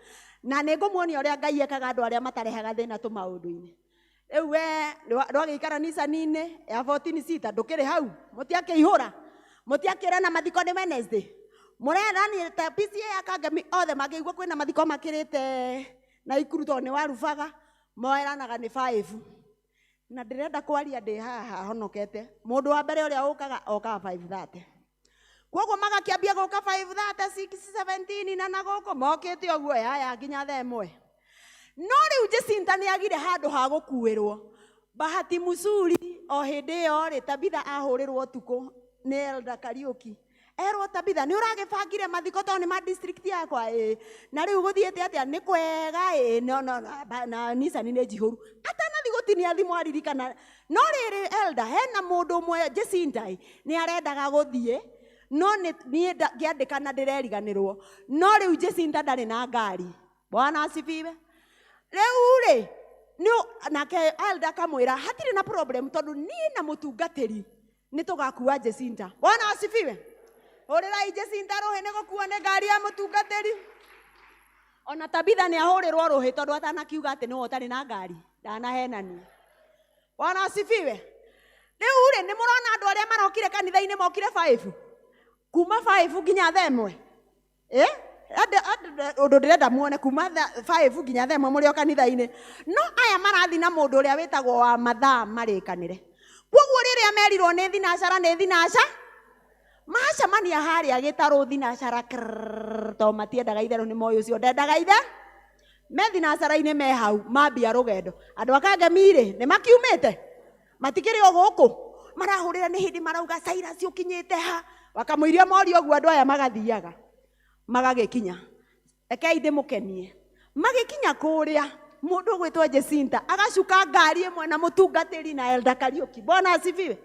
Na nĩ ngũmuonia ũrĩa Ngai ekaga andũ arĩa matarehaga thĩna tũmaũndũ-inĩ. Rĩu we ndwagĩikara Nissan-inĩ ya 14 seater, ndũkĩrĩ hau, mũtiakĩihũra. Mũtiakĩrana mathiko nĩ Wednesday. Mũreranĩte PCA ya Kangemi othe mangĩigua kwĩna mathiko makĩrĩte na ikuru tondũ nĩ warubaga moeranaga nĩ 5. Na ndĩrenda kwaria ndĩ haha honokete. Mũndũ wa mbere ũrĩa ũkaga okaga 5:30. Koguo magakĩambia gũka 5:30, 6:17 na gũkũ mokĩte ũguo yaya nginya thaa ĩmwe. No rĩu Jacinta nĩ agire handũ ha gũkuĩrwo. Bahati mzuri o hĩndĩ ĩyo rĩ Tabitha ahũrĩrwo ũtukũ nĩ Elder Kariũki. Erwo Tabitha nĩ ũragĩbangire mathiko tondũ nĩ ma district yakwa ĩĩ. Na rĩu gũthiĩte atĩa nĩ kwega ĩĩ no no na Nissan nĩ njihũru. Atanathi gũtinia thimũ aririkana. No rĩrĩ Elder hena mũndũ ũmwe Jacinta ĩ nĩ arendaga gũthiĩ no niĩ ngĩandĩka na ndĩreriganĩrwo. No rĩu Jacinta ndarĩ na ngari. Bwana asifiwe. Rĩu rĩ nake Elder akamwĩra hatirĩ na problem tondũ niĩ na mũtungatĩri nĩ tũgakua Jacinta. Bwana asifiwe. Hũrĩrai Jacinta rũhĩ nĩ gũkua nĩ ngari ya mũtungatĩri. Ona Tabitha nĩ ahũrĩrwo rũhĩ tondũ atanakiuga atĩ nĩwe ũtarĩ na ngari. Ndanahenania. Bwana asifiwe. Rĩu rĩ nĩ mũrona andũ arĩa marokire kanitha-inĩ mokire 5. Kuma 5 nginya thaa ĩmwe. Ũndũ ndĩrenda muone kuma 5 nginya thaa ĩmwe mũrĩ o kanitha-inĩ. No aya marathi na mũndũ ũrĩa wĩtagwo wa mathaa marĩkanĩre. Koguo rĩrĩa merirwo nĩ thinacara nĩ thinaca, macemania harĩa gĩtarũ thinacara krrrr, tondũ matiendaga itherũ nĩ moĩ ũcio ndendaga ithe. Me thinacara-inĩ me hau mambia rũgendo. Andũ a Kangemi rĩ nĩ makiumĩte, matikĩrĩ o gũkũ. Marahũrĩra nĩ hĩndĩ marauga Cyrus ũkinyĩte ha. Wakamũiria morio ũguo andũ aya magathiaga magagĩkinya. Rekei ndĩmũkenie. Magĩkinya kũrĩa mũndũ ũgwĩtwo Jacinta agacuka ngari ĩmwe na mũtungatĩri na Elder Kariũki. Bwana asifiwe.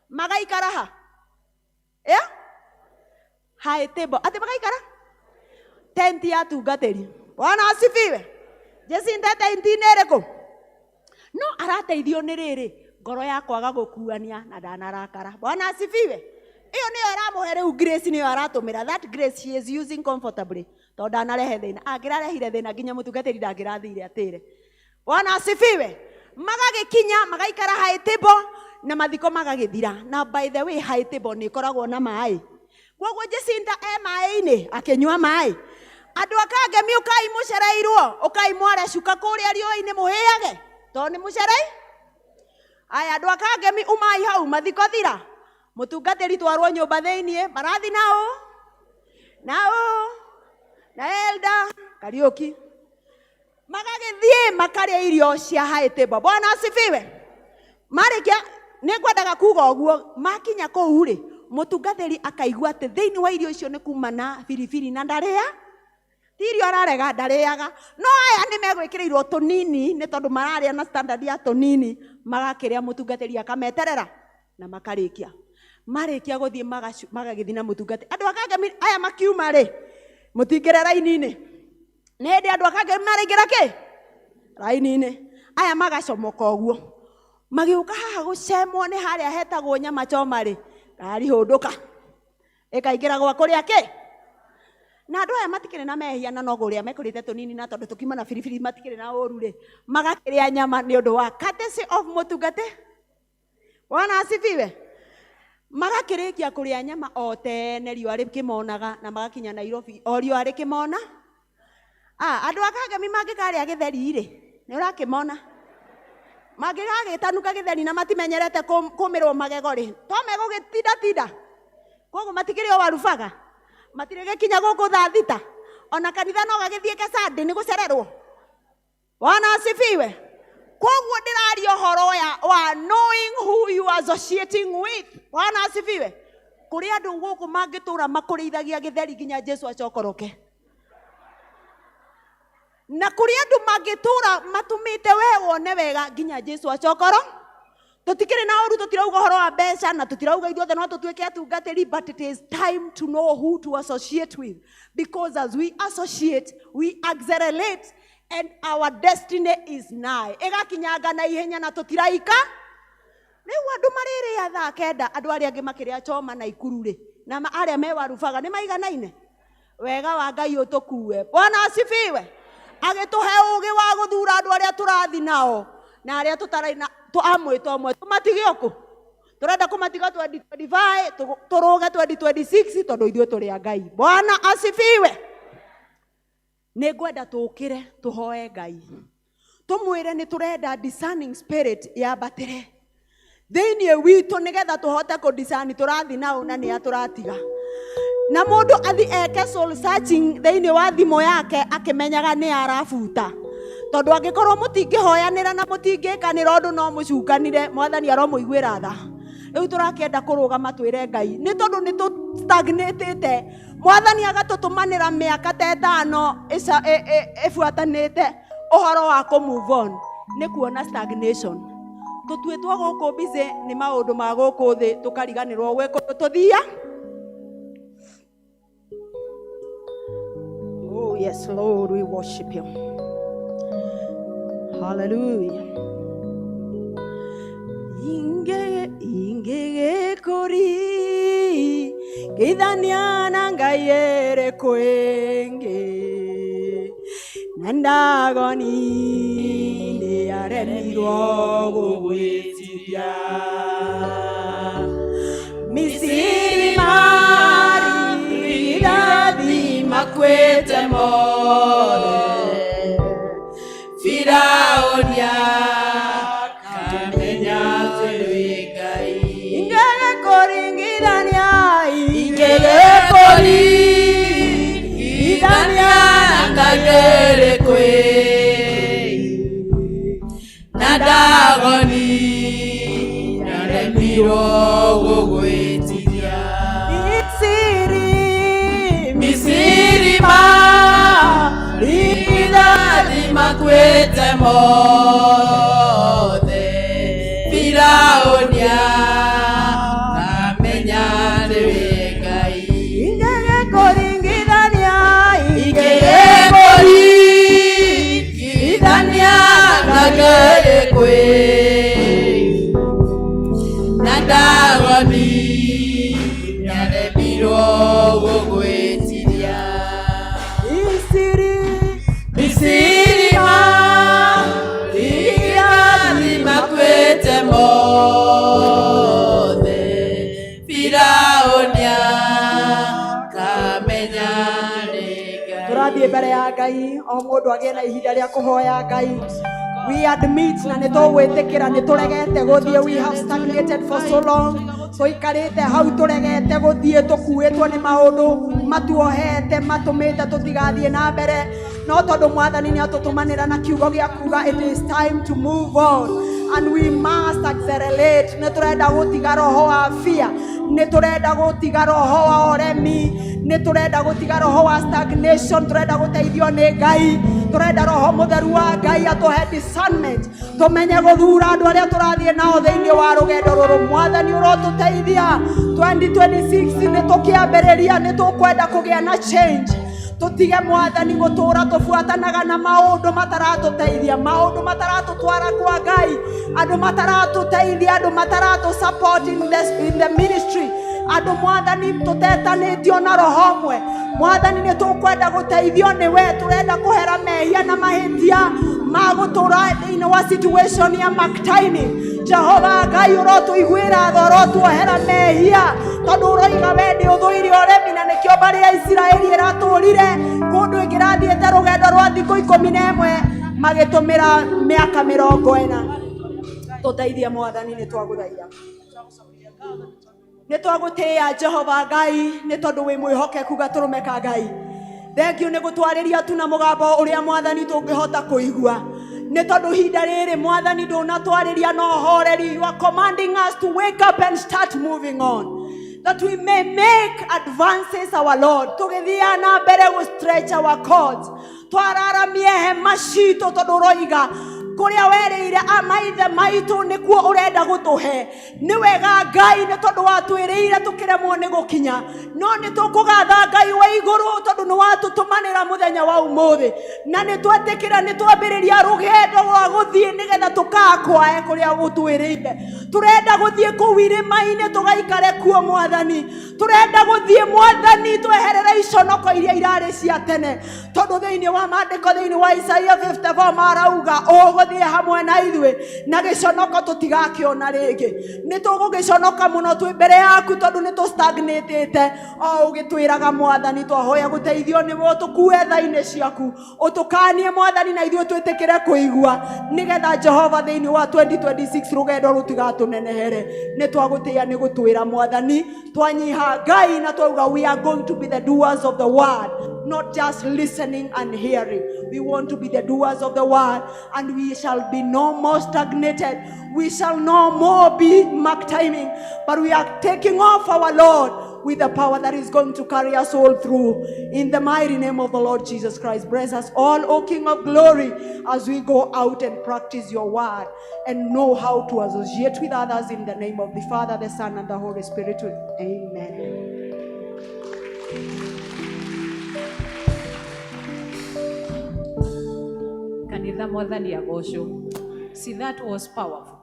Magaikara ha? High table. Atĩ magaikara tenti ya atungatĩri. Bwana asifiwe. Jacinta tenti-inĩ ĩrĩkũ? No arateithio nĩ rĩrĩ ngoro ya kwaga gũkuania na ndanarakara. Bwana asifiwe. Ĩyo nĩyo ĩramũhe rĩu grace nĩyo aratũmĩra. That grace she is using comfortably. Tondũ ndanarehe thĩna. Angĩrarehire thĩna nginya mũtungatĩri ndangĩrathire atĩre. Bwana asifiwe. Magagĩkinya magaikara high table na mathiko magagĩthira. Na by the way high table nĩ ĩkoragwo na maĩ. Koguo Jacinta e maĩ-inĩ akĩnyua maĩ. Andũ a Kangemi ũkai mũcereirwo, ũkai mware cuka kũrĩa riũa-inĩ mũhĩage tondũ nĩ mũcerei. Aya andũ a Kangemi umai hau mathiko thira. Mũtungatĩri twarwo nyũmba thĩiniĩ marathi na ũ na ũ na Elder Kariũki. Magagĩthiĩ makarĩa irio cia high table. Bwana asifiwe. Marĩkia nĩ ngwendaga kuga ũguo makinya kũu rĩ mũtungatĩri akaigua atĩ thĩinĩ wa irio icio nĩ kuma na biribiri na ndarĩa. Ti irio ararega ndarĩaga. No aya nĩ megwĩkĩrĩirwo tũnini nĩ tondũ mararĩa na standard ya tũnini magakĩrĩa mũtungatĩri akameterera na makarĩkia. Marĩkia gũthiĩ magagĩthiĩ na mũtungatĩri. Andũ a Kangemi aya makiuma rĩ mũtingĩre raini-inĩ. Nĩ hĩndĩ andũ a Kangemi maraingĩra kĩ? Raini-inĩ. Aya magacomoka ũguo. Magĩũka haha gũcemwo nĩ harĩa hetagwo nyama choma rĩ, ngari hũndũka. Ĩkaingĩra gwa kũrĩa kĩ? Na andũ aya matikĩrĩ na mehia na no kũrĩa mekũrĩte tũnini na tondũ tũkiuma na biribiri matikĩrĩ na ũru rĩ, magakĩrĩa nyama nĩ ũndũ wa courtesy of mũtungati. Bwana asifiwe. Magakĩrĩkia kũrĩa nyama o tene riũa rĩkĩmonaga na magakinya Nairobi o riũa rĩkĩmona. Andũ a Kangemi mangĩkarĩa gĩtheri rĩ, nĩ ũrakĩmona. Mangĩgagĩtanuka gĩtheri na matimenyerete kũmĩrwo magego rĩ, to megũgĩtindatinda. Koguo matikĩrĩ o warubaga. Matirĩgĩkinya gũkũ thaa thita. Ona kanitha no gagĩthiĩke Sunday nĩ gũcererwo. Bwana asifiwe. Koguo ndĩraria ũhoro wa knowing who you are associating with. Bwana asifiwe. Kũrĩ andũ gũkũ mangĩtũra makũrĩithagia gĩtheri nginya Jesu acokoroke. Na kũrĩ andũ mangĩtũra matũmĩte we wone wega nginya Jesu acokoro. Tũtikĩrĩ na ũru, tũtirauga ũhoro wa mbeca na tũtirauga ithuothe no tũtuĩke atungatĩri, but it is time to know who to associate with, because as we associate we accelerate and our destiny is nigh. Ĩgakinyanga na ihenya na tũtiraika. Rĩu andũ marĩrĩa thaa kenda, andũ arĩa angĩ makĩrĩa choma na ikuru rĩ, na arĩa me warubaga nĩ maiganaine. Wega wa Ngai ũtũkue. Bwana asifiwe. Agĩtũhe ũũgĩ wa gũthura andũ arĩa tũrathi nao na arĩa tũtarai na amwĩta ũmwe tũmatige ũkũ Tũrenda kũmatiga 2025 tũrũge 2026 tondũ ithuĩ tũrĩ a Ngai. Bwana asifiwe. Nĩ ngwenda tũkĩre tũhoe Ngai, tũmwĩre nĩ tũrenda discerning spirit yambatĩre thĩinĩ witũ nĩgetha tũhote kũdiscern tũrathi naũ na nĩa tũratiga. Na mũndũ athi eke soul searching thĩinĩ wa thimũ yake akĩmenyaga nĩ arabuta, tondũ angĩkorwo mũtingĩhoyanĩra na mũtingĩkanĩra ũndũ no mũcukanire, Mwathani aromũiguĩra tha. Rĩu tũrakĩenda kũrũgama twĩre Ngai nĩ tondũ nĩ tũstagnatĩte. Mwathani agatũtũmanĩra mĩaka ta ĩtano ĩbuatanĩte ũhoro wa kũ move on nĩ kuona stagnation. Tũtuĩtwo gũkũ busy nĩ maũndũ ma gũkũ thĩ, tũkariganĩrwo gwĩ kũndũ tũthia. Oh yes, Lord, we worship you. Hallelujah. Inge ingegekori geithania na Ngai ĩrĩkũ ĩngĩ, na Ndagoni nĩ aremirwo gũgwĩtiria. Misiri mari irathi makuĩte mothe, Firaũni akamenya atĩ wĩ Ngai. Ingegekũringithania, Ingegekũringithania na Ngai ĩrĩkũ ĩngĩ, na Ndagoni nĩaremirwo gũgwĩtiria. Misiri, Misiri mari irathi makuĩte mothe, Firaũni akamenya atĩ wĩ Ngai. Ingegekũringithania, Ingegekũringithania na Ngai ĩrĩkũ ĩngĩ, na Ndagoni nĩaremirwo gũgwĩtiria. Misiri, Misiri mari irathi makuĩte mothe, Firaũni akamenya nĩ Ngai. Tũrathiĩ mbere ya Ngai, o mũndũ agĩe na ihinda rĩa kũhoya Ngai. We admit na nĩ tũgwĩtĩkĩra nĩ tũregete gũthiĩ. We have stagnated for so long. Tũikarĩte hau tũregete gũthiĩ, tũkuĩtwo nĩ maũndũ matuohete matũmĩte tũtigathiĩ na mbere, no tondũ Mwathani nĩ atũtũmanĩra na kiugo gĩa kuga it is time to move on and we must accelerate. Nĩ tũrenda gũtiga roho wa fear, nĩ tũrenda gũtiga roho wa ũremi, nĩ tũrenda gũtiga roho wa stagnation. Tũrenda gũteithio nĩ Ngai, tũrenda roho mũtheru wa Ngai atũhe discernment, tũmenye gũthura andũ arĩa tũrathiĩ nao thĩinĩ wa rũgendo rũrũ. Mwathani ũrotũteithia. 2026 nĩ tũkĩambĩrĩria, nĩ tũkwenda kũgĩa na change. Tũtige Mwathani gũtũra tũbuatanaga na maũndũ mataratũteithia, maũndũ mataratũtwara kwa Ngai, andũ mataratũteithia, andũ mataratũ support in the ministry, andũ Mwathani tũtetanĩtio na roho ũmwe. Mwathani, nĩ tũkwenda gũteithio nĩ we. Tũrenda kũhera mehia na mahĩtia ma gũtũra thĩinĩ wa situation ya maktaini. Jehova Ngai, ũrotũiguĩra tha, ũrotuohera mehia, tondũ ũroiga we nĩ ũthũire ũremi, na nĩkĩo mbarĩ ya Isiraeli ĩratũrire kũndũ ĩngĩrathiĩte rũgendo rwa thikũ 11 magĩtũmĩra mĩaka 40. Tũteithie Mwathani, nĩ twagũthaitha, nĩ twagũtĩĩa Jehova Ngai, nĩ tondũ wĩ mwĩhokeku gatũrũme ka Ngai. Thank you nĩ gũtwarĩria tu na mũgambo ũrĩa Mwathani tũngĩhota kũigua, nĩ tondũ ihinda rĩrĩ Mwathani ndũnatwarĩria na ũhoreri. You are commanding us to wake up and start moving on that we may make advances, our Lord. Tũgĩthiaga na mbere gũ stretch our cords, twararamie hema citũ, tondũ ũroiga kũrĩa werĩire maithe maitũ nĩkuo ũrenda gũtũhe. Nĩ wega Ngai, nĩ tondũ watwĩrĩire tũkĩremwo nĩ gũkinya, no nĩ tũkũgatha Ngai wa igũrũ tondũ nĩ watũtũmanĩra mũthenya wa ũmũthĩ, na nĩ twetĩkĩra, nĩ twambĩrĩria rũgendo rwa gũthiĩ nĩgetha tũkakwae kũrĩa gũtwĩrĩire. Tũrenda gũthiĩ kũu irĩma-inĩ tũgaikare kuo Mwathani. Tũrenda gũthiĩ Mwathani tweherere iconoko iria irarĩ cia tene, tondũ thĩinĩ wa maandĩko, thĩinĩ wa Isaia 54 marauga ũgũthiĩ Ũthiĩ hamwe na ithuĩ, na gĩconoko tũtigakĩona rĩngĩ. Nĩ tũgũgĩconoka mũno twĩ mbere yaku, tondũ nĩ tũstagnatĩte o ũgĩtwĩraga Mwathani. Twahoya gũteithio nĩwe, ũtũkue tha-inĩ ciaku, ũtũkanie Mwathani, na ithuĩ twĩtĩkĩre kũigua, nĩgetha Jehova thĩinĩ wa 2026 rũgendo rũtigatũnenehere. Nĩ twagũtĩĩa nĩ gũtwĩra Mwathani, twanyiha Ngai na twauga we are going to be the doers of the word, not just listening and hearing. We want to be the doers of the word, and we shall be no more stagnated. We shall no more be mark timing, but we are taking off our Lord with the power that is going to carry us all through. In the mighty name of the Lord Jesus Christ, bless us all, O King of glory, as we go out and practice your word and know how to associate with others, in the name of the Father, the Son, and the Holy Spirit. Amen. Kanitha, Mwathani agocwo. See, that was powerful.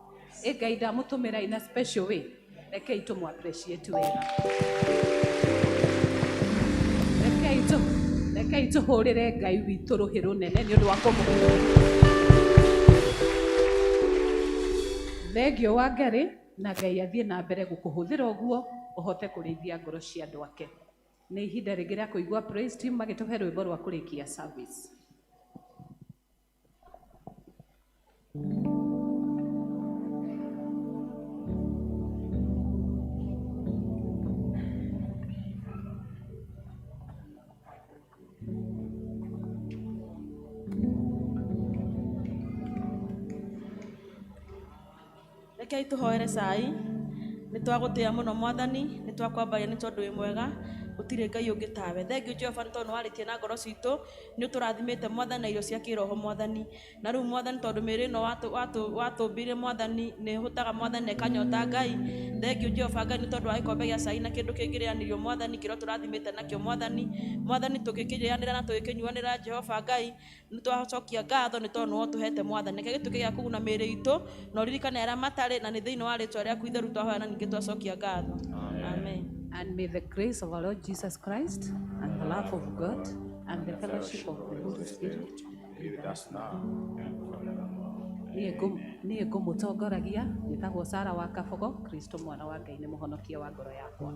Ĩ Ngai ndamũtũmĩra in a special way. Rekei tũmũ appreciate wega. Rekei tũhũrĩre Ngai witũ rũhĩ rũnene nĩ ũndũ wa kũmũ thengio wa Ngai, na Ngai athiĩ na mbere gũkũhũthĩra ũguo ũhote kũrĩithia ngoro cia andũ ake. Nĩ ihinda rĩngĩ rĩa kũigua praise team magĩtũhe rwĩmbo rwa kũrĩkia service. Rekei tũhoere cai. Nĩ twagũtĩĩa mũno Mwathani, nĩ twakwambaria nĩ tondũ wĩ mwega, gũtirĩ Ngai ũngĩ tawe. Thengiũ Jehova nĩ tondũ nĩ warĩtie na ngoro citũ, nĩ ũtũrathimĩte Mwathani na irio cia kĩroho Mwathani. Na rĩu Mwathani, tondũ mĩĩrĩ ĩno watũmbire Mwathani nĩ ĩhũtaga Mwathani na ĩkanyota Ngai. Thengiũ Jehova Ngai nĩ tondũ wa gĩkombe gĩa cai na kĩndũ kĩngĩrĩanĩrio Mwathani, kĩrĩa ũtũrathimĩte nakĩo Mwathani. Mwathani, tũgĩkĩrĩanĩra na tũgĩkĩnyuanĩra Jehova Ngai, nĩ twacokia ngatho nĩ tondũ nĩwe ũtũhete Mwathani. Reke gĩtuĩke gĩa kũguna mĩĩrĩ itũ, na ũririkane arĩa matarĩ, na nĩ thĩinĩ wa rĩtwa rĩaku itheru twahoya na ningĩ twacokia ngatho. Amen. And may the grace of our Lord Jesus Christ and the love of God and the fellowship of the Holy Spirit be with us now and forevermore. Niĩ ngũmũtongoragia njĩtagwo Sara wa Kabogo. Kristo mwana wa Ngai nĩ mũhonokia wa ngoro yakwa.